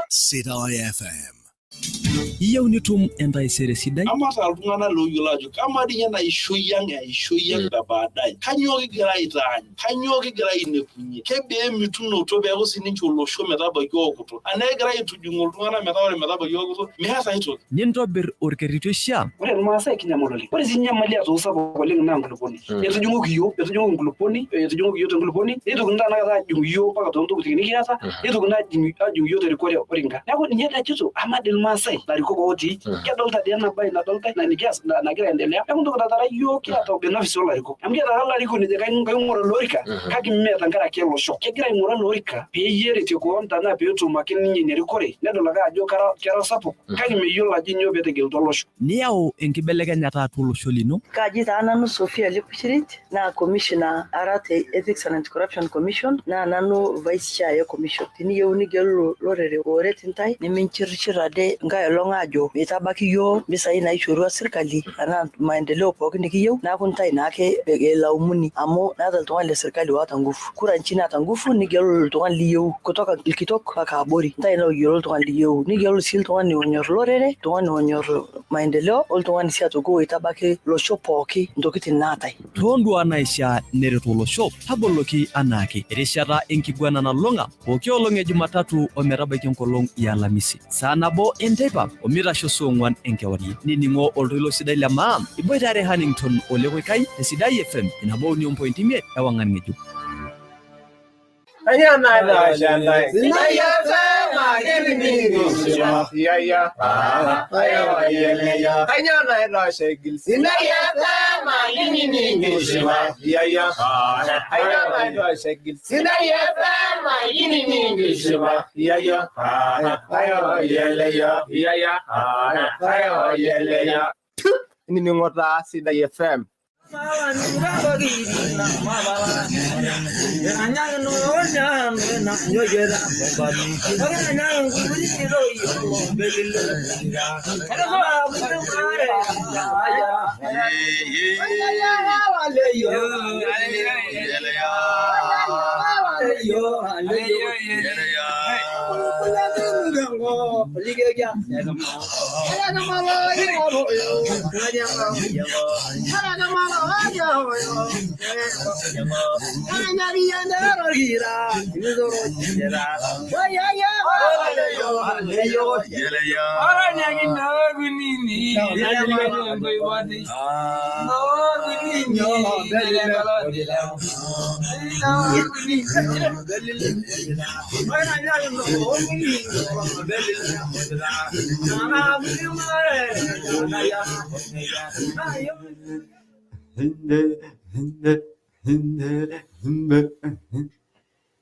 Sidai FM. Iyieu nitum entaisere sidai? Amaata iltung'anak looyiolo ajo kamaa dii ninye ena ishoi ang eishoi ang e baadaye, kanyoo kigira aitaany, kanyoo kigira ainepunyie, kebaa emitunoto peeku sininche olosho metabaiki okuto, anaa kegira aitujing'u iltung'anak metaa ore metabaiki okuto meeta aitoki. Nintobir orkerreti oishiaa? Ore irmaasai kinyamal oleng. Ore sii nyamali atoosapuk oleng naa nkuluponi. Etujung'oki yiok, etujung'oki nkuluponi, etujung'oki yiok tenkuluponi, neitokini tanakata ajung yiok mpaka toontokitin nikiata, neitokini ajung yiok terikore oringa. Neeku ninye ajito amaa dii irmaasai larikok otii, kedolta dii ena bae nadoltae na nikias nagira aendelea. Neeku ntoki natara yiok kiata ubinafsi olarikok. Amu kiata ake olarikoni ojo kaing'oru ele orika kake mme tenkaraki olosho. Kegira aing'oru ele orika peyie eretie koon tenaa peetum ake ninye ina rikore nedol ake ajo kera sapuk kake meyiolo ajo nyoo peetegelutua olosho. Niyau enkibelekenyata atua olosho lino. Kaji taa nanu Sophia Lepuchirit naa commissioner ara te Ethics and Anti-Corruption Commission naa nanu vice chair e commission. Tiniyieu nigelu lorere ooret intae niminchirishir ade nkae olong ajo meitabaki yiok mpisai naishorua sirkali anaa maendeleo pookin nikiyieu neeku intae naake elaumuni amu meeta oltung'ani le sirkali oota nguvu. Kura nchi naata nguvu nigelu oltung'ani liyieu kutoka ilkitok mpaka abori. Intae looyiolo oltung'ani liyieu nigelu sii oltung'ani onyor lorere, oltung'ani onyor maendeleo oltung'ani sii aitoki oitabaki losho pooki ntokitin naatae. Toonduaa naishaa neret olosho, taboloki anaake. Erishata enkiguana nalulung'a pooki olong e Jumatatu ometabaiki enkolong e Alamisi. Saa nabo enteipa omeitasho saa ong'wan enkewarie. Nining'o oltoilo sidai le maa iboitare Hannington Ole Koikai te Sidai FM nabo uni ompointi imiet ewang'an ng'ejuk. Sidai FM Sidai FM Sidai FM Inining'o taa Sidai FM.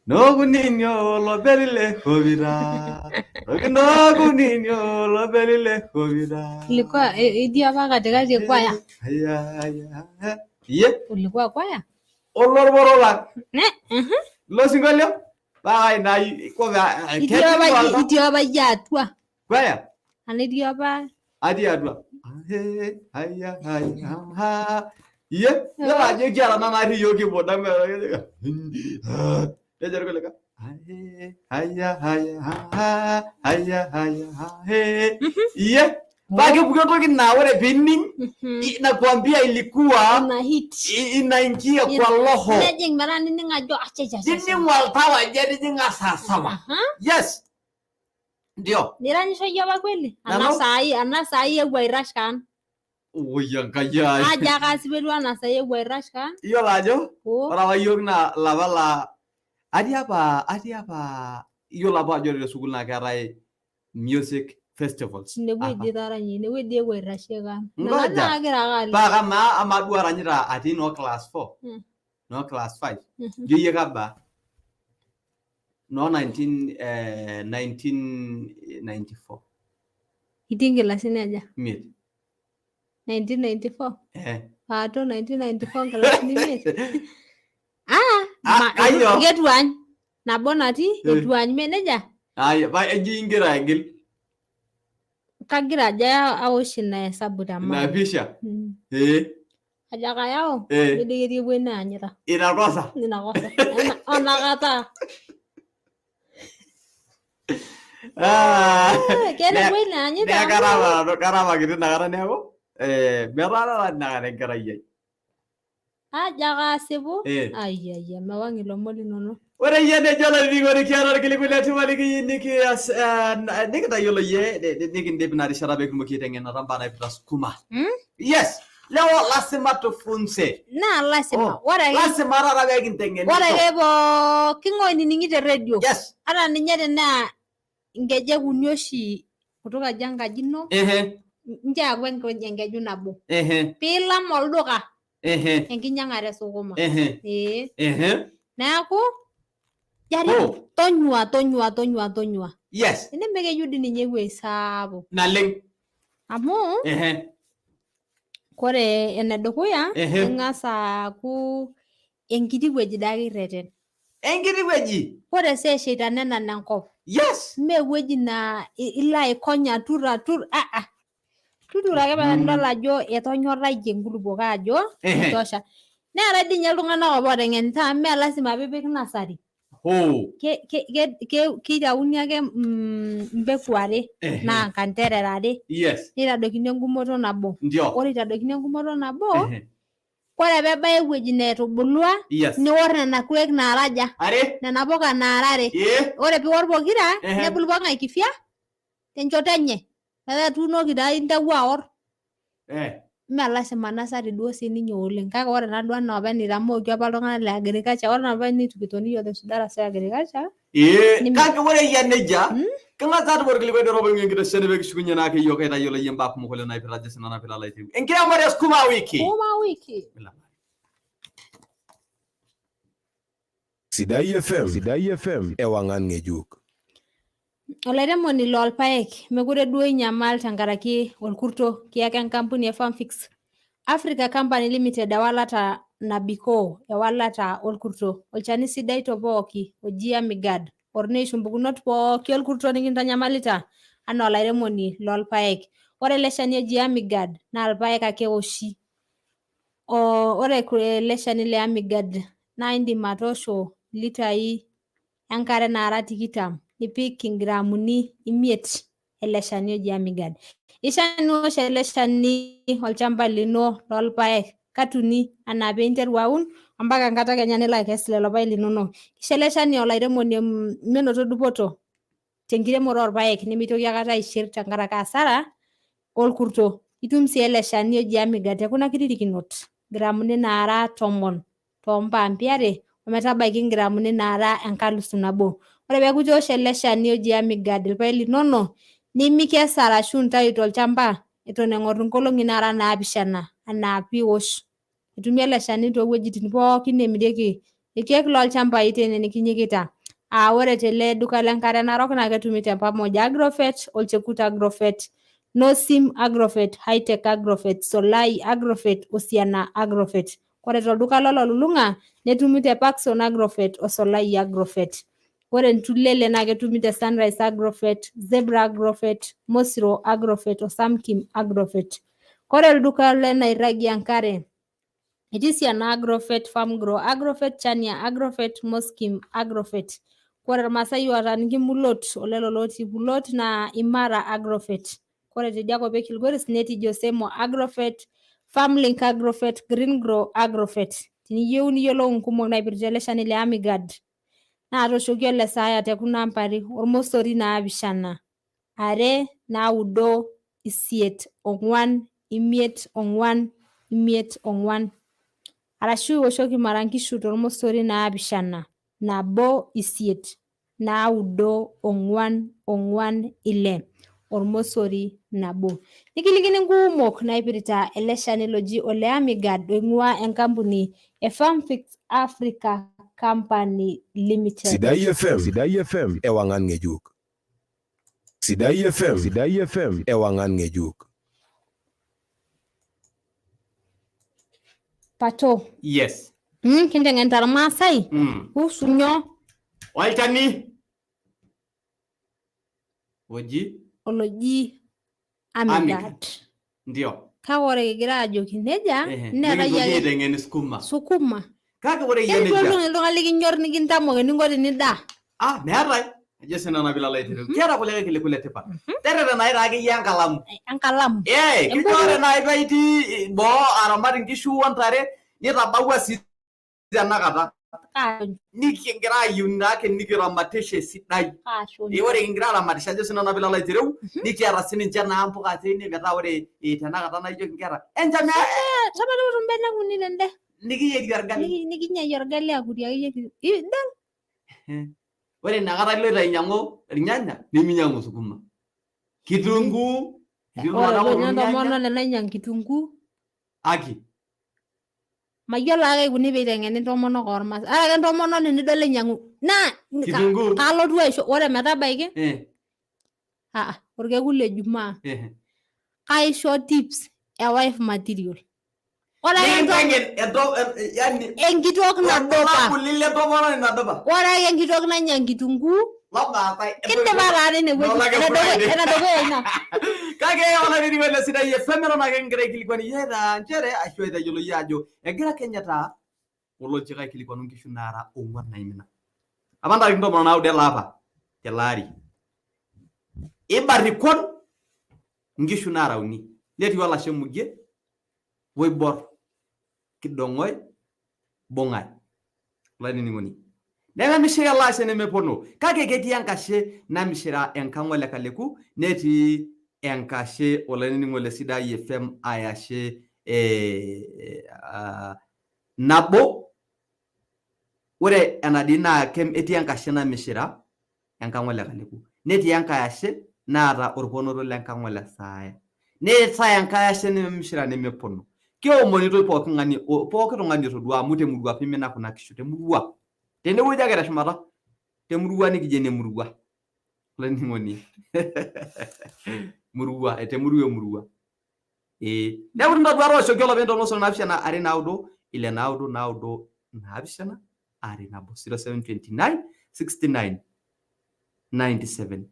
Nokuninyo lobelile kobira. Nokuninyo lobelile kobira. Ilikuwa itii apa katikati kwaya. Haya haya. Ye. Ulikuwa kwaya? Olorborol lang. Ne. Ilo sinkolio? Paa ina Itii apa iyie atua. Kwaya? Ana itii apa? Atii atua. Haya haya. Iye, yiolo ajo kiata ena natii iyiok kipuo nejo irkulikae haya haya haya haya iye paa kepuku entoki naa ore piining nakwambia ilikuwa inaingia kwa roho Nejing metaa nining ajo achachacha. nining oltau ajo etijing'a sawasawa. Yes, ndio. Niranyisho iyie apa kweli? Ana Nanu? saai, ana saai ewuo airash kaan. Oi Enkai ai. Ajo ake asipu etiu anaa saai ewuo airash kaan. Iyiolo ajo Oh. ore apa iyiok naa ilapa laa atii apa iyiolo apa ajo ore te sukuul naa keetae music festivals Inewueji itaranyie, inewueji ewuo airashie kaan. Nena Ngoja. naagira ake aliki. Paa kamaa amaa duo aranyita atii noo class 4 noo class 5 ijo iyie kabaa noo 1994 Itii nkilasini aja? imiet. 1994? Eh. Paato 1994 nkilasini imiet? Ah, Kayioo? ketu aany. Nabo natii etu aany mee nejia? Aya, paa eji ingira aigil Kagira ajo aosh ina hesabu te ina maana. pisha. Eh. Ajo ake ayau, Eh. nejo ketii ewueji naanyita. Ina kosa. Ina kosa. Onakata. Ah. Keeta ewueji naanyita Neeku amu kara apa kiti inakata neeku metaa taata inakata enkerai ai. Ajo ake asipu. Eh. Ai mewang ilomon linono. Ore iyie nejo olainining'oni kiata orkilikuai le tipat likiyieu nikias nikitayiolo iyie nikindip ina rishata pee kitumoki aiteng'enata mbaa naipirta sukuma. Yes, leo lazima tufunze. Naa lasima. Oh, Ore ake lazima taata pee kinteng'enisho. Ore ake pooki ng'ae oinining'ito erredio. Yes. Ata ninye tenaa nkejek uni oshi kutuk ajo enkaji ino. Nchoo eaku enkeju nabo. Piilam olduka enkinyang'are e sukuma. Ee. Neeku jaribu tonyua tonyua tonyua tonyua. Yes. Nemekeyieu dii ninye ewueji sapuk. Naleng. Amu kore enedukuya ing'as aaku enkiti wueji dii ake irreten. Enkiti wueji. Ore saa esheita nenana enkop. Yes. Mee ewueji naa ilo aikony atur atur aa. Tuturo ake metaa nidol ajo etonyorrayie inkulupuok ajo itosha. Neetae dii ninye iltung'anak apa ooteng'enita amu mee lasima piipik nursery. Hoo. Keitauni ake mpeku are naa nkanterera are. Yes. Neitadoikini engumoto nabo. Ndio. Ore itadoikini engumoto nabo, ore peebaya ewueji netubulua, Yes. nior nena kuek naara aja? Are. Nena puka naara are. Ore pior pokira, nebulu poking'ae kifya tenchoto enye. Metaa ituunoki taa intawuo aor. Mee lasima nursery duo sininye oleng. Kake ore naa duo anaa apa eneitamooki apa iltung'anak le agriculture, ore naa apa nitukitoni iyiok te darasa e agriculture. Kake ore eyia nejia, king'as aatum orkilikuai dorop oing'ua enkitesheni pee kishukunye naake iyiook aitayiolo iyie imbaa kumok oleng naipirta ajo sinanu piilo alo aitereu. Enkiremore e sukuma wiki. Sukuma wiki. Sidai FM. Sidai FM. Ewang'an ng'ejuk. Olairemoni loolpaek mekure duo inyamal tenkaraki olkurto kiyaka enkampuni e Farmfix Africa Company Limited ewalata nabikoo ewalata olkurto olchani sidai to pooki oji Amigard orneishu mpukunot pooki olkurto nikintanyamalita anaa olairemoni loolpaek. Ore ele shani oji Amigard naa ilpaek ake ewoshi. Ore ele shani le Amigard naa indim atoosho ilitai enkare naara tikitam nipik ingramuni imiet ele shani oji Amigad. Ishaa niwosh ele shani olchamba lino lolpaek katuni anaa piinteru aun ompaka enkata kenya nilo akes lelo paek linono. Kisho ele shani olairemoni menoto dupoto tenkiremore orpaek nemitoki akata aishir tenkaraki asara olkurto. Itum sii ele shani oji Amigad te kuna kitirikinot gramuni naara 10 toompampi are ometabaiki ingramuni naara 1,000. Ore peeku itoosho ele shani oji Amigad irpaek linono nimikes arashu intayu tolchamba eton eng'or inkolong'i nara 7 anaa piiwosh. Etumi ele shani toowuejitin pookin nemirieki irkeek lolchambai tene nikinyikita. Ore tele duka lenkare narok naa ketumi te Pamoja Agrovet, Olchekut Agrovet, Nosim Agrovet, Hitech Agrovet, Solai Agrovet, Osiana Agrovet. Ore tolduka lololulung'a netumi te Parkson Agrovet o Solai Agrovet. Ore Ntulele naa ketumi te Sunrise Agrovet, Zebra Agrovet, Mosiro Agrovet o Samkim Agrovet. Ore olduka le nairagie enkare etii Siana Agrovet, Farmgrow Agrovet, Chania Agrovet, Moskim Agrovet. Ore irmaasai otaaniki Mulot olelo lotii Mulot naa Imara Agrovet. Ore teidia kop e Kilgoris netii Josemo Agrovet, Farmlink Agrovet, Greengrow Agrovet. Teniyieu niyiolou inkumok naipirta ele shani le Amigad naa tooshoki ole Saaya te kuna ampari ormosori 7 2 9 8 4 5 4 5 4 arashu iwoshoki Mara Nkishu tormosori 7 1 8 9 4 4 6 ormosori 1. Nikilikini nkumok naipirta ele shani loji ole Amigad oing'ua enkampuni e Farmfix Africa Company Limited. Sidai FM, Sidai FM, ewang'an ng'ejuk. Sidai FM, Sidai FM, ewang'an ng'ejuk. Pato. Yes. Kinteng'enita irmaasai kuhusu nyoo? Olchani oji oloji Amigad. Ndio. Kake ore kigira ajoki nejia, neeta Nikintoki iyie ake aiteng'en sukuma. sukuma. Kake ore iyie Ketii nejia. oltung'ani likinyor nikintamok eninko tenidaa. Ah, meetae. Ajo sinanu piilo alo aitereu. Kiata kulikae kiliku le tipat. Terretena taa akeyie enkalamu. Enkalamu. Eh, Embuku. kijo ore naaji paa itii boo aramat inkishu ontare nitabawua sii tenakata. Nikigira ayieu naake nikiramatisho esidai. Eh, ore kigira aramatisho ajo sinanu piilo alo aitereu nikiata sininche naa mpuka teine metaa ore tenakata naa ijoki inkera encham Tapala mbenek uni tende. Nikiyieri orgali. Nikinyai orgali akuti akeyie. Idol? Ore inakata iloito ainyiang'u irnyanya neminyiang'u sukuma. Kitunguu. Etii Ore iltung'anak duo ooun ninye irnyanya. entomononi nainyiang' kitunguu. Aki. Mayiolo ake aikuni peiteng'eni intomonok ormaasai. Ore ake entomononi nidol einyiang'u naa Kitunguu. kalotu aisho ore metabaiki orkekun le Jumaa kaisho tips e wife material. Ore ake Nikinteng'en yani enkitok nadupa. Orbulalabuli le ntomononi nadupa. Ore ake enkitok nainyang' kitunguu Lobaatae. kindipa taa tinewueji. Lolake Friday. Enedukuya ina. Kake olainining'oni le Sidai FM eton ake kigira aikilikuan iyie taa nchere ashu aitayiolo iyie ajo egira Kenya taa olonchika aikilikuanu nkishu naara 4 naimina. Apa ntarikini 19 ele apa tele ari. Ibarikon nkishu naara 3. Netii olashe mugie oibor kidong'oi bung'ae. Olainining'oni. Nememishira ele ashe nemepono, kake ketii enkashe namishira enkang ole Kaleku, netii enkashe olainining'oni le Sidai FM ayashe nabo. Ore enadii naa etii enkashe namishira enkang ole Kaleku, netii enkae ashe naata orponoto lenkang ole Saaya. Neetae enkae ashe nememishira nemepono. Keomonitoi pooki ng'ani, pooki tung'ani otodua amu temurua apa imina kuna kishu, temurua. Tenewueji ake teshumata, temurua nikijo ene murua. Olainining'oni. Murua, temurua emurua. Ee. Neeku tintodua tooshoki olopeny toormosor 7 2 9 6 9 9 7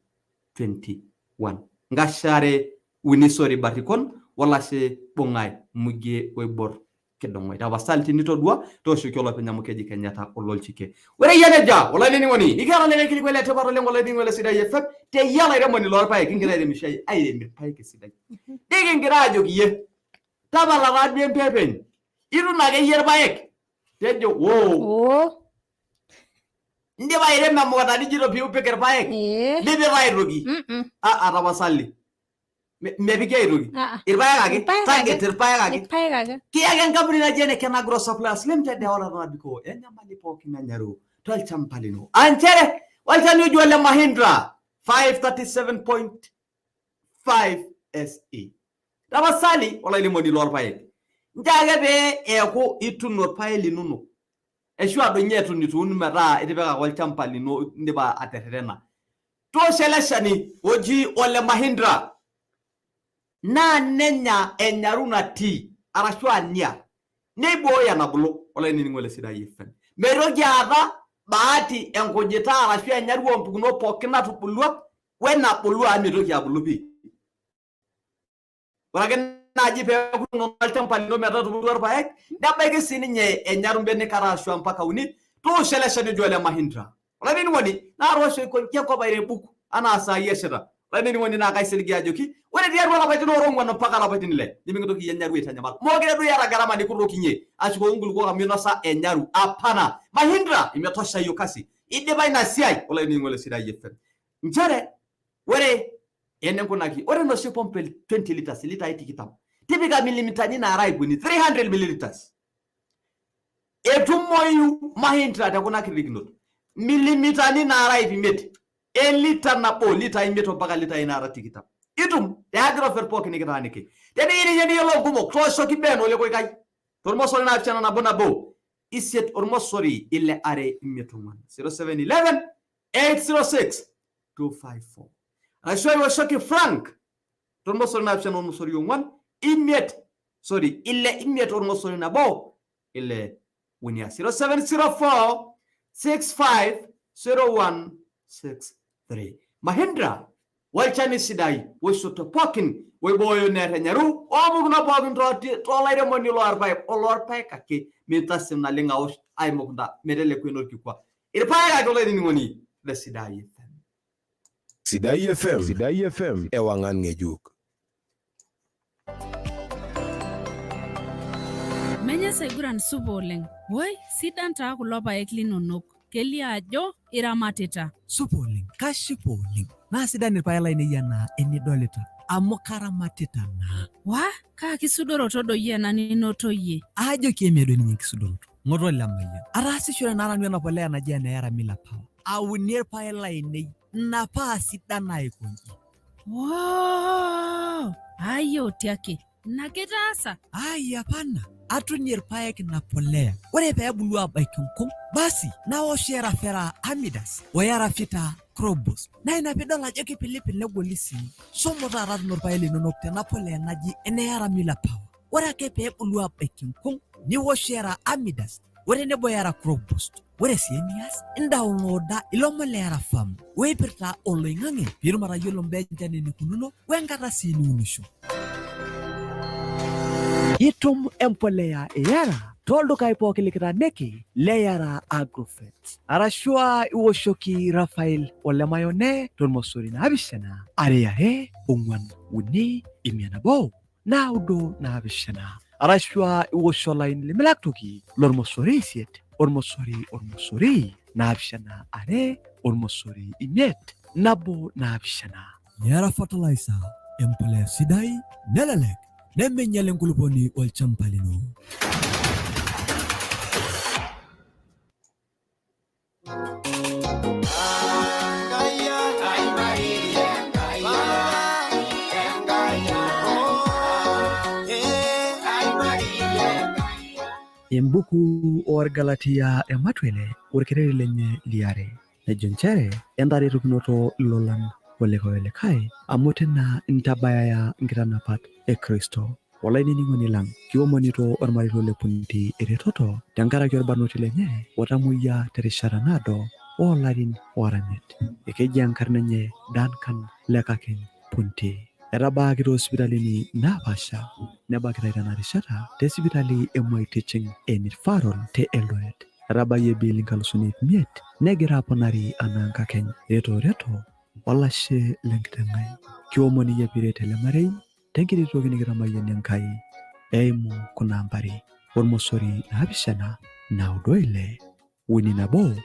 2 1 0729 69 97 21. Nkashe are uni sori barikon olashe bung'ae mugie oibor Kidong'oi. Tapasali tinitodua tooshoki olopeny amu keji Kenyatta ololchike. Ore eyia nejia olainining'oni, nikiata likae kilikuai le tipat oleng olainining'oni le Sidai FM teyie olairemoni lorpaek kingira airemisho airem irpaek esidai. Nikingira ajoki iyie tapala taduo empepeny. Ituuno akeyie irpaek tejo woo. Indipa airemo emukunta nijito piipik irpaek nipik aitoki. Aa tapasali. Mepiki aitoki. Irpaek ake. Target irpaek ake. Irpaek ake. Kiyaki enkampuni naji ene Kenagro Suppliers Limited ewalata nabikoo enyamali pookin nanyaru tolchamba lino. Aa nchere olchani oji ole Mahindra 537.5 SE. Tapasali olairemoni lorpaek. Nchoo ake pee eeku ituuno irpaek linonok. Ashu doi ninye eton itu iun metaa itipika ake olchamba lino indipa aterretena. Toosho ele shani oji ole Mahindra naa nenya enyaru natii arashu aa niar neibooyo enabulu olainining'oni le Sidai FM. Meitoki aata bahati enkujita arashu enyaru oo mpukunot pookin natubulua wenabulu amu meitoki abulu pii. Ore ake naaji peeku ituuno olchamba lino metatupukutuo irpaek nebaiki sininye enyaru mbenek are ashu mpaka uni toosho ele shani oji ole Mahindra. Olainining'oni naa toosho aikonji enkop airebuk anaa saai eshita. Olainining'oni naa kaisiligi ajoki ore tiatua lapaitin oora ong'uan mpaka lapaitin ile nimikintoki iyie enyaru aitanyamal. Mookire duo iyata gharama nikurokinye ashukoki nkulukuok amu inosa enyaru. Hapana. Mahindra imetosha hiyo kasi. Idipa ina siai olainining'oni le Sidai FM. Nchere ore eninkunaki ore enoshi pompe 20 liters ilitai tikitam tipika milimitani naara ip uni 300 milliliters etumoyu Mahindra te kuna kirikinot milimitani naara ip imiet elita nabo litai imiet mpaka litai naara tikitam itum te Agrovet pookin nikitaaniki. Teniyieu ninye niyiolou nkumok tooshoki Ben olikoikai tormosori naapishana nabo nabo isiet ormosori ile are imiet ong'uan 0711 806 254 arashu aiwoshoki Frank tormosori naapishana ormosori ong'uan imiet sorry ile imiet ormosori nabo ile uni 0704 65 01 63 Mahindra olchani sidai oisoto pookin oibooyo neer enyaru oompukunot pookin tolairemoni loorpaek oloorpaek ake mintasim naleng aosh ai mukunta meteleku enorkikua irpaek ake olainining'oni le Sidai FM. Sidai FM. Sidai FM. Ewang'an ng'ejuk. Menye saiguran supa oleng. Woi, sidan taa kulo paek linonok. Kelio ajo iramatita. Supa oleng, kashipa oleng. Naa sidan irpaek lainei anaa enidolita amu karamatita naa. Wah, kaa kisudoroto doi ena ninoto iyie? Aajoki emee doi ninye enkisudoroto. Ng'oto Lemayian. Ataasishore naa nanu ena polea naji ene Yaramila Power. Aunie irpaek lainei ina paa sidan aikonji. Woo! Ayio tiaki. Ina kitaasa? Ai hapana, atunie irpaek ina polea. Ore pee ebulu aabaiki nkung, basi naosh Erafera Amidas o Erafita Crobos. Naa ina piidol ajo keipilipil negoli sii. Shomo taata tuuno irpaek linonok tena polea naji ene Yaramila Power. Ore ake pee ebulu aabaiki nkung, niwosh Era Amidas o tenebo Era Crop Boost. Ore sii enias, indaunlooda ilomon le Era Farm oipirta oloing'ang'e piitum atayiolo imbaa enchan enikununo wenkata sii niunisho. Itum empoleya e Yara tooldukai pooki likitaaniki le Yara Agrovet arashu aa iwoshoki Rafael Olemayone tormosori naapishana are are ong'uan uni imia nabo naudo naapishana arashu aa iwosh olaini lemilak toki lormosori isiet ormosori ormosori naapishana are ormosori imiet nabo naapishana. Yara Fertilizer, empolea sidai nelelek nemeinyal enkulupuoni olchamba lino. Embuku oorgalatia ematua orkereri lenye liare nejo nchere entaretokinoto ilolan olikae olikae amu tina intabayaya nkitanapat e Kristo. Olainining'oni lang, kiomonito ormarei le Punti eretoto tenkaraki orbarnoti lenye otamoyia terishata naado oo larin oora imiet. Ekeji enkarna enye Duncan Lekakeny Punti. Etabaaki toosipitalini naapaasha nebakitai tena rishata te sipitali e Moi Teaching and Referral te Eldoret. Etabayie bill inkalusuni ip imiet negira aponari anaa enkakeny. Reto reto olashe lenkiteng' ai. Kiomon iyie piiret ele marei tenkiti toki nikitamayiana Enkai eimu kuna ambari ormosori naapishana naudo ile uni nabo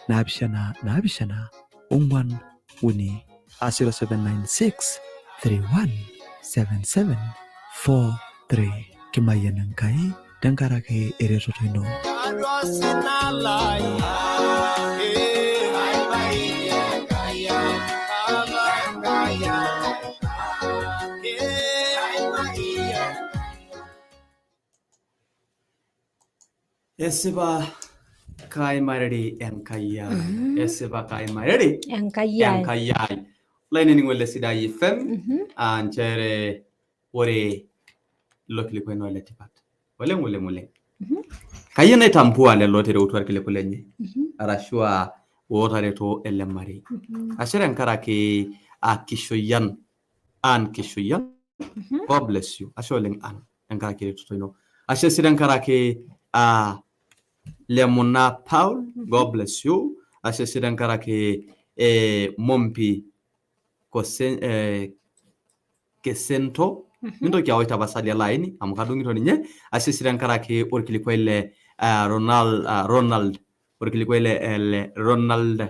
naapishana naapishana ong'uan uni aa 0796 31 77 43. Kimayian Enkai tenkaraki eretoto ino. Esipa kaimariri Enkai ai. Esipa kaimariri Enkai ai. Enkai ai. Olainining'oni le Sidai FM, aa nchere ore ilo kilikuai naa oletipat oleng oleng oleng. Kayieu naitambua lelo ootereutua irkiliku lenye arashu aa ootareto ele marei. Ashe tenkaraki aa Kishoyian, Ann Kishoyian, God bless you. Ashe oleng Ann tenkaraki eretoto ino. Ashe sii tenkaraki aa Lemuna Paul, God bless you. Ashe sii tenkaraki Mompi Kose, Kesento, mintoki aosh tapasali ele aini amu kadung'ito ninye. Ashe sii tenkaraki orkilikuai le Ronald, Ronald orkilikuai le, le Ronald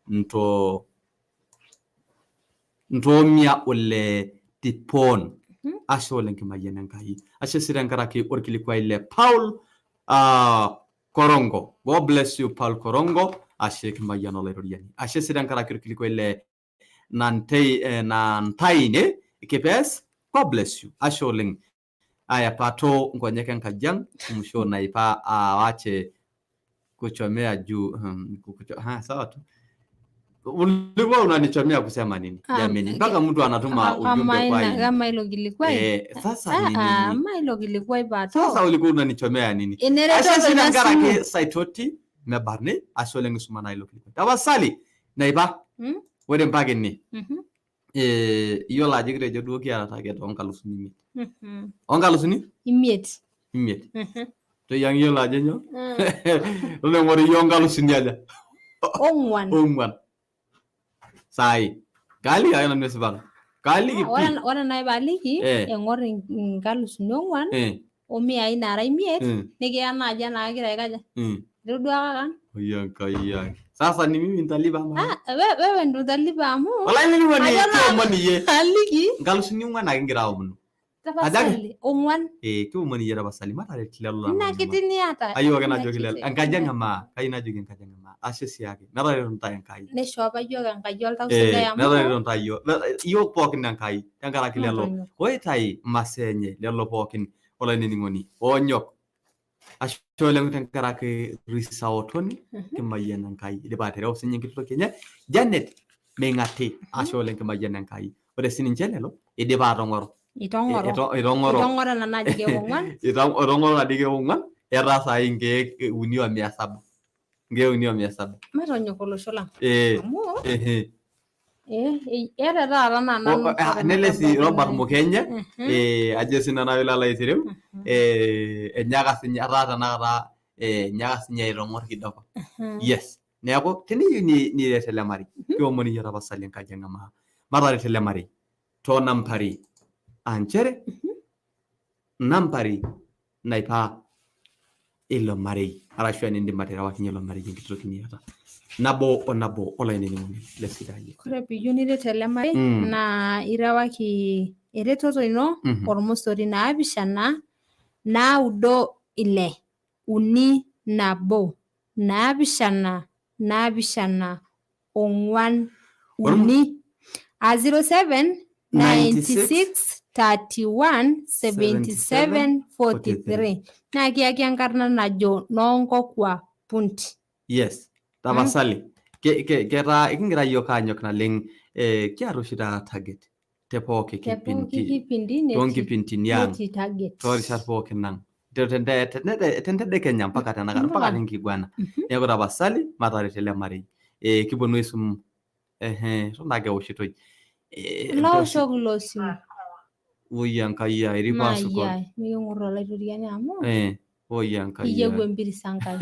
nto Ntoomia ole Tipon. Ashe oleng kimayian Enkai. Ashe sii tenkaraki orkilikuai le Paul Korongo. God bless you Paul Korongo. Ashe kimayian Olaitoriani. Ashe sii tenkaraki orkilikuai le Nantei, Nantaine Kipes. God bless you. Ashe oleng. Aya pato nkonyek enkaji ang mwisho naipa awache kuchomea juu ha, sawa tu. Ulikuwa unanichomea kusema nini? Jameni, mpaka mtu anatuma ujumbe kwa hii. Kama ilo kilikuai. Sasa ni nini? Ma ilo kilikuai pato. Sasa ulikuwa unanichomea nini? Eneretoto Ashe ina tenkaraki simu. Saitoti Mebarni, ashe oleng isuma naa ilo kilikuai. Tapasali naipa. Ore mpaka ene. Iyiolo ajo kitejo duo kiata target oo nkalusuni imiet. Oo nkalusuni? 5. 5. Toyiang iyiolo ajo nyoo? Toleng'ore iyie oo nkalusuni aja? 4. 4. Saai. Kaaliki ake nanu esipata. Kaaliki pii. Ore nai paaliki eng'or inkalusuni 4 o miai naara 5 nikiya naaji enaa kegira aikaja? Itoduaka kan? Oi Enkai ai. Sasa ni mimi nitalipa ama? Ah, wewe ndo utalipa amu. Olainining'oni Ajo naa kiomon iyie. Aliki. Nkalusuni 4 ake kigira aomonu. Tapasali 4. Kiomon iyie tapasali mataret lelo Ina langamaa. kiti niata. Kayieu ake Ina najoki lelo. kiti. Enkaji ang emaa. Kayieu najoki enkaji ang emaa. Ashe siake. Metareto ntae Enkai. Neishoo apa iyiook Enkai oltau sidai amu. Metareto ntae iyiook. Iyiook pookin Enkai. Tenkaraki lelo Matonyok. oitai imasaa enye lelo pookin olainining'oni oonyok. Ashe oleng tenkaraki Risa Otoni kimayian Enkai. Idipa atereu sinye enkiti toki enye. Janet Meing'ati ashe oleng kimayian Enkai. Ore sininche lelo idipa atong'oro. Itong'oro. Itong'oro. Itong'oro nena naaji keek 4. Itong'oro nadi keek 4 etaa saai nkeek 3 o 700. Nkeek 3 o 700. Matonyok olosho lang. Amu eeta taata naa nanu Nele sii Robert Mukenye ajo sii nanu piilo alo aitereu enyaaka sinye etaa tenakata enyaaka sinye aitong'or kidogo. Yes. Neeku teniyieu niret ele marei kiomon iyie tapasali enkaji ang emaa. Mataret ele marei too nambari aa nchere nambari naipaa ilo marei arashu enindim aterewakinye ilo marei enkiti toki niata. Nabo o nabo olainining'oni le Sidai. Ore piiyieu niret ele marei naa irewaki eretoto ino ormosori 7 9 6 3 1 7 7 4 3 aa 07 96 31 77 43 naa kiyaki enkarna najo Noonkokua Punti. Yes, tapasali. Ketaa ekingira iyiook aanyok naleng kiata oshi taata target te pooki Te pooki kipindi kipindi netii toonkipindini ang netii target. toorishat pookin ang tentedekenya mpaka tenakata mpaka Mpaka. tenkiguana. Neeku tapasali mataret ele marei. Kiponu aisum eton ake eoshitoi. Laoshok ilo simu. Oi Enkai ai, iripasukol. Mayiai, miking'or olaitoriani amu Eh, oi Enkai iyieu ai. empiris Enkai.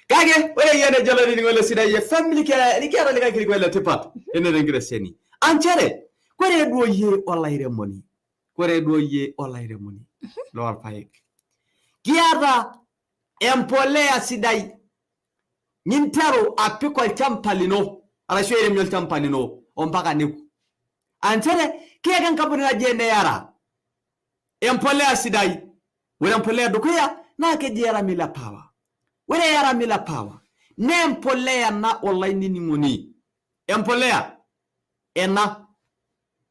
Kake ore iyie enejo olainining'oni le Sidai FM likiata likae kilikuai le tipat ene tenkitesheni. Aa nchere kore duo iyie olairemoni, kore duo iyie olairemoni lorpaek, kiata empolea sidai ninteru apik olchamba lino arashu airemie olchamba lino ompaka neku. Aa nchere kiyaki enkampuni naji ene Yara empolea sidai. Ore empolea edukuya naa keji Yara Miller Power. Ore Yara Miller Power naa empolea ena olainining'oni, empolea ena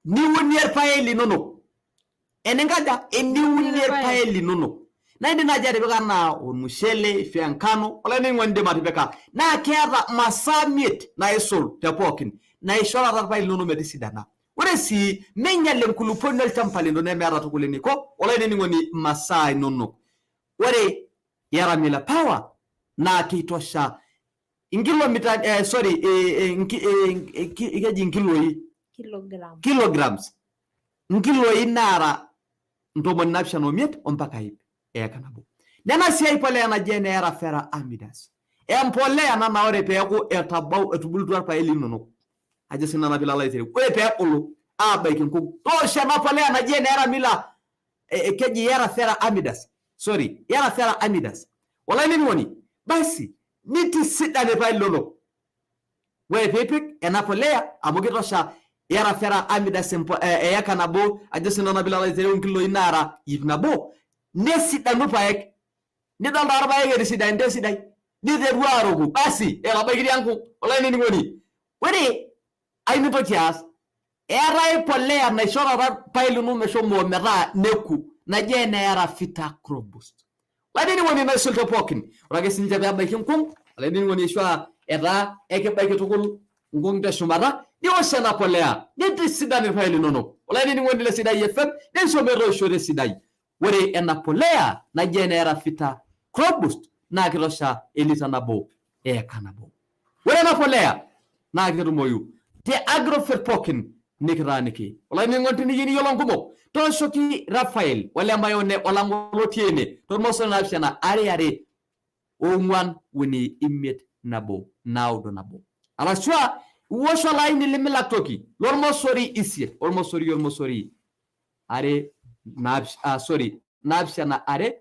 niunie irpaek linonok. Eninkaja? Eniunie irpaek linonok. Naa indim naaji atipika anaa ormushele ashu enkano, olainining'oni indim atipika. Naa keeta masaa imiet naisul te pookin naisho taata irpaek linonok metisidana. Ore sii meinyal enkulupuoni olchamba lino nemeeta tukul eneiko olainining'oni masaa inonok. Ore Yaramila Power naa keitosha inkilomita sorry keji inkiloi Kilogram. kilograms inkiloi naara 75 ompaka 100 eeka nabo. Nena sii ai polea naji ene Erafera Amidas. Empolea ena naa ore peeku etabau etubulutua irpaek linonok ajo sii nanu piilo alo aitereu ore peebulu aabaiki nkung toosho ena polea naji ene Eramila keji Erafera Amidas sorry Erafera Amidas olainining'oni basi nitisidan irpaek linonok. Ore piipik ena polea amu kitosha Erafera Amidas eyaka nabo ajo sii nanu piilo alo aitereu inkiloi naara 100 nesidanu irpaek nidol taa irpaek etisidanita esidai niteru aaroku basi etabaikitia nkung olainining'oni. Ore ai nintoki aas eetae polea naisho taata irpaek lino meshomo metaa neku naji ene Erafita Crop Boost. Olainining'oni naisul te pookin ore ake sininche peebaiki nkung olainining'oni ashu aa etaa ekibaiki tukul nkung teshumata niwosh ena polea nitisidan irpaek linonok olainining'oni le Sidai FM nisho metoishoto esidai. Ore ena polea naji ene Erafita Crop Boost naa kitosha elita nabo eeka nabo. Ore ena polea naa ketumoyu te Agrovet pookin nikitaaniki. Olainining'oni teniyieu niyiolou nkumok tooshoki Raphael ole Mayone Olang'o lotii ene tormosori 7 2 2 4 3 5 1 9 1 arashu aa iwosh olaini limilak toki lormosori 8 ormosori ormosori 2 sorry 7 2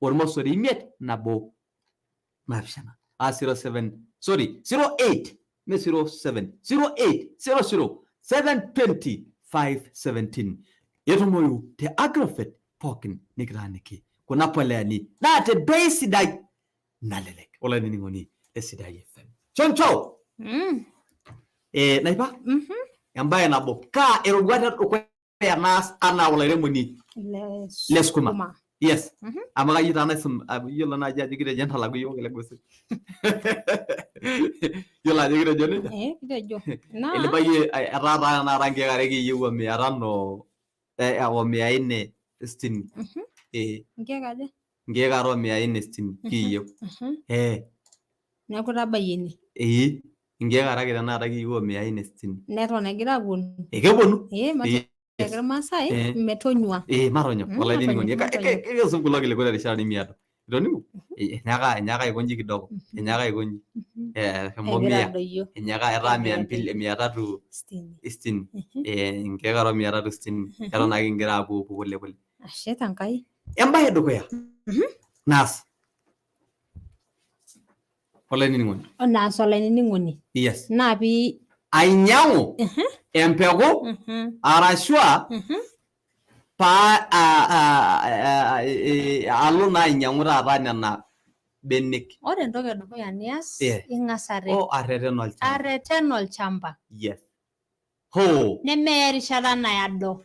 ormosori 5 1 7 07 sorry 08 me 07 08 00 720 517 etumoyu te Agrovet pookin nikitaaniki kuna poleani naa te bei sidai nalelek olainining'oni le Sidai FM. Choncho naipa embae nabo kaa eroruata edukuya naas anaa olairemoni le sukuma? Yes. Amu kayieu taa naisum yiolo naaji ajo kitejo entalaku iyiook ele gosi. Yiolo ajo kitejo nejia? Eh, kitejo. Naa Elibayie etaa taa tenakata nkeek are kiyieu o mia tano o 460. Eh, Nkeek aja? Nkeek are o 460 kiyieu. Eh. Neeku itabayie ine. Ee, nkeek are ake tenakata kiyieu o 460. Neton egira aponu. Ekeponu. Eh, matonyok irmaasai metonyua. Eh, matonyok olainining'oni. Ekesum kulo kiliku terishata nemiado. Itoning'o? Enyaaka aiko nji kidogo. Enyaaka aiko nji. Eshomo mia. Enyaaka etaa mia mbili, 360. Nkeek are o 360. Eton ake kigira aapuo pole pole. Ashe Enkai. Embae edukuya naas olainining'oni. Naas olainining'oni. Yes. Naa pii ainyang'u empeku arashu aa paa alo naa ainyang'u taata nena benek. Ore entoki edukuya nias, ing'as arreten olchamba. Arreten olchamba. Yes. Hoo. Nemeya erishata naado.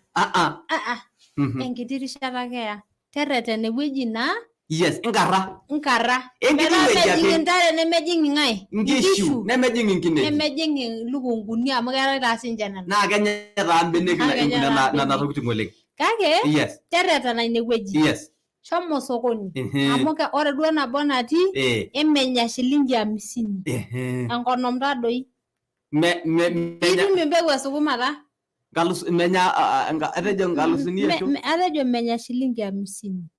Enkiti rishata ake eya. Terretena ewueji naa Yes, inkarra. Inkarra. Enkiti Metaa wueji ake. mejing intare nemejing ing'ae? Inkishu, nemejing inkineji. Nemejing ilukunkuni amu keetae taa sinche nena. Naa kenya taa mbenek Naa kenya taa nena mbenek. tokitin oleng. Kake Yes. terretena ine wueji. Yes. Shomo sokoni. Amu ore duo nabo natii emenya shilingi 50. Enkonom taa doi. Itum empeku e sukuma ta? Nkalus menya atejo nkalusuni esho. Atejo menya shilingi 50.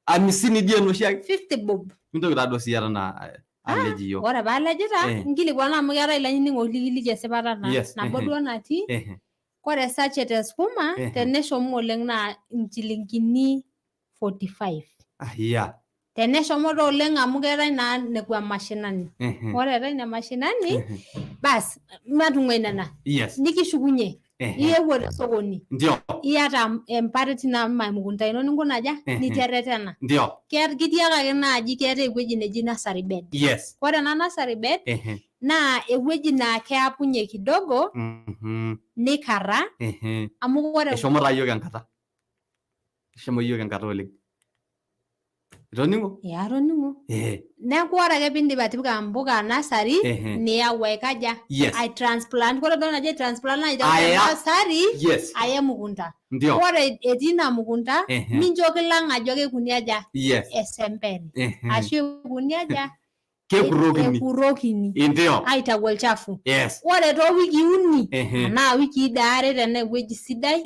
50 dii enoshi ake. 50 bob. Mintoki taa duo siyie tena aleji iyiok. Ore paalejita nkilikuana amu keetae ilainining'ok likiliki esipata naa nabo duo natii. Ore sachet e sukuma teneshomo oleng naa inchilingini 45. Yeah. Teneshomo taa oleng amu keetae naa nekua mashinani. Ore eetae ina mashinani bas matung'uai nena. Nikishukunye. Iyewuo te sokoni. Ndio. Iyata emparet ina mukunta ino ninkuna aja? Niteretena. Ndio. Kitiakaki naaji keetae ewueji neji nursery bed. Ore ena nursery bed naa ewueji naa keapunye kidogo nikara amu ore eshomo taa yiok enkata. Eshomo yiok enkata oleng. Itoning'o? Atoning'o. Neeku ore ake piindip atipika mpuka nursery niyau aikaja? Ai transplant. Ore entoki naji transplant naa aitayu te nursery aya emukunta. Ore etii ina mukunta mincho kilang ajo keikuni aja? Esemperi. Ashu eikuni aja? Kekurokini. Ndio. Aitayu olchafu. Ore too wikii uni anaa wikii are tenaa ewueji sidai.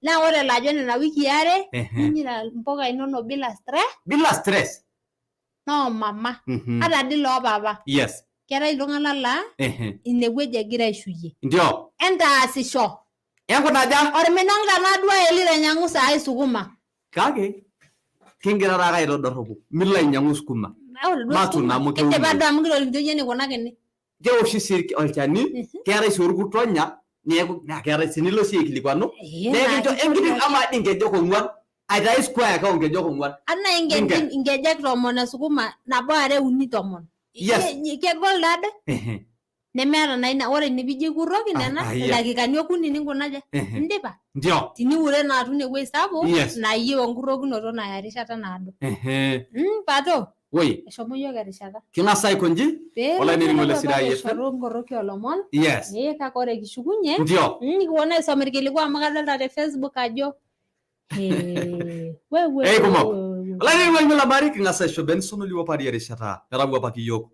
Naa ore lajo nena wiki are ninyita mpuka inono bila stress. Bila stress. No mama. Ata dii loo papa. Keetae iltung'anak laa inewueji egira aishuyie. Ndio. Entaasisho. Enkunaja? Orminong tenaa duo elita ainyang'u saai sukuma. Kake kingira taake aitodorropu. Milo ainyang'u sukuma. Matun amu keuni. Kindipa duo amu kitolikito iyie enikunakini. Keoshi sii olchani, keetae sii orkuto onya, neeku naa keetae sii nilo sii aikilikuanu. Neeku kincho enkiti amaa dii nkejek ong'uan, aitayu square ake oonkejek ong'uan. Anaa inkejek 10 esukuma, nabo are uni 10. Kegol taade. Nemeeta naa ina, ore inipijo ikuroki nena, ildakikani okuni ninkunaja? Indipa. Ndio. Tiniure naa atun ewueji sapuk, nayieu enkurokinoto naya erishata naado. Pato. Oi. Eshomo yiok erishata. King'as aiko nji? Olainining'oni le Sidai FM. Nkoroki oolomon. Kake ore kishukunye. Ndio. Nikipuo aisom irkiliku amu kadolta te Facebook ajo. Wewe. Eikumok. Olainining'oni le habari king'as aisho Benson Oliwapari erishata. Metawuapaki yiok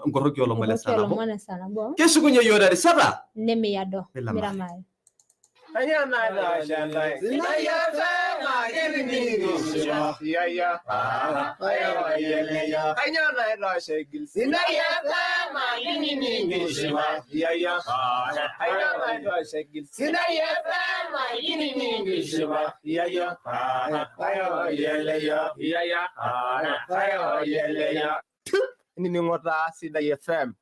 nkoroki oolomon le saa nabo. Keshukunye yiok terishata. Nemiado. Miramari. Inining'o taa Sidai FM.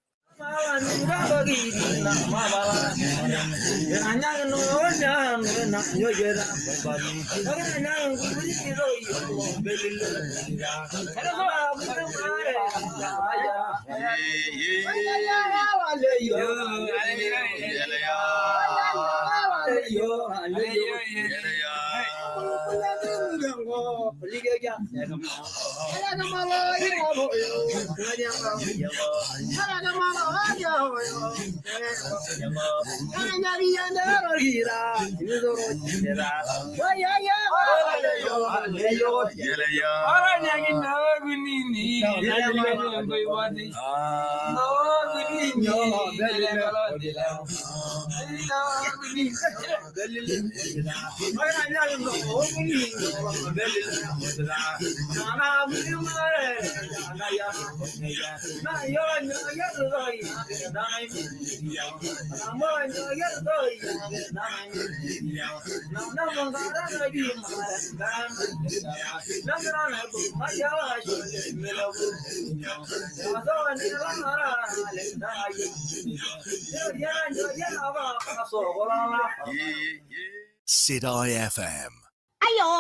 Sidai FM. Ayo.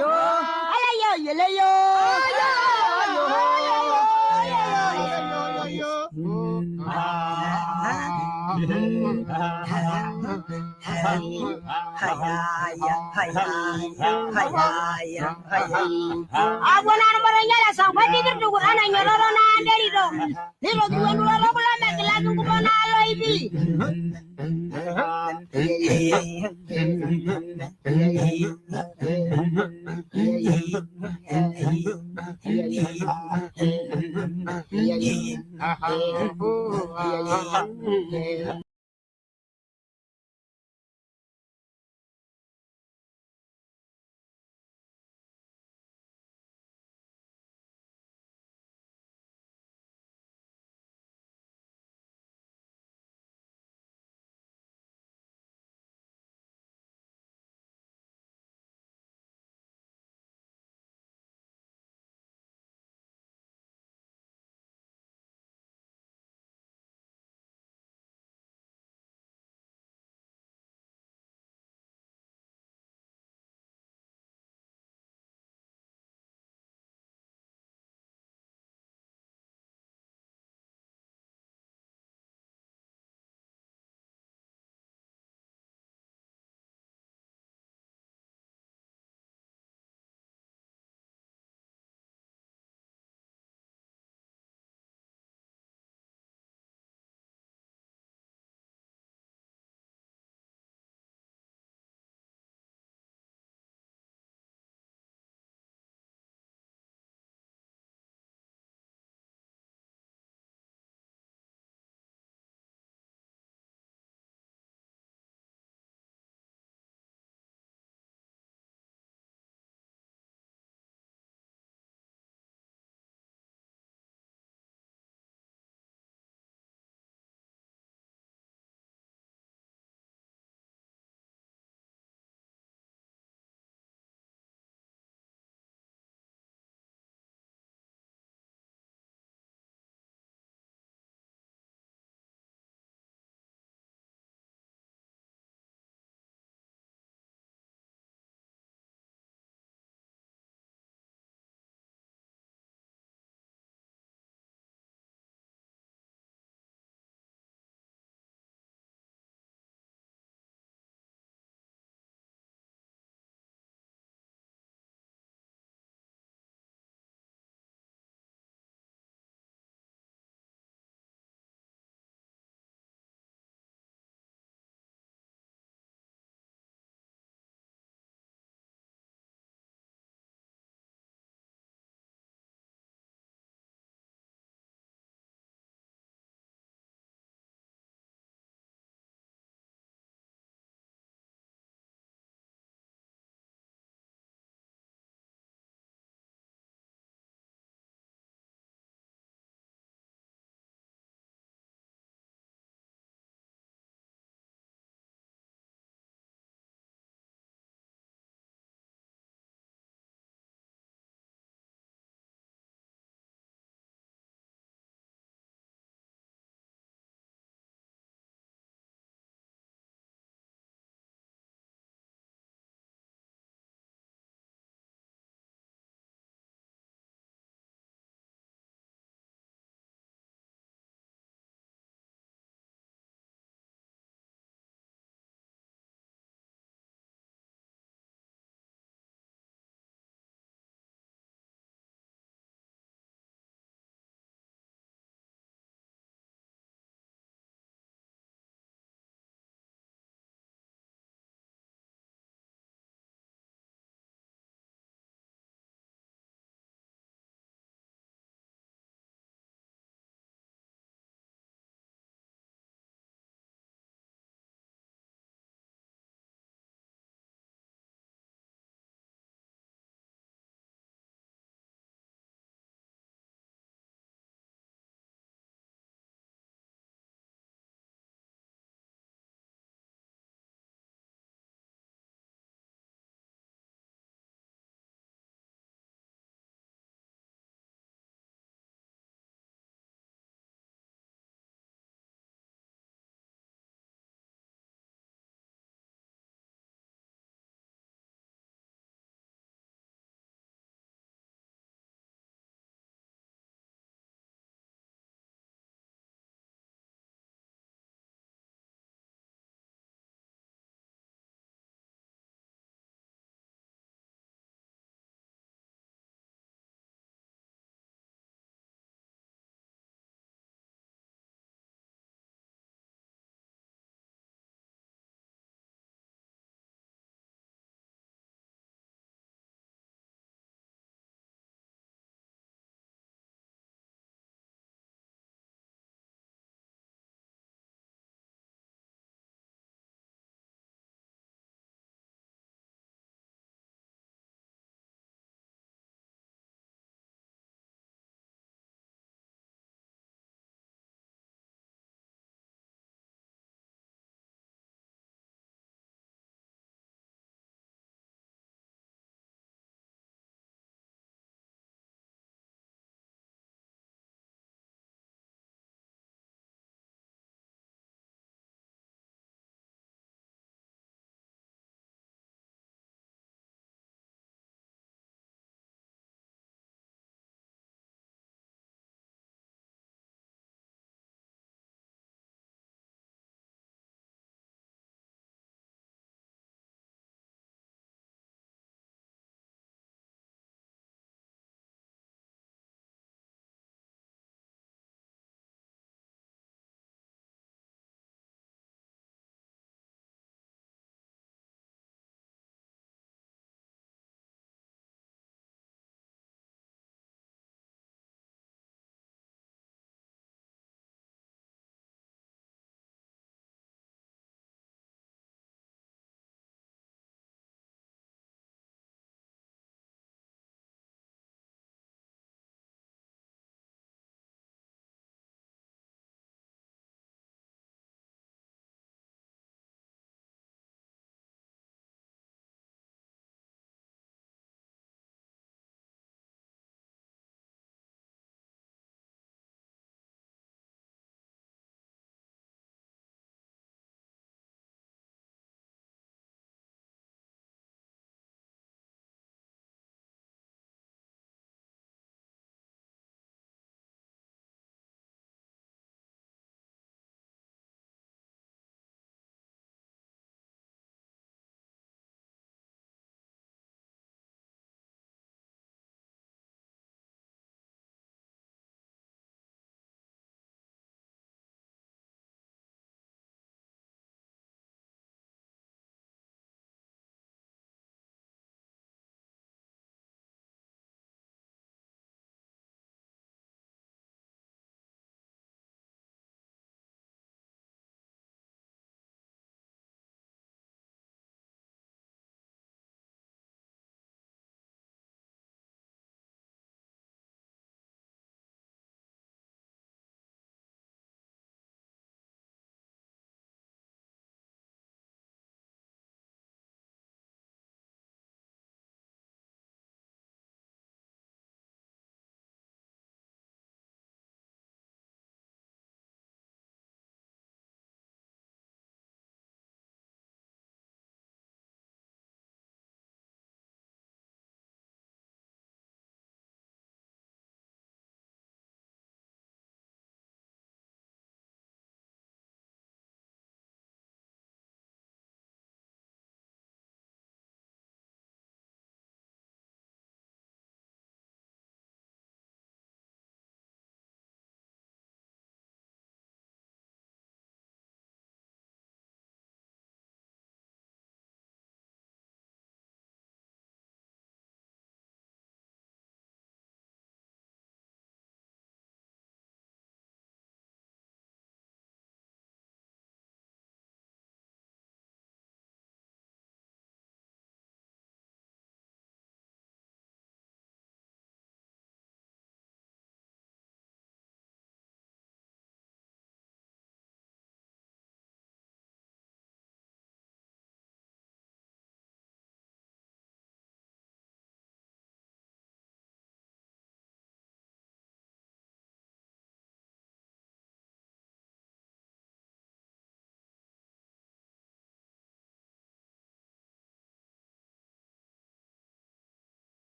Yo. Ayo yo yo. Ayo.